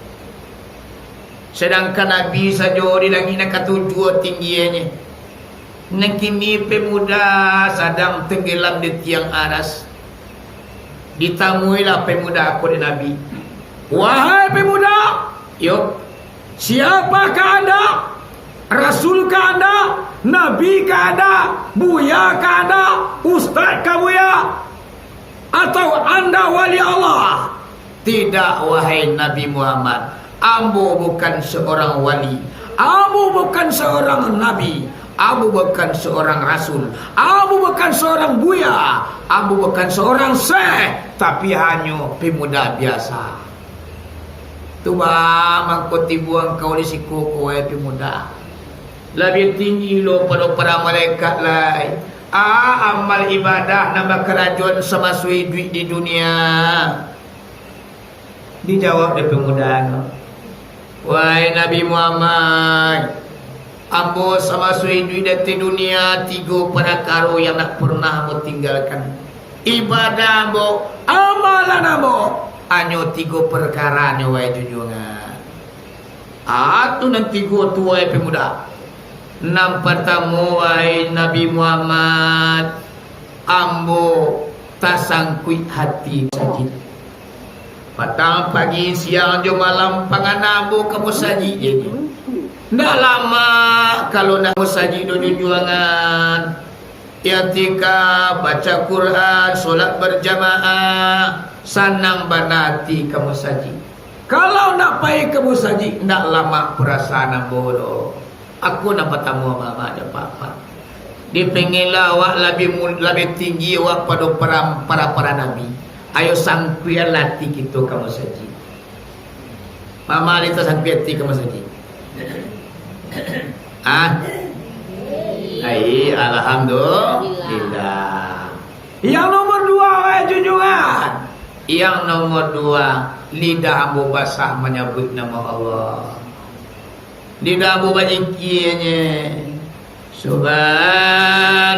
Sadangkan Nabi sajo di langik nan katujuah tinggienyo. Nan kini pamuda sadang tenggelam di tiang aras. Ditamuilah pamuda ko dek Nabi. "Wahai pamuda, yo, siapakah anda? Rasulkah anda? Nabikah anda? Buyakah anda? Ustadkah buya? Atau anda wali Allah?" "Tidak, wahai Nabi Muhammad, ambo bukan seorang wali, ambo bukan seorang nabi, ambo bukan seorang rasul, ambo bukan seorang buya, ambo bukan seorang syekh, tapi hanyo pemuda biasa." Tu baa mangko tibo angkau di siko ko, wahai pemuda. Labiah tinggi lo pado para malaikat lai. A, amal ibadah nan bakarajoan samaso iduik di dunia. Dijawab dek pemuda ko, "Wahai Nabi Muhammad, ambo samaso iduik di ateh dunia, tigo parakaro yang ndak pernah ambo tinggalkan. Ibadah ambo, amalan ambo, hanyo tigo parkaranyo, wahai junjuangan." "A, tu nan tigo tu, wahai pemuda." "Nan partamo, wahai Nabi Muhammad, ambo tasangkuik hati musajik. Patang, pagi, siang, jo malam, pangana ambo ka musajik jadi. Ndak lamak kalau ndak musajik do junjuangan. Iktikaf, baca Quran, solat berjamaah, sanang bana ati ka musajik. Kalau ndak pai ka musajik, ndak lamak parasaan ambo do." Ako nan partamo, mamak jo papak. Dipengenlah awak labiah mu-, labiah tinggi awak pado para, para, para nabi. Ayo sangkuikanlah ati kito ka musajik. Mamak lai tasangkuik ati ka musajik? Ah? Ai, alhamdulillah. Yang nomor dua, wahai junjuangan. Yang nomor dua, lidah ambo basah manyabuik namo Allah. Lidah ambo bazikianyo, "Subhanallah,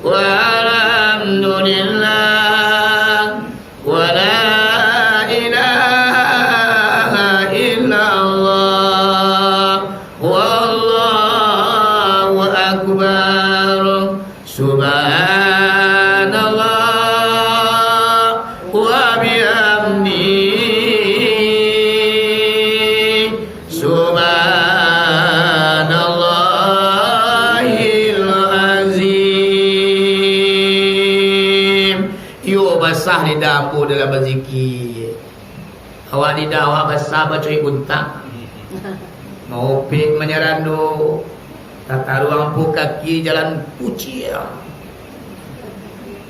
walhamdulillah, wala ilaha illallah, wallahu akbar. Subhanallah wa bihamdi. Subhanallahil azim." Iyo basah lidah ambo dalam bazikir. Awak lidah awak basah bacoik buntang. Maopek manyarando, tataruang pun kaki jalan kuciang.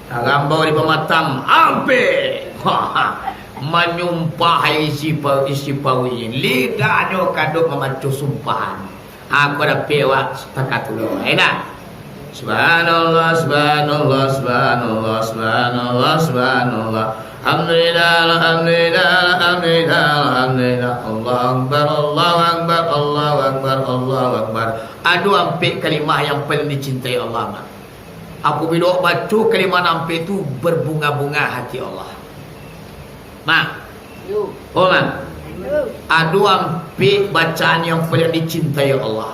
Tarambau di pamatang, ampek. Manyumpah isi pa-, isi paruik, lidahnyo kadok mamaco sumpahan. Aku dapek awak satakat tu lo. Enak. Subhanallah, subhanallah, subhanallah, subhanallah, subhanallah. Alhamdulillah, alhamdulillah, alhamdulillah, alhamdulillah. Allahu Akbar, Allahu Akbar, Allahu Akbar, Allahu Akbar. Ado ampek kalimah yang paling dicintai Allah, Mak. Apabila awak baco kalimah nan ampek tu, berbunga-bunga hati Allah. Mak. Yo. Oh, Mak. Yo. Ado ampek bacaan yang paling dicintai Allah.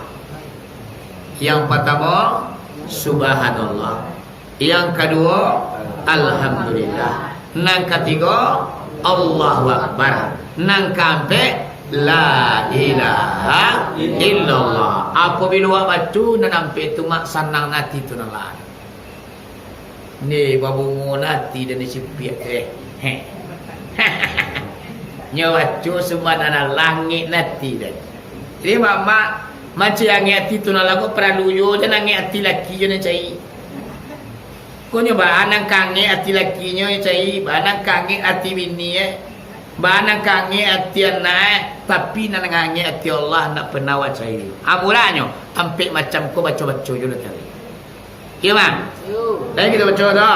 Yang partamo, subhanallah. Yang kaduo, alhamdulillah. Nan katigo, Allahu Akbar. Nan kaampek, la ilaha illallah. Apabila awak baco nan ampek tu, Mak, sanang ati tu nan lah. Ni babungo nati dan disipiak, eh. Heh. Nyo baco sumbangan langik nati dan. Jadi, mamak, mancai angek ati tu nan lagu paralu yo, jan angek ati laki yo nan cai. Konyo baa nan ka angek ati lakinyo cai, baa nan ka angek ati bini, eh. Baa nan ka angek ati anak, eh. Tapi nan angek ati Allah ndak pernah wak cai. Amuranyo, ampek macam ko baco-baco jo lah cari. Iyo, Bang? Baik, kita baco tu.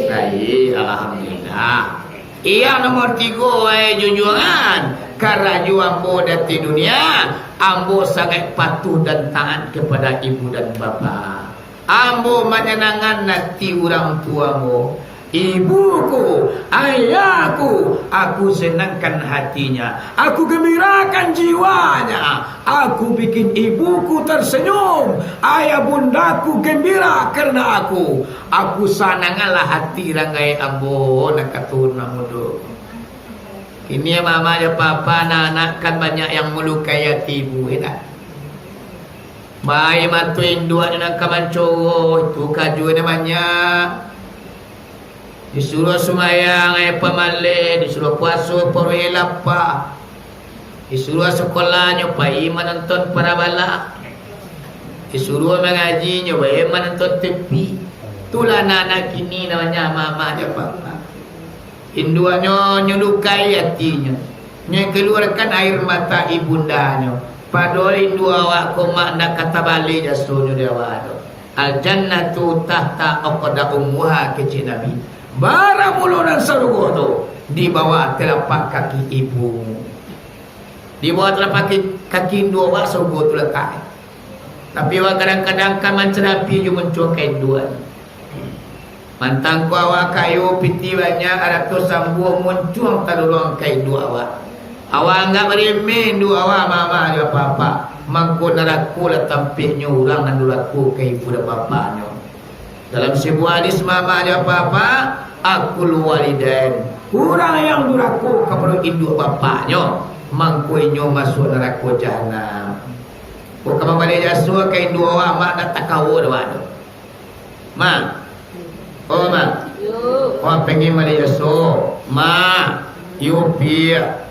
Baik, alhamdulillah. Yang nomor tigo, wahai junjuangan, karajo ambo di ateh dunia, ambo sangaik patuh dan taat kepada ibu dan bapa. Ambo manyanangkan ati urang tuo ambo. Ibuku, ayahku, aku senangkan hatinya, aku gembirakan jiwanya, aku bikin ibuku tersenyum, ayah bundaku gembira karena aku, aku sanangkanlah hati ranggai ambo, nak kato nan mudo. Kini mama jo papa, anak-anak kan banyak yang melukai hati ibu, ya tak? Baik mato induaknyo nan ka mancoroh, itu kajuanyo banyak. Disuruah sumbayang, ai pamaleh, disuruah puaso, paruik lapa. Disuruah sakolahnyo, pai manonton parabala. Disuruah mangajinyo, pai manonton T V. Itulah anak-anak kini namanya mama jo papa. Induaknyo, nyo lukai atinyo. Nyo kaluarkan air mata ibundanyo. Padohal induak awak ko mak ndak ka tabaleh jasonyo di awak tu. Al-jannatu tahta aqdami ummahat, kecek Nabi. Bara mulo nan sarugo tu di bawah telapak kaki ibumu. Di bawah telapak kaki, kaki induak awak sarugo tu latak. Tapi awak kadang-kadang kan mancarapi jo muncuang ka induak. Mantang ko awak kayo, pitih banyak, arato sambuang, muncuang tadorong ka induak awak. Awak anggap remeh induak awak, mama jo papa. Mangko narako lah tampeknyo urang nan durako ka ibu dan bapanyo. Dalam sabuah hadis, mama jo papa, aqul walidain. Urang yang durako kapado induak bapanyo, mangko inyo masuak narako jahanam. Bukan mambaleh jaso ka induak awak, mak, ndak takawa doh awak tu. Mak. Oh, mak. Yo. Awak pingin mambaleh jaso? Mak. Yo, piak.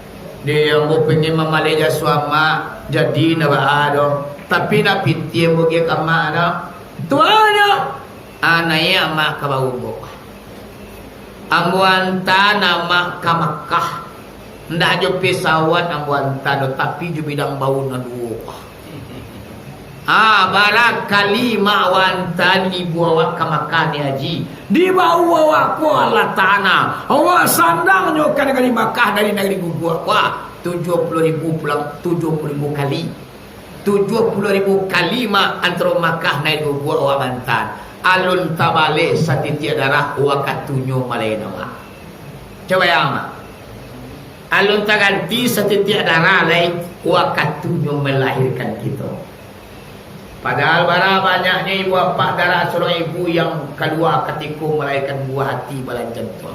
Dek ambo pingin mambaleh jaso amak, jadi ndak baa doh. Tapi ndak pitih ambo agiah ka amak doh. Tuanyo, ah, naiak amak ka barumbuak. Ambo anta amak ka Makkah. Ndak jo pesawat ambo anta doh, tapi jo bidang baun nan duo. Ha, barakali mak awak anta ibu awak ka Makkah ni, Haji. Dibawo awak ko Allah Ta'ala. Awak sandangnyo ka nagari Makkah dari nagari Guguak ko, tujuah puluah ribu pulang, tujuah puluah ribu kali. Tujuah puluah ribu kali mak antaro Makkah nagari Guguak awak mantan. Alun tabaleh satitiak darah wakatunyo malahikan awak. Cubo bayangkan, mak. Alun taganti satitiak darah lai wakatunyo malahirkan kito. Padahal bara banyaknyo ibu apak darah surang ibu yang kalua katiko malahirkan buah ati balanjan tu.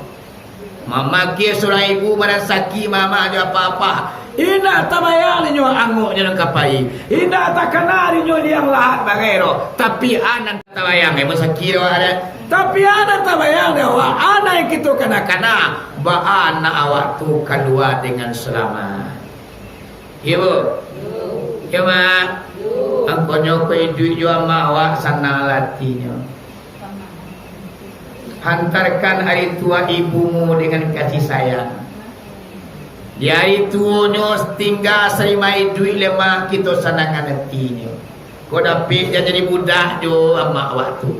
Mamakia surang ibu maransaki mama jo apa-apa. Indak tabayang inyo angoknyo nan ka pai. Indak takana inyo liang lahat bagai doh. Tapi anan tabayang, eh, masaki doh awak dek. Tapi anan tabayang dek awak, anan yang kito kana-kana. Baa anak awak tu kalua dengan salamaik. Iyo, Bu? Iyo, Mak? Angkonyo ko iduik jo amak awak sanang atinyo. Hantarkan ari tuo ibumu dengan kasih sayang. Di ari tuonyo tingga sarima iduik lemak kito sanangan atinyo. Ko dapek jan jadi budak jo amak awak tu.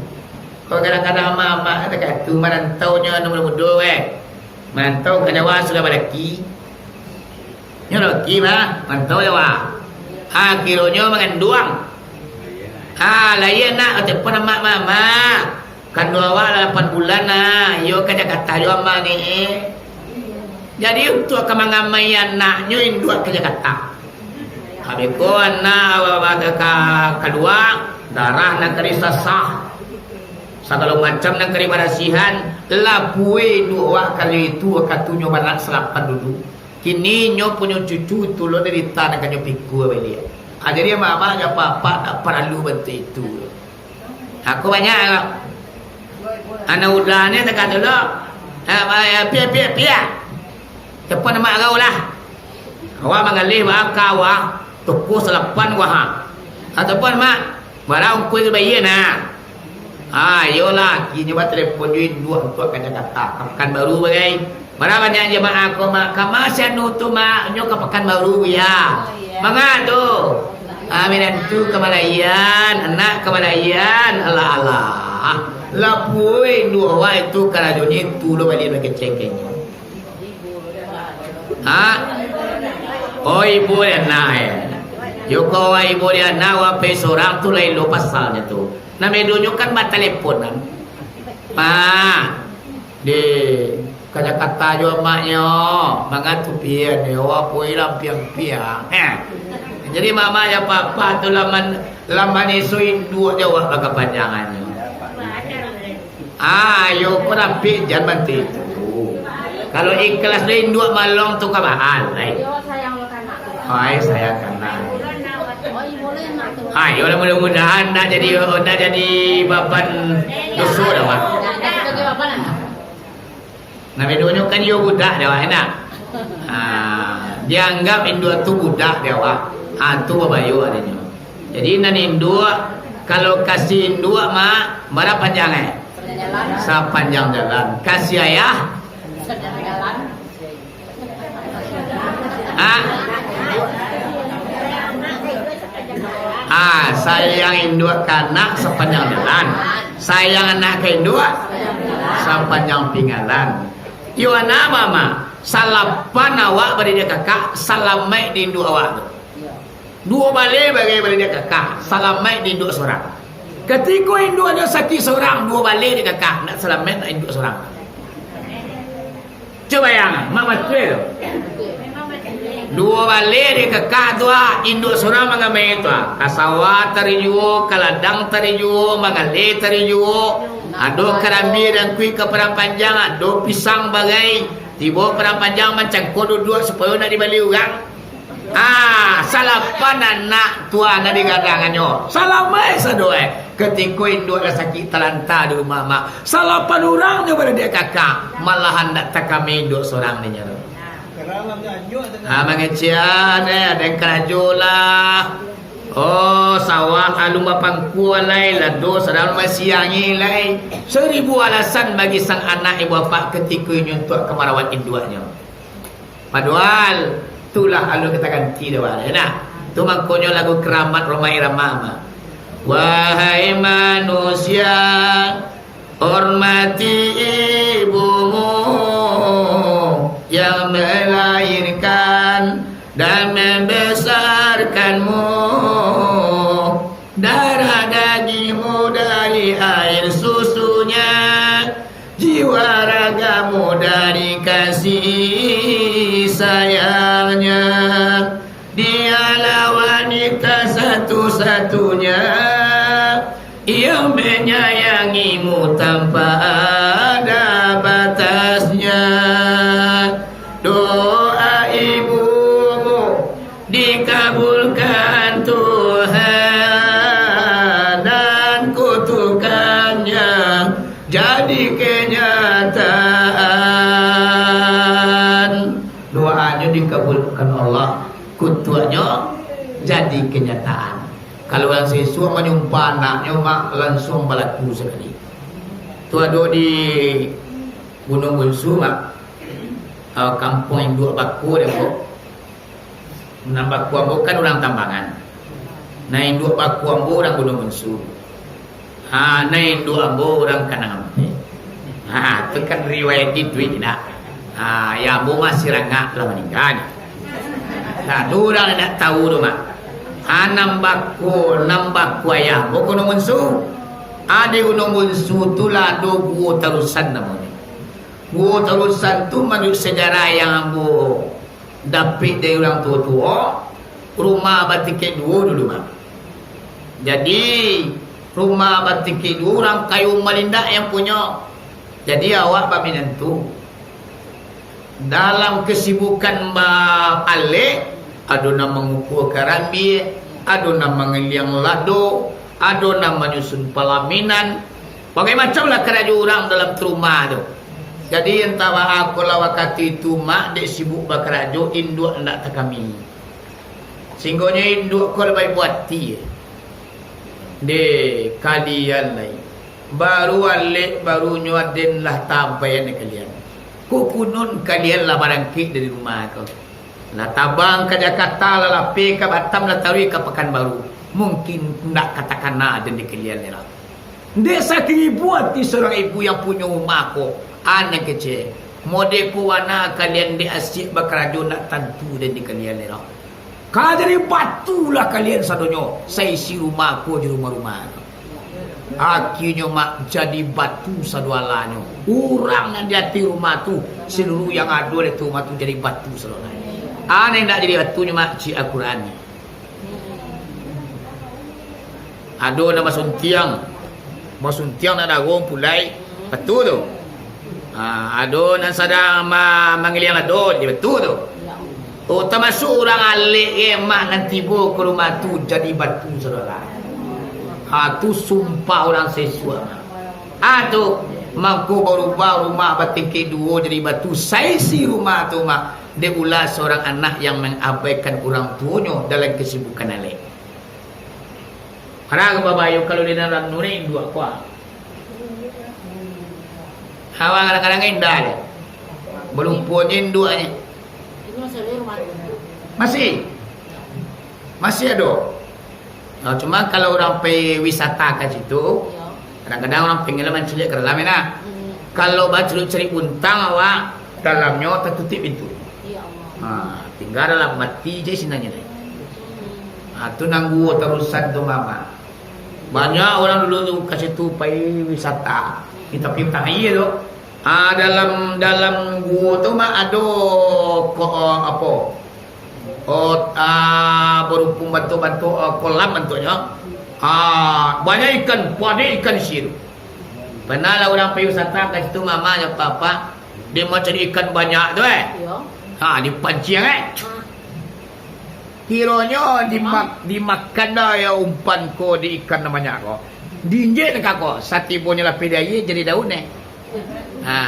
Ko kadang-kadang amak-amak kata tu marantaunyo anu mudo-mudo, eh. Marantau ka Jawa sudah balaki. Nyo laki mah, mantau Jawa. Ah, kironyo manganduang. Ah, lahia anak, telepon amak, "Mamak, kanduang awak lapan bulan nah, iyo ka Jakarta jo amak ni." Jadi, untuak ka mangamai anaknyo induak ka Jakarta. Habis ko anak awak ka, ka, kalua, darah nan ka disasah, sagalo macam nan ka dibarasihan, lapue induak awak kali itu wakatunyo banak salapan dulu. Kini nyo punyo cucu tulun dari tanah kanyo pikua baliak. Ah, jadi amak-amak jo apak-apak ndak paralu bantuak itu. Aku banyak ko. Anak udah ni takato lo. Ah, piak, piak, piak. Cepat amak agau lah. Awak manggaleh baka awak. Toko salapan ko ha. Ataupun, "Mak, bara ongkoi ka bayia nah?" Ha, iyolah, kinyo batalepon jo induak untuak ka Jakarta, ka Pakanbaru bagai. Bara banyak jamaah ko, Mak. Kama si anu tu, Mak, nyo ka Pakanbaru, ya. Oh, iya. Manga tu? Ha, minantu ka Malayan, anak ka Malayan. Alah, alah. Lapuih induak awak itu karajonyo itu lo baliak bakecek-kecek. Ha? Oh, ibu dek anak, eh. Yo, kok awak ibu dek anak, awak pai sorang tu lain lo pasalnyo tu. Nan bedonyo kan bataleponan. Ha. Di ka Jakarta jo amaknyo, manga tu pian yo, awak poi lampiang-piang. Ha. Jadi, mama jo papa tu laman, laman isu induak jo awak bakapanjangannyo. Ah, iyo ko rapik jan bantu itu. Kalau ikhlas dek induak malong tu ka baa lai. Ai, sayang anak. Ah, iyolah, mudah-mudahan ndak jadi, ndak jadi baban doso dah, Mak. Nah, bedonyo kan iyo budak dek awak, indak? Ha, dianggap induak tu budak dek awak. Ha, tu babayo adonyo. Jadi, nan induak, kalau kasih induak, Mak, bara panjang, eh? Sapanjang jalan. Kasih ayah? Ha? Ah, sayang induak ka anak sapanjang jalan. Sayang anak ka induak sapanjang pinggalan. Iyo, anak mama, salapan awak baradiak kakak, salamaik di induak awak tu. Duo baleh bagai baradiak kakak, salamaik di induak sorang. Katiko induaknyo sakik sorang, duo baleh dek kakak, nak salamaik nak induak sorang. Cubo bayangkan, mak batua tu. Duo baleh dek kakak tu, ah, induak sorang mangamai tu, ah. Ka sawah tadi juo, ka ladang tadi juo, manggaleh tadi juo. Ado karambia dangkuik ka Padang Panjang, ado pisang bagai. Tibo Padang Panjang mancangko duduak supayo nak dibali urang. Ah, salapan anak tu nan digadangannyo. Salamaik sado, eh. Katiko induak lah sakik talanta di rumah, mak. Salapan urang nyo baradiak kakak. Malahan ndak takami induak sorang ninyo tu. Ah, mangecekan, eh, ado nan karajo lah. Oh, sawah alun bapangkua lai, lado sadang masiangi lai. Saribu alasan bagi sang anak ibu bapak katiko inyo untuak ka marawat induaknyo. Padohal, tulah alun ka taganti doh, nah. Tu mangkonyo lagu Keramat Rhoma Irama, mah. Wahai manusia, hormati ibumu yang melahirkan dan membesarkanmu. Darah dagingmu dari air susunya, jiwa ragamu dari kasih sayangnya. Dialah wanita satu-satunya yang menyayangimu tanpa ada batasnya. Doa ibumu dikabulkan Tuhan, dan kutukannya jadi kenyataan. Doanyo dikabulkan Allah, kutuaknyo jadi kenyataan. Kalau urang sisuak manyumpah anaknyo, mak, langsuang balaku sakali. Tu ado di Gunung Bunsu, mak. Ah, kampuang induak baku dek ambo. Nan baku ambo kan urang Tambangan. Nan induak baku ambo urang Gunung Bunsu. Ha, nan induak ambo urang Kanang Ampek. Ha, tu kan riwayat di Twitter, indak? Ha, ayah ambo masih rangak lah maningga. Nah, tu urang indak tahu tu, mak. Ha, nan baku, nan baku ayah ambo Gunung Bunsu. Ha, di Gunung Bunsu tu lah ado Guo Tarusan namonyo. Guo Tarusan tu, manuruik sejarah yang ambo dapek dari urang tuo-tuo, rumah batingkek duo dulu, Mak. Jadi, rumah batingkek duo urang kayo malindak yang punyo. Jadi, awak baminantu, dalam kesibukan baalek, ado nan mangukua karambia, ado nan mangiliang lado, ado nan manyusun palaminan, bagai macam lah karajo urang dalam rumah tu. Jadi, antah baa ko lah wakatu itu, mak dek sibuk bakarajo, induak indak takami. Singgonyo induak ko lah baibo ati. Deh, kalian lai. Baru alek, barunyo aden lah tabai dek kalian. Kukunun kalian lah barangkek dari rumah ko. Lah tabang ka Jakarta, lah lapeh ka Batam, lah taruih ka Pakanbaru. Mungkin ndak ka takana aden dek kalian lai lah. Dek saking ibo ati surang ibu yang punyo rumah ko, anak kecil. Mode ko wana kalian dek asiak bakarajo ndak tantu den di kalian lai lah. Ka jadi batu lah kalian sadonyo, saisi rumah ko jo rumah-rumah. Akhirnyo mak jadi batu sadoalahnyo. Urang nan di ati rumah tu, seluruh yang ado di ati rumah tu jadi batu sadoalahnyo. Aneh ndak jadi batunyo mak, cik Al-Quran ni. Ado nan basuntiang, basuntiang nan dago pulai, batua tu. Ha, ado nan sadang ma-, mangiliang lado, jadi batua tu. Oh, tamasuak urang alek emak nan tibo ka rumah tu jadi batu sadoalahnyo. Ha, tu sumpah urang sisuak. Ha, tu, mangko barubah rumah batingkek duo jadi batu saisi rumah tu, mak. Dek ulah surang anak yang mangabaikan urang tuonyo dalam kasibukan alek. Kadang babayo kalau di dalam nurek induak ko. Awak kadang-kadang indak deh. Balumpuanyo induaknyo. Masih. Masih ado. Nah, cuma kalau urang pai wisata ka situ, kadang-kadang urang pengen lah mancaliak ka dalam, nah. Kalau bacarik-carik buntang awak, dalamnyo tatutuik pintu. Ha, tingga dalam mati je sinanyo deh. Ha, tu nan guo tarusan tu, Mamak. Banyak urang dulu tu ka situ pai wisata. Di tapi utang aia tu. Ha, dalam, dalam guo tu mah ado ko-, apo? Oh, ah, barumpung bantuak-bantuak, ah, kolam bantuaknyo. Ah, banyak ikan, banyak ikan di situ. Pernah lah urang pai wisata ka situ, Mamak jo Apak, dia mancari ikan banyak tu, eh. Iyo. Ha, dipanciang, eh. Ha. Kironyo dimak-, dimakan dah ya umpan ko di ikan nan banyak ko. Diinjek ka ko, satibonyo lapeh di aia jadi daun, eh. Ha,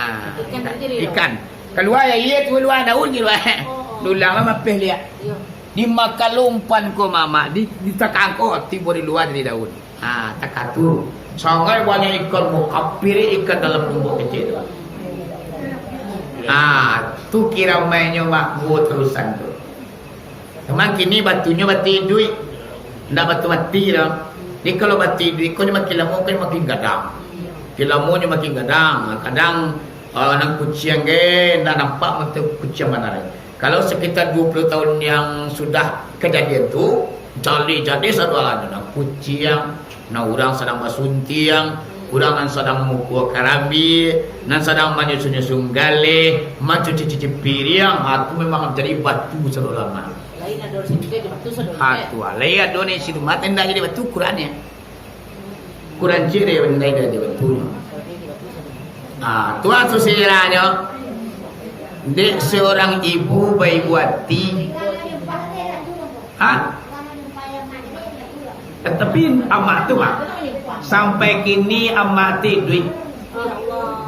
ikan. Kalua aia tu, kalua daun kalua. Oh, oh. Dulang lah mapeh liak. Iyo. Dimakan lo umpan ko, Mamak, di, ditakang ko, tibo di lua jadi daun. Ha, takatu. Sangaik banyak ikan, bu, kapir ikan dalam lumbuk kecil tu. Ha, tu kiramainyo, Mak, guo tarusan tu. Memang kini batunyo batu iduik, ndak batu mati doh. Jadi kalau batu iduik ko nyo makin lamo kan makin gadang. Makin lamo nyo makin gadang. Kadang, ah, nan kuciang ge ndak nampak mata kuciang bana lai. Kalau sekitar dua puluh tahun yang sudah kejadian tu, jadi-jadi satu alam tu, nan kuciang, Nah, urang sadang basuntiang, urang nan sadang mamukua karambia, nan sadang manyusun-nyusun galeh, mancuci-cuci piriang, ha, tu memang jadi batu sadoalahnyo. Lain ado di situ, jadi batu sadoalahnyo. Ha, tu, lain ado di situ, mah indak jadi batu, Quran ya. Quran cik dia, indak jadi batu. Ha, tu, ha, tu sejarahnya. Dek seorang ibu baibu hati. Ha? Tapi amak tu, Mak, sampai kini amak tu iduik.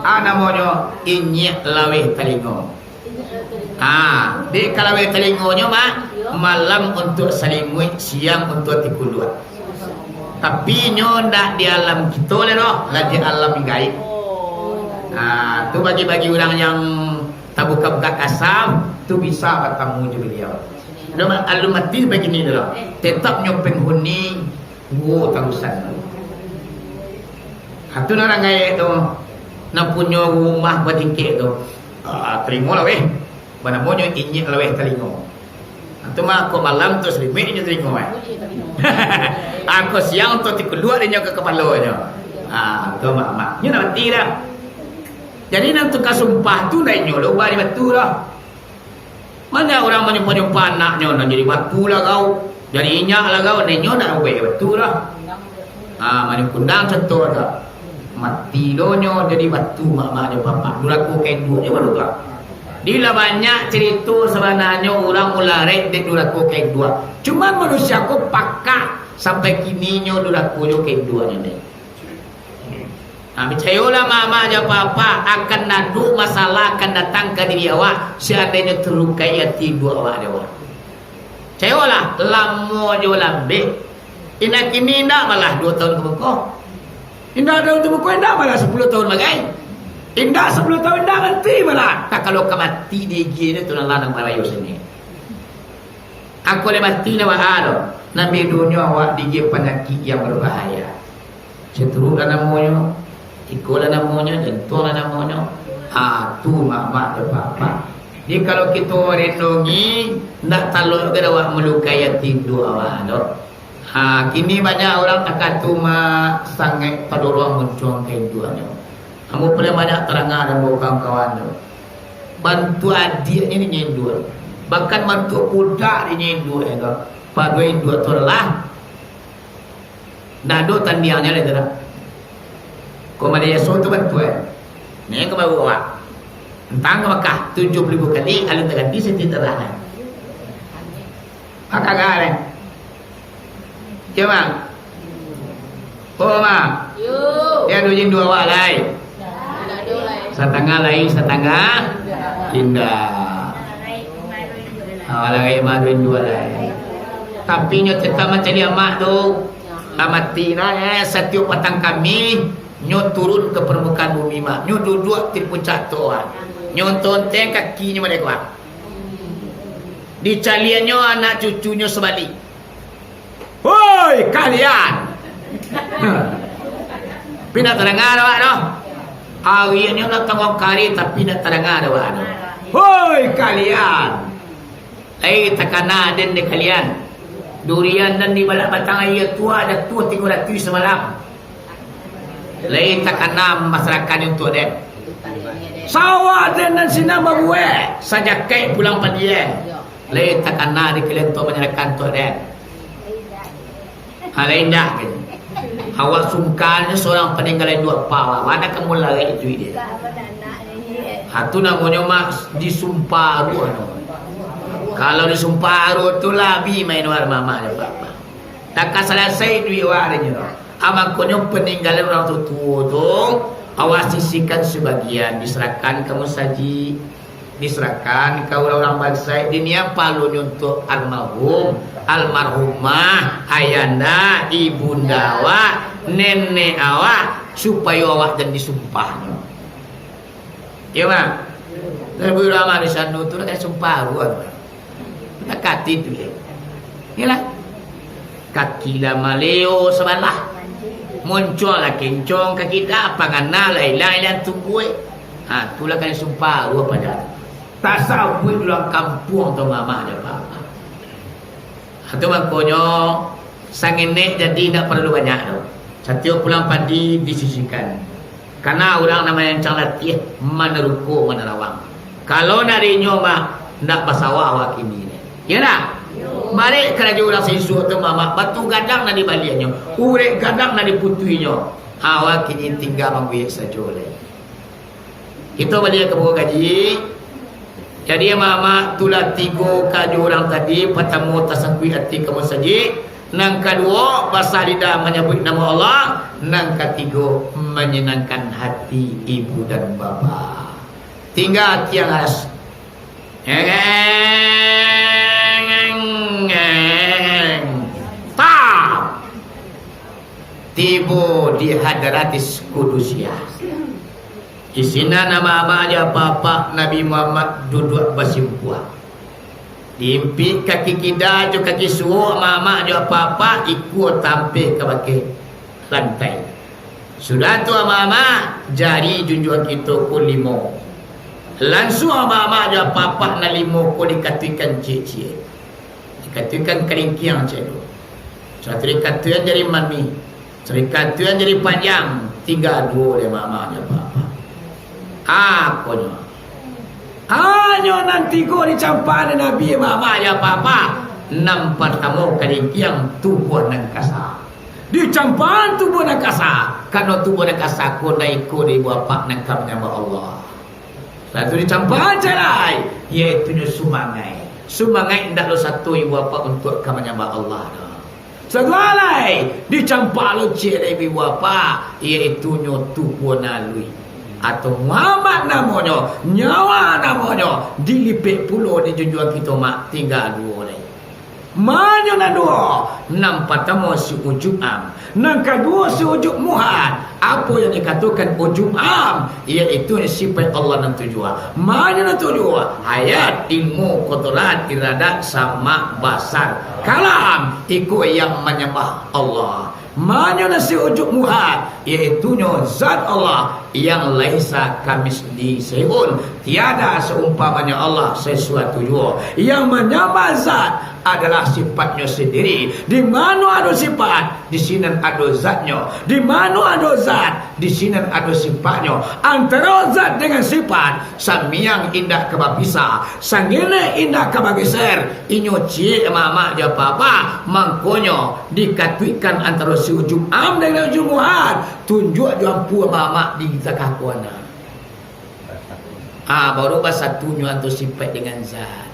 Ah, namonyo inyiak laweh talingo. Ah, di kalaweh talingonyo, Mak, malam untuk salimuik, siang untuk ati kuluak. Tapi nyo ndak di alam kito lai doh, lah di alam gaib. Ah, tu bagi-bagi urang yang tabuka-buka kasam, tu bisa batamu jo baliau. Dah, Mak, alun mati bagini tu lah. Tetap nyo penghuni guo tarusan. Ha, tu nan urang gaek tu. Nan punyo rumah batingkek tu. Ah, tarimo lah, weh. Banamonyo inyiak laweh talingo. Ha, tu mah, kok malam tu salimuik inyo talingo, eh. Ha, kok siang tu ati kuluak inyo ka kapalonyo. Ha, tu, Mak, Mak. Nyo nak mati dah. Jadi, nan tuka sumpah tu, ndak inyo lo ubah di batu dah. Banyak urang manyumpah-nyumpah anaknyo, nan jadi batu lagau, jadi inyiak lagau, nan inyo ndak ubah batu dah. Ha, manyumpah kundang contoh dah. Mati lo nyo jadi batu, Mak, Mak, jo Apak. Durako ka induaknyo baru tu. Jadi lah banyak carito sabananyo urang mularek dek durako ka induak. Cuman manusia ko pakak sampai kini nyo durakonyo ka induaknyo ni. Ha, picayolah, Mak, Mak, jo Apak, akan ado masalah akan datang ka diri awak, seandainyo talukai ati induak awak dek awak. Cayolah, lamo jo lambek. Indak kini, indak malah duo tahun ka muko. Indak tahun ka muko, indak malah sapuluah tahun bagai. Indak sapuluah tahun, indak nanti malah. Nah, kalau ka mati diigianyo tu, nan lah nan barayo sini. Ako lai mati ndak baa doh. Nan bedonyo awak diigian panyakik yang berbahaya. Situruik lah namonyo, iko lah namonyo, jantuang lah namonyo. Ah, tu mamak jo papak. Jadi, kalau kito renungi, ndak talok doh awak malukai ati induak awak tu. Ha, kini banyak urang takah tu, mak, sangaik tadorong muncuang ka induaknyo. Ambo paliang banyak taranga dek ambo kawan-kawan tu. Bantuak adiaknyo di induak. Bahkan bantuak budak di induak tu. Paduo induak tu lah. Ndak ado tandiangnyo lai tu dah. Ko Maliaso tu bantuak. Ni ka baru awak. Antang ka Makah, tujuah puluah ribu kali, alun taganti siti tarah. Apa kabar, eh? Yo, Mak? Oh, Mak? Yo. Yo, ado induak awak lai? Ndak ado lai. Satangah lai, satangah indak. Ah, lai malu induak lai. Tapi nyo tetap mancaliak mak tu. Lah mati nah, eh, satiok patang Kamih, nyo turun ka parmukaan bumi, Mak. Nyo duduak di puncak tu, ah. Nyo onteng-onteng kakinyo malekwa. Dicaliaknyo anak cucunyo sabalik. "Hoi, kalian!" Tapi ndak tadanga dek awak doh. Ariaknyo lah tangah kari, tapi ndak tadanga dek awak doh. "Hoi, kalian! Lai takana den dek kalian. Durian nan di balak batang aia tu lah jatuah tigo ratuih samalam. Lai takana masarahkan untuak den. Sawah den nan sinan babuek, sajakaik pulang padi den. Lai takana di kalian tu manyarahkan untuak den." Ha, lai indak, kan? Awak sungkan ni surang paninggalan induak apak awak. Mana kamu lari itu ide? Ha, tu namonyo, Mak, disumpah aruah namonyo. Kalau disumpah aruah tu lah abih main wak mamak jo papak. Takah salasai duit wak nyo. Ha, makonyo paninggalan urang tuo-tuo tu, awak sisihkan sabagian, diserahkan ka musajik, diserahkan ka urang-urang bansaik, dinian pahalonyo untuak almarhum, almarhumah, ayanda, ibunda awak, nenek awak, supayo awak jan disumpahnyo. Iyo, Mak? Tapi urang di sano tu lah kan sumpah aruah tu. Takati tu, yo. Iyolah. Kaki lah maleo sabalah. Moncuang lah kencong kaki dah, pangana lah ilang-ilang tungguik. Ha, tu lah kan sumpah aruah pado. Tasabuik urang kampuang tu mamak jo papak. Ha, tu makonyo, sangenek jadi indak paralu banyak tu. Satiok pulang padi disisihkan. Karano urang nan manyancang latiah, manaruko, manarawang. Kalau ndak ado inyo, Mak, ndak basawah awak kini ni. Iyo ndak? Barek karajo urang sisuak tu, Mak, batu gadang nan dibaliahnyo, urek gadang nan diputuihnyo. Awak kini tingga mangguek sajo lai. Kito baliak ka pokok kaji. Jadi, amak-amak, tu lah tigo karajo urang tadi. Patamo, tasangkuik ati ka musajik. Nan kaduo, basah lidah manyabuik namo Allah. Nan katigo, manyanangkan hati ibu dan bapa. Tingga tiang aras. Tam! Tibo di Hadratis Qudusiah. Di sinan amak-amak jo apak-apak Nabi Muhammad duduak basimpuah. Diimpik kaki kida jo kaki suok amak-amak jo apak-apak, ikua tampeh ka bakeh lantai. Sudah tu amak-amak, jari junjuang kito ko limo. Lansuang amak-amak jo apak-apak nan limo ko dikatuikan ciek-ciek. Dikatuikan kalingkiang cek tu. Satu dikatuikan jari manih, satu dikatuikan jari panjang, tingga duo dek mamak jo papa. Akonyo, hanyo nan tigo dicampakan dek Nabi mamak jo papa. Nan partamo kalingkiang tubuah nan kasa. Dicampakan tubuah nan kasa, karano tubuah nan kasa ko ndak iko dek ibu apak nan ka manyambah Allah. Satu dicampak cek lai, yaitunyo sumangaik. Sumangaik indak lo sato ibu apak untuak ka manyambah Allah doh. Satu lai, dicampak lo cek lai ibu apak, yaitunyo tubuah nan aluih. Atau Muhammad namonyo, nyawa namonyo, dilipek pulo di junjuang kito mak, tingga duo lai. Manyo nan duo, nan partamo si ujub am, nan kaduo si ujub muhad. Apo yang dikatokan ujub am, yaitu sipaik Allah nan tujuah. Manyo nan tujuah, hayat, ilmu, kodrat, iradat, samak, basar, kalam, iko yang manyambah Allah. Manyo nan si ujub muhad, yaitunyo zat Allah yang laisa kamitslihi syai'un, tiada saumpamanyo Allah sasuatu juo. Yang manyambah zat adalah sifatnyo sandiri. Di mano ado sifat, di sinan ado zatnyo. Di mano ado zat, di sinan ado sifatnyo. Antaro zat dengan sifat, samiang indak ka bapisah, sanginek indak ka bageser. Inyo ciek mamak jo papa, mangkonyo dikatuikkan antaro si ujub am dengan ujub muhad. Tunjuak jo ampu mamak di takah kuana. Ah, baru basatunyo antaro sipaik dengan zat.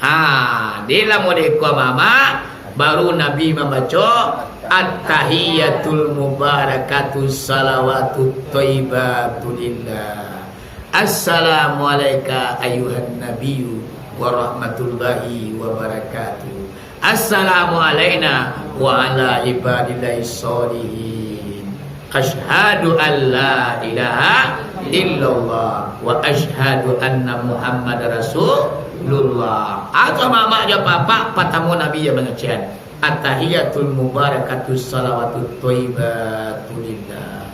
Ah, di lamo deko mamak, baru Nabi mambaco, "At-tahiyatul mubarakatus salawatut thayyibatu lillah. Assalamu alaika ayyuhan nabiyyu wa rahmatullahi wa barakatuh. Assalamu alaina wa ala ibadillahis sholihin. Asyhadu an la ilaha illallah wa asyhadu anna Muhammadar Rasulullah." Atau mamak jo papa, partamo Nabi yang mangecek, "At-tahiyatul mubarakatus salawatut thayyibatu lillah."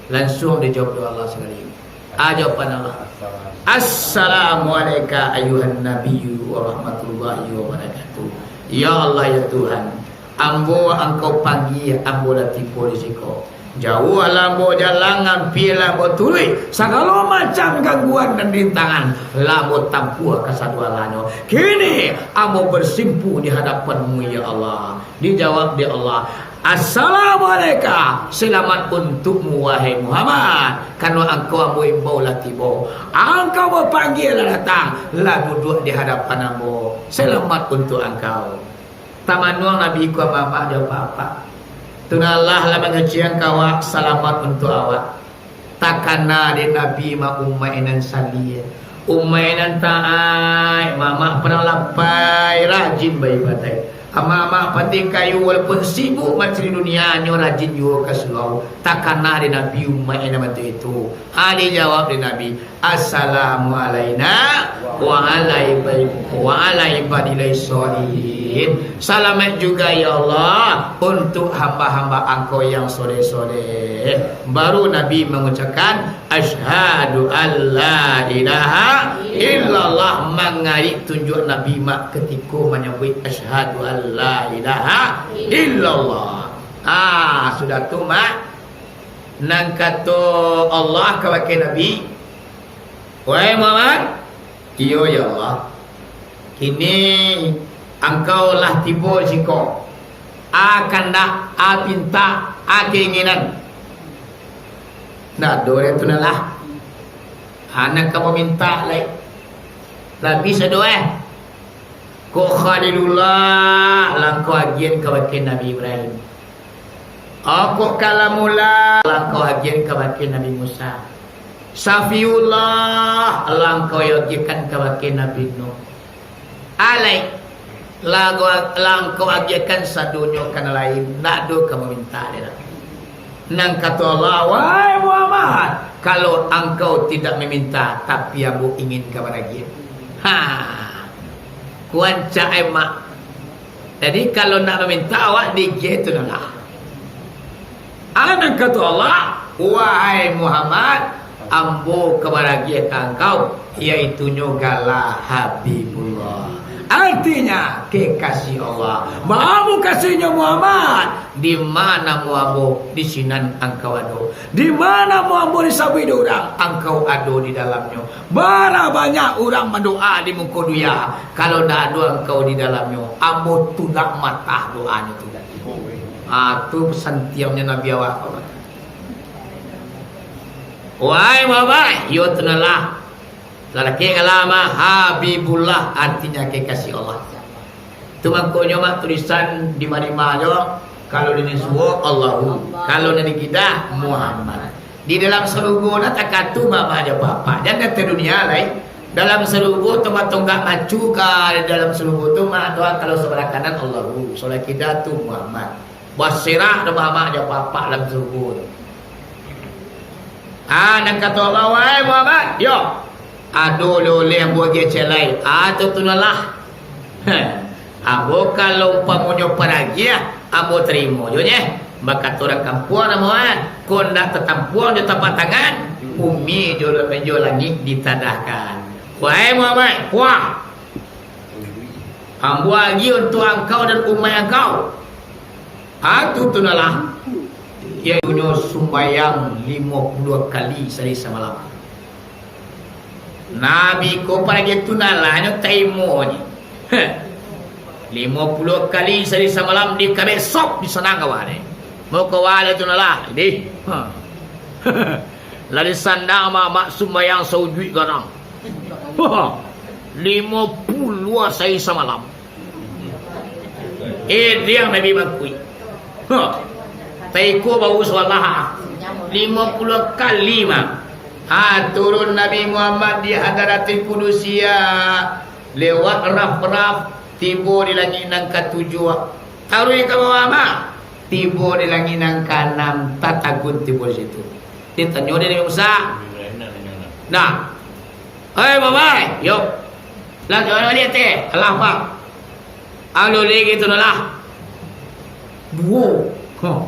Langsuang dijawab dek Allah sakali. Ah, jawaban Allah. "Assalamu alaika ayyuhan nabiyyu wa rahmatullahi wa barakatuh." Ya Allah, ya Tuhan, ambo Angkau panggia, ambo lah tibo di siko. Jauah lah ambo jalan, ampia lah ambo turuik. Sagalo macam gangguan dan rintangan lah ambo tampuah kasadoalahnyo. Kini ambo basimpuah di hadapan-Mu, ya Allah. Dijawab dek Allah, "Assalamu alaika, selamat untukmu, wahai Muhammad, karano angkau ambo imbau lah tibo. Angkau ambo panggia lah datang, lah duduak di hadapan ambo. Selamat untuk angkau." Tamanuang Nabi ko mamak jo papa. Tunalah lah mangecek ka awak, salamat untuak awak. Takana dek Nabi ma umaik nan salia, umaik nan taat, mamak parang lapai, rajin baibadat. Mamak pateh kayu, walaupun sibuk mancari dunia, nyo rajin juo ka surau. Takana dek Nabi umaik nan bantuak itu. Ha, dijawab dek Nabi, "Assalamu alaina wa ala ibai-, wa ala ibadillahis sholihin." Salamaik juga, ya Allah, untuk hamba-hamba Angkau yang soleh-soleh. Baru Nabi mangucapkan, "Asyhadu an la ilaha illallah." Mangarik tunjuak Nabi mak katiko manyabuik, "Asyhadu an la ilaha illallah." Ah, sudah tu, mak, nan kato Allah kabake Nabi, "Wahai Muhammad," "Iyo, ya Allah." "Kini angkau lah tibo di siko. A kandak, a pintak, a keinginan." Ndak ado deh tu nan lah. A nan ka mamintak lai. Lah bisa doh, eh. Kok Khalilullah, lah angkau agian kabake Nabi Ibrahim. Kok Kalamullah, lah angkau agian kabake Nabi Musa. Safiullah, lah angkau agiakan kabake Nabi Nuh. Alai, lah angkau, lah angkau agiakan sadonyo ka nan lain, ndak ado ka mamintak deh lah. Nan kato Allah, "Wahai Muhammad, kalau angkau tidak meminta, tapi ambo ingin ka baragiah." Ha. Kuancak ai mak. Jadi, kalau nak mamintak, awak digiah tu nan lah. A nan kato Allah, "Wahai Muhammad, ambo ka baragiah ka angkau," yaitunyo gala Habibullah. Artinya, kekasih Allah. Baa mukasuiknyo Muhammad? Di ma namo ambo, di sinan angkau ado. Di ma namo ambo disabuik dek urang, angkau ado di dalamnyo. Bara banyak urang mandoa di muko dunia, kalau ndak ado angkau di dalamnyo, ambo tulak matah doanyo tu. Ah, tu santiangnyo Nabi awak. Wahai Muhammad, iyo tu nan lah. Lalaki nan gala mah Habibullah, artinya kekasih Allah. Tu mangkonyo mak tulisan di marima jo, kalau di nan suo Allahu, kalau nan di gidah Muhammad. Di dalam sarugo nan takatu mama jo papa, jan datang dunia lai. Dalam sarugo, tonggak-tonggak macu ka dalam sarugo tu, mak doa kalau sabalah kanan Allahu, sabalah kida tu Muhammad. Basirak tu Muhammad jo apak dalam sarugo tu. Ah, nan kato Allah, "Wahai Muhammad, yo, ado oleh-oleh ambo agiah ciek lai." Ah, tu, tu nan lah. Ambo kalau umpamonyo paragiah, ambo tarimo jo nyo. Bakato urang kampuang namo, ah, kok ndak tatampuang jo tapak tangan, bumi jo, jo langik ditadahkan. Wahai Muhammad, kuah. Ambo agiah untuak angkau dan umaik angkau. Ah, tu, tu nan lah. Iyolah sumbayang limo puluah kali sahari samalam. Nabi ko paragiah tu nan lah nyo tarimo nyo. Limo puluah kali sahari samalam di kabek sop di sanang kawan ni. Mau kawan tu nan lah. Dih. Ha. Lah di sandang mamak sumbayang saujuik ganang. Limo puluah sahari samalam. Eh, diang Nabi mangkuik. Huh. Taiko baru salah. Limo puluah kali mah. Ha, turun Nabi Muhammad di Hadaratil Qudusia. Lewat raf-raf, tibo di langik nan katujuah. Taruih ka bawah mah. Tibo di langik nan kaanam, tatagun tibo di situ. Ditanyo dek Nabi Musa. Nah, "Oi, Babai, yo. Lah, jangan baliak teh. Alah, Pak. Alo lagi tu lah. Duo." Huh.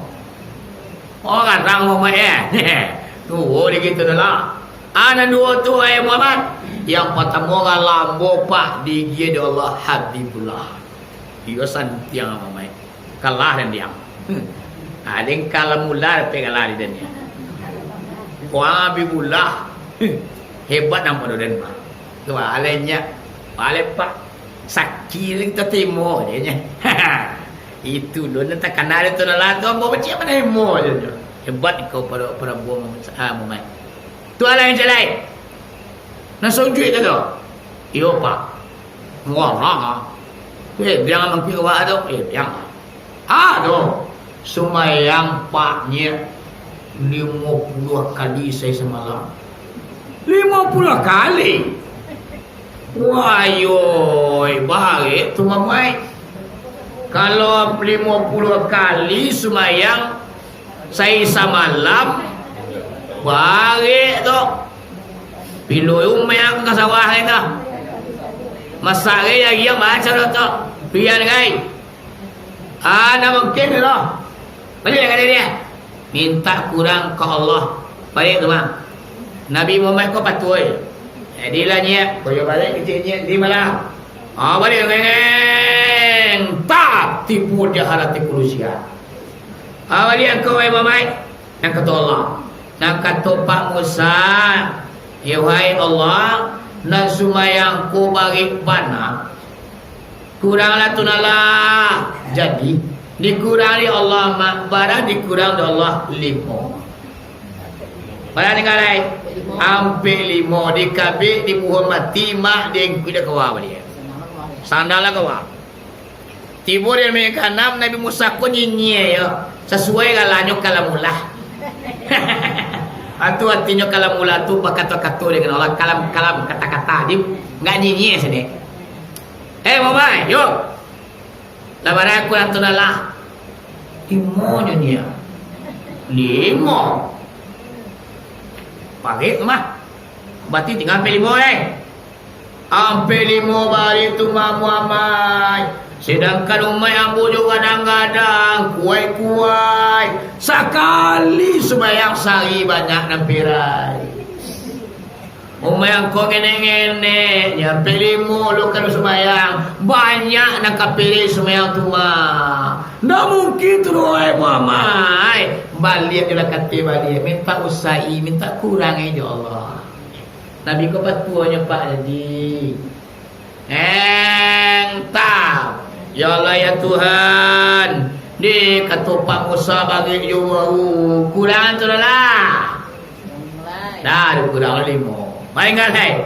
Oh, kadang Muhammad, eh. Duo lagi tu lah. Anan duo tu, eh, Muhammad. Yang pertama, ambo, Pak, diagiah dek Allah, Habibullah. Iyo santiang Muhammad. Kalah dan diam. Hmm. Ha, den kalah mula dapek kalah di den. Wah, Habibullah. Hmm. Hebat namo den, Pak. Tu alenya. Alek, Pak. Sakik kita timo je nya. Itu lo nan takana tu lah tu, ambo macam mana emo je nya. Hebat kau pada, pada buang, ah, Muhammad. Tu alai jalai. Nan saujuik tu. Iyo, Pak. Muarang, ah. Eh, biang mangkuik awak tu. Eh, biang. Ah, tu. Sumayang Pak nyo limo puluah kali sahari samalam. Limo puluah kali? Wah, yoi, barek tu, Mamuai. Kalau limo puluah kali sumayang sahari samalam, barek tu. Pilu umai aku ka sawah lai tu. Masak gai, agiah macam tu. Pian gai. Ah, ndak mungkin tu. Baliak ka dia. Mintak kurang ka Allah. Baliak tu mah. Nabi Muhammad ko patuah. Jadi lah nyiak, ko yo baliak kecil nyiak di malam. Ah, baliak ngeng. Tak tipu dia halati kulusia. Ah, baliak engkau, wahai Muhammad. Nan kato Allah, nan kato Pak Musa, "Ya wahai Allah, nan sumayang ko barek bana. Kuranglah tu nan lah." Jadi, dikurang dek Allah, mak, bara dikurang dek Allah limo. Bara tingga lai? Ampek limo, dikabek, dibuhun mati, mak, diangkuik dah kawa baliak. Sandang lah kawa. Tibo di langik kaanam, Nabi Musa ko nyinyia yo, sasuai galahnyo Kalamullah. Itu artinyo Kalamullah tu bakato-kato dengan Allah, kalam-kalam, kata-kata, di, ndak nyinyia sini. Eh, Muhammad, yo. Lah bara kurang tu nan lah. Limo nyo nyiak. Limo. Parit tu mah. Berarti tingga ampek limo, eh. Ampek limo bari tu mah Muhammad. Sedangkan umaik ambo jo gadang-gadang, kuaik-kuaik. Sakali sumbayang sahari banyak nan pirai. Umaik angko ngenek-ngenek, nyo ampek limo lo kalau sumbayang. Banyak nan ka pirai sumbayang tu mah. Ndak mungkin tu doh, wahai Muhammad. Baliak jo lah kato baliak. Mintak usai, mintak kurang, eh, jo Allah. Nabi ko patuahnyo, Pak, jadi. Entah. Ya Allah, ya Tuhan. Di kato Pak Musa bagi jo baru. Kurang tu lah. Dah, dikurang limo. Paling galai.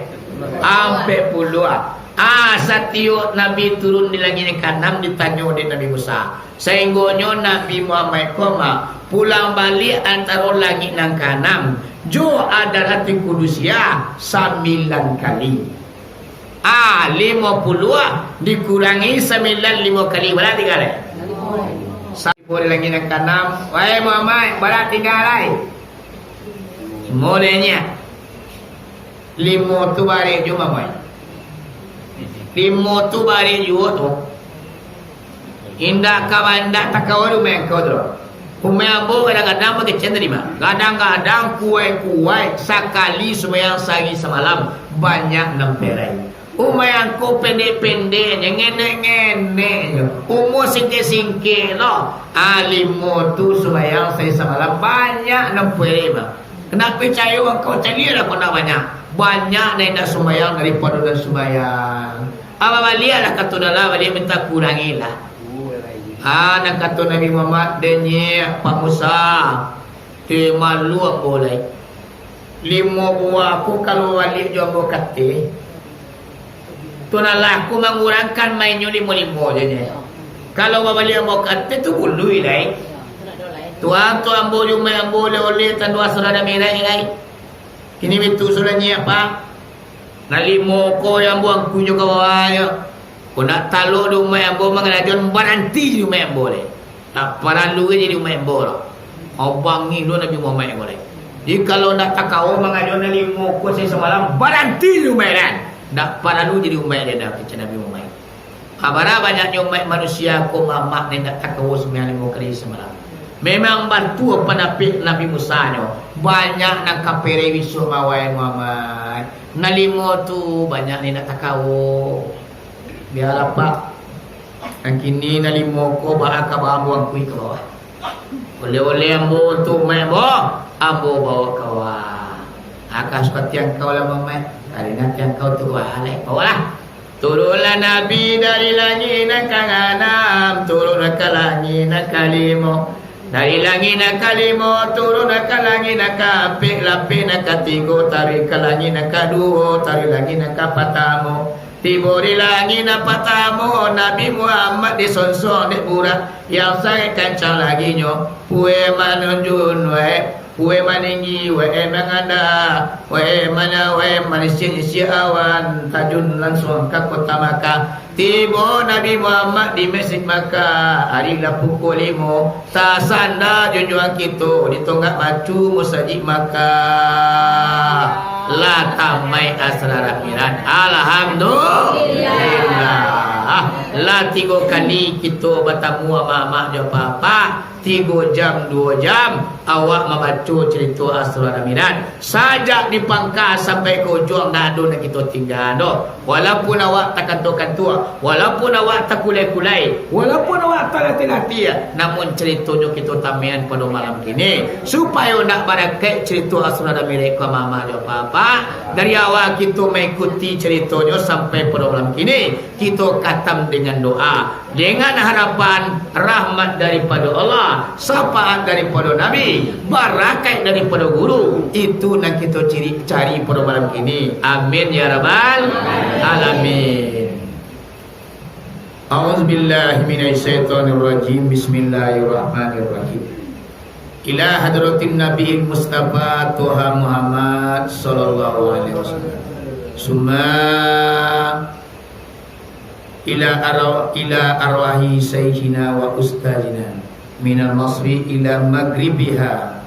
Ampek puluah. Ah, satiok Nabi turun di langik nan kaanam ditanyo dek Nabi Musa. Sainggonyo Nabi Muhammad ko mah pulang baliak antaro langik nan kaanam jo Hadaratil Qudusia sambilan kali. Ah, limo puluah dikurangi sambilan limo kali, bara tingga lai? Sa-, di langik nan kaanam, wahai Muhammad, bara tingga lai? Limo deh nyo. Limo tu barek juo, Muhammad. Limo tu barek juo tu. Indak ka, indak takawa di umai angkau tu. Umai ambo kadang-kadang bakecek tadi mah. Kadang-kadang kuaik-kuaik sakali sumbayang sahari samalam, banyak nan perai. Umai angkau pendek-pendek nyo, ngenek-ngenek nyo. Umua singkek-singkek lo. Ah, limo tu sumbayang sahari samalam, banyak nan perai mah. Ndak picayo angkau, caliaklah kok ndak banyak. Banyak nan indak sumbayang daripado nan sumbayang. Abah baliaklah, kato dah lah, baliak minta kurangilah. Ah, nan kato Nabi Muhammad, "Denyek, Pak Musa, eh, malu ambo lai. Limo buah ko kalau baliak jo ambo kateh, tu nan lah ko mangurangkan mainyo limo-limo je nyo. Kalau babaliak ambo kateh tu bului lai. Tuan tu ambo jo umai ambo oleh-oleh tando asrama mirai lai. Kini bitu sudah nyiak, Pak." Nan limo ko yang buang kunyo ka bawah nyo. Ko nak talok di umai ambo mangarajoan, baranti di umai ambo lai. Tak paralu jadi umai ambo doh. Abang ni lo Nabi Muhammad ko lai. Jadi kalau nak takawa mangarajoan nan limo ko sahari samalam, baranti di umai lai. Tak paralu jadi umai lai dah, kecek Nabi Muhammad. Bara banyaknyo umaik manusia ko mamak nan indak takawa sumbayang limo kali samalam. Memang batua pandapek Nabi Musa nyo, banyak nan ka perai bisuak mah, wahai Muhammad. Nan limo tu banyak nan indak takawa. Bialah, Pak. Nan kini nan limo ko baa ka baambuang kuih ka bawah. Oleh-oleh ambo tu, Mak, ambo, ambo bawa ka bawah. Aka sukati angkau lah, Mak. Karina ati angkau tu bawah lai, bawalah. Turunlah Nabi dari langik nan kaanam, turun ka langik nan kalimo. Dari langik nan kalimo, turun ka langik nan kaampek, lapeh nan katigo, taruih ka langik nan kaduo, taruih langik nan kapatamo. Tibo di langik nan patamo, Nabi Muhammad disonsuang dek burak yang sangaik kancang larinyo. Pueh manunjun, wae, pueh maninggi, wae manganda, wae mana, wae manisiak-nisiak awan, tajun lansuang ka kota Makkah. Tibo Nabi Muhammad di Mesjid Makkah, ari lah pukua limo. Tasanda junjuang kito di tonggak batu musajik Makkah. Lah tamaik Asra Mi'raj. Alhamdulillah. Lah tigo kali kito batamu amak-amak jo apak-apak. Tigo jam, duo jam, awak mambaco carito Asra Mi'raj. Sajak di pangka sampai ka ujuang, ndak ado nan kito tingga doh. Walaupun awak takantua-kantua, walaupun awak takulai-kulai, walaupun awak talatih-latih, namun caritonyo kito tamaian pado malam kini, supayo ndak barakaik carito Asra Mi'raj ko, amak-amak jo apak-apak. Dari awal kito maikuti caritonyo sampai pado malam kini, kito katam dengan doa, dengan harapan rahmat daripado Allah, syafaat daripado Nabi, barakaik daripado guru. Itu nan kito ciri, cari pado malam kini. Amin ya rabbal alamin. A'udzubillahi minasyaitonirrajim. Bismillahirrahmanirrahim. Ila hadratin Nabi Mustafa Toha Muhammad sallallahu alaihi wasallam. Summa ila arwa-, ila arwahi sayyidina wa ustazina minal masri ila magribiha.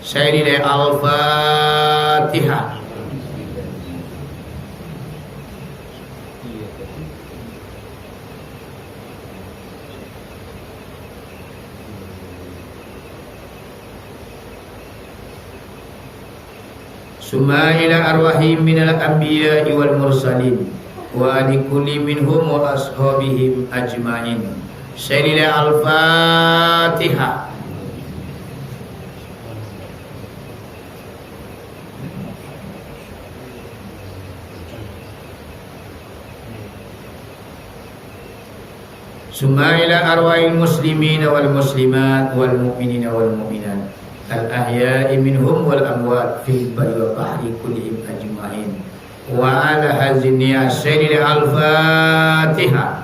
Sayyidina Al-Fatihah. Summa ila arwahim minal anbiya'i wal mursalin, wa ali kulli minhum wa ashabihim ajma'in. Sayyidina Al-Fatihah. Summa ila arwahil muslimina wal muslimat wal mu'minina wal mu'minat, al ahya'i minhum wal amwat, fil barri wal bahri kullihim ajma'in. Wa ala hazihi niyah. Al-Fatihah.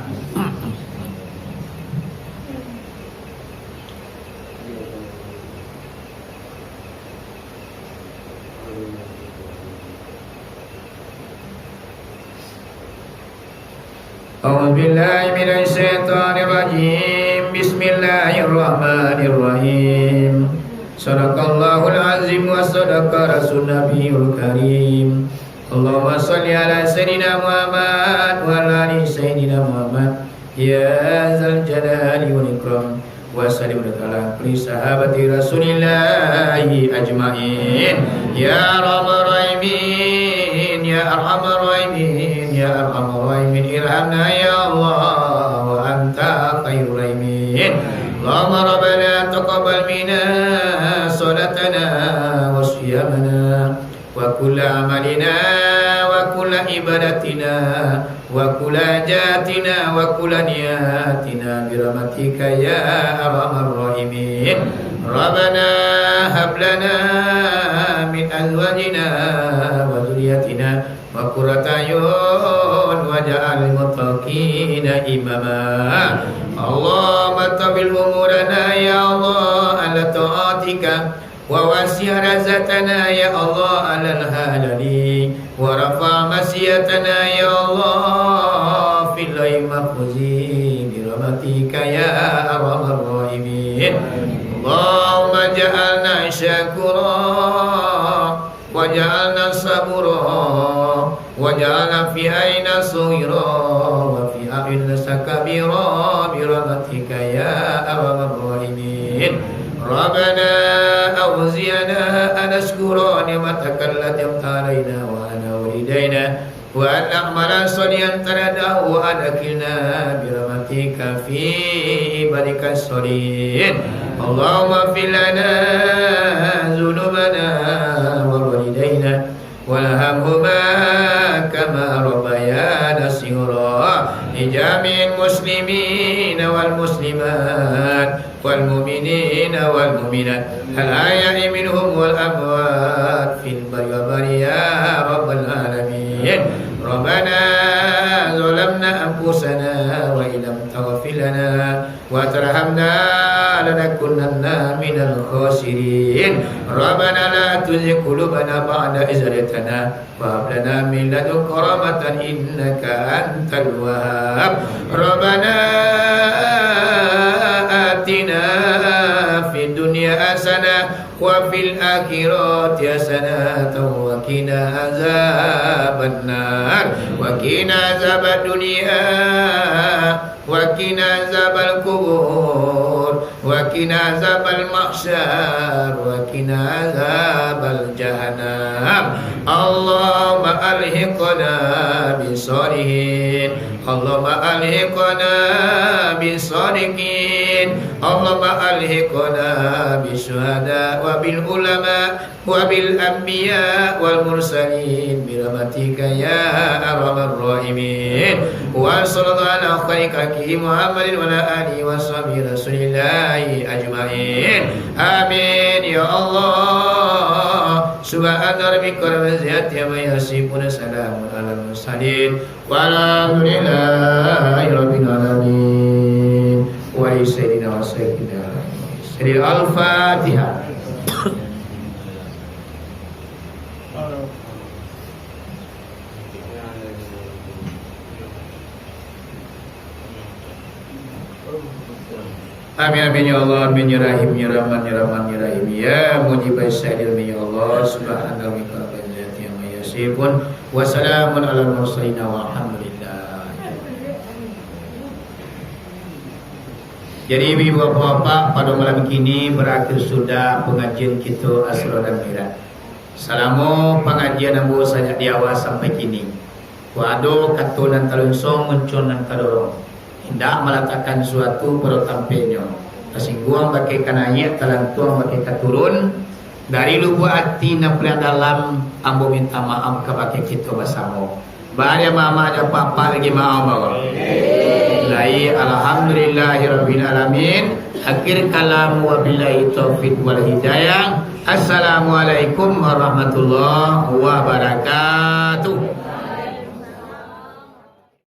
أعوذ بالله من الشيطان الرجيم. بسم الله الرحمن الرحيم. صدق الله العظيم وصدق رسول النبي الكريم. اللهم صل على سيدنا محمد وعلى آل سيدنا محمد. يا ذا الجلال والإكرام. وسلم على كل صحابة رسول الله أجمعين. يا أرحم الراحمين، يا أرحم الراحمين، يا أرحم الراحمين، ارحمنا يا الله، وأنت خير الراحمين. اللهم ربنا تقبل منا صلاتنا وصيامنا وكل عملنا وكل عبادتنا وكل حاجاتنا وكل نياتنا برحمتك يا أرحم الراحمين. ربنا هب لنا من أزواجنا وذرياتنا قرة أعين واجعلنا للمتقين إماما. اللهم طول أمورنا يا الله على طاعتك ووسع رزقنا يا الله على الحلال، ورفع مسيرتنا يا الله في اللوح المحفوظ برحمتك يا أرحم الراحمين. اللهم اجعلنا شاكرا واجعلنا صبورا واجعلنا في أعين صغيرا وفي أعين كبيرا برحمتك يا أرحم الراحمين. ربنا أوزعنا أن نشكر نعمتك التي أنعمت علينا وعلى والدينا وأن نعمل صالحا ترضاه وأدخلنا برحمتك في عبادك الصالحين. اللهم اغفر لنا ذنوبنا ولوالدينا وارحمهما كما ربيانا صغارا. لجميع المسلمين والمسلمات والمؤمنين والمؤمنات الأحياء منهم والأموات في البر والبحر يا رب العالمين. ربنا ظلمنا أنفسنا وإن لم تغفر لنا وترحمنا لنكونن من الخاسرين. ربنا لا تزغ قلوبنا بعد إذ هديتنا وهب لنا من لدنك رحمة إنك أنت الوهاب. ربنا آتنا في الدنيا حسنة وفي الآخرة حسنة وقنا عذاب النار. وقنا عذاب الدنيا وقنا عذاب القبور، وقنا عذاب المحشر، وقنا عذاب جهنم. اللهم ألحقنا بالصالحين. اللهم ألحقنا بالصالحين. اللهم ألحقنا بالشهداء وبالعلماء وبالأنبياء والمرسلين برحمتك يا أرحم الراحمين. وصلى الله على خير خلقه محمد وعلى آله وصحبه رسول الله أجمعين. آمين يا الله. سبحان ربك رب العزة عما يصفون. سلام على المرسلين. والحمد لله رب العالمين. ولسيدنا وسيدنا الفاتحة. Amin, amin, ya Allah, amin, ya Rahim, ya Rahman, ya Rahman, ya Rahim, ya Mujib as-Sa'ilin, amin, ya Allah. Subhana rabbika rabbil izzati amma yasifun, wa salamun alal mursalin, walhamdulillah. Jadi, ibu-ibu, bapak-bapak, pada malam kini barakhir sudah pangajian kito Asro dan Mi'raj. Salamo pangajian ambo sajak di awal sampai kini, kok ado kato nan talonsong, muncuang nan tadorong, indak malatakkan suatu pado tampeknyo, tasingguang bakeh ka naiak, talantuang bakeh ka turun, dari lubuak ati nan paliang dalam, ambo minta maaf kabakeh kito basamo. Bari amak-amak jo apak-apak lagi maaf, Bapak. Lai, alhamdulillahirabbil alamin. Akhir kalam, wabillahi taufiq wal hidayah. Assalamualaikum warahmatullahi wabarakatuh.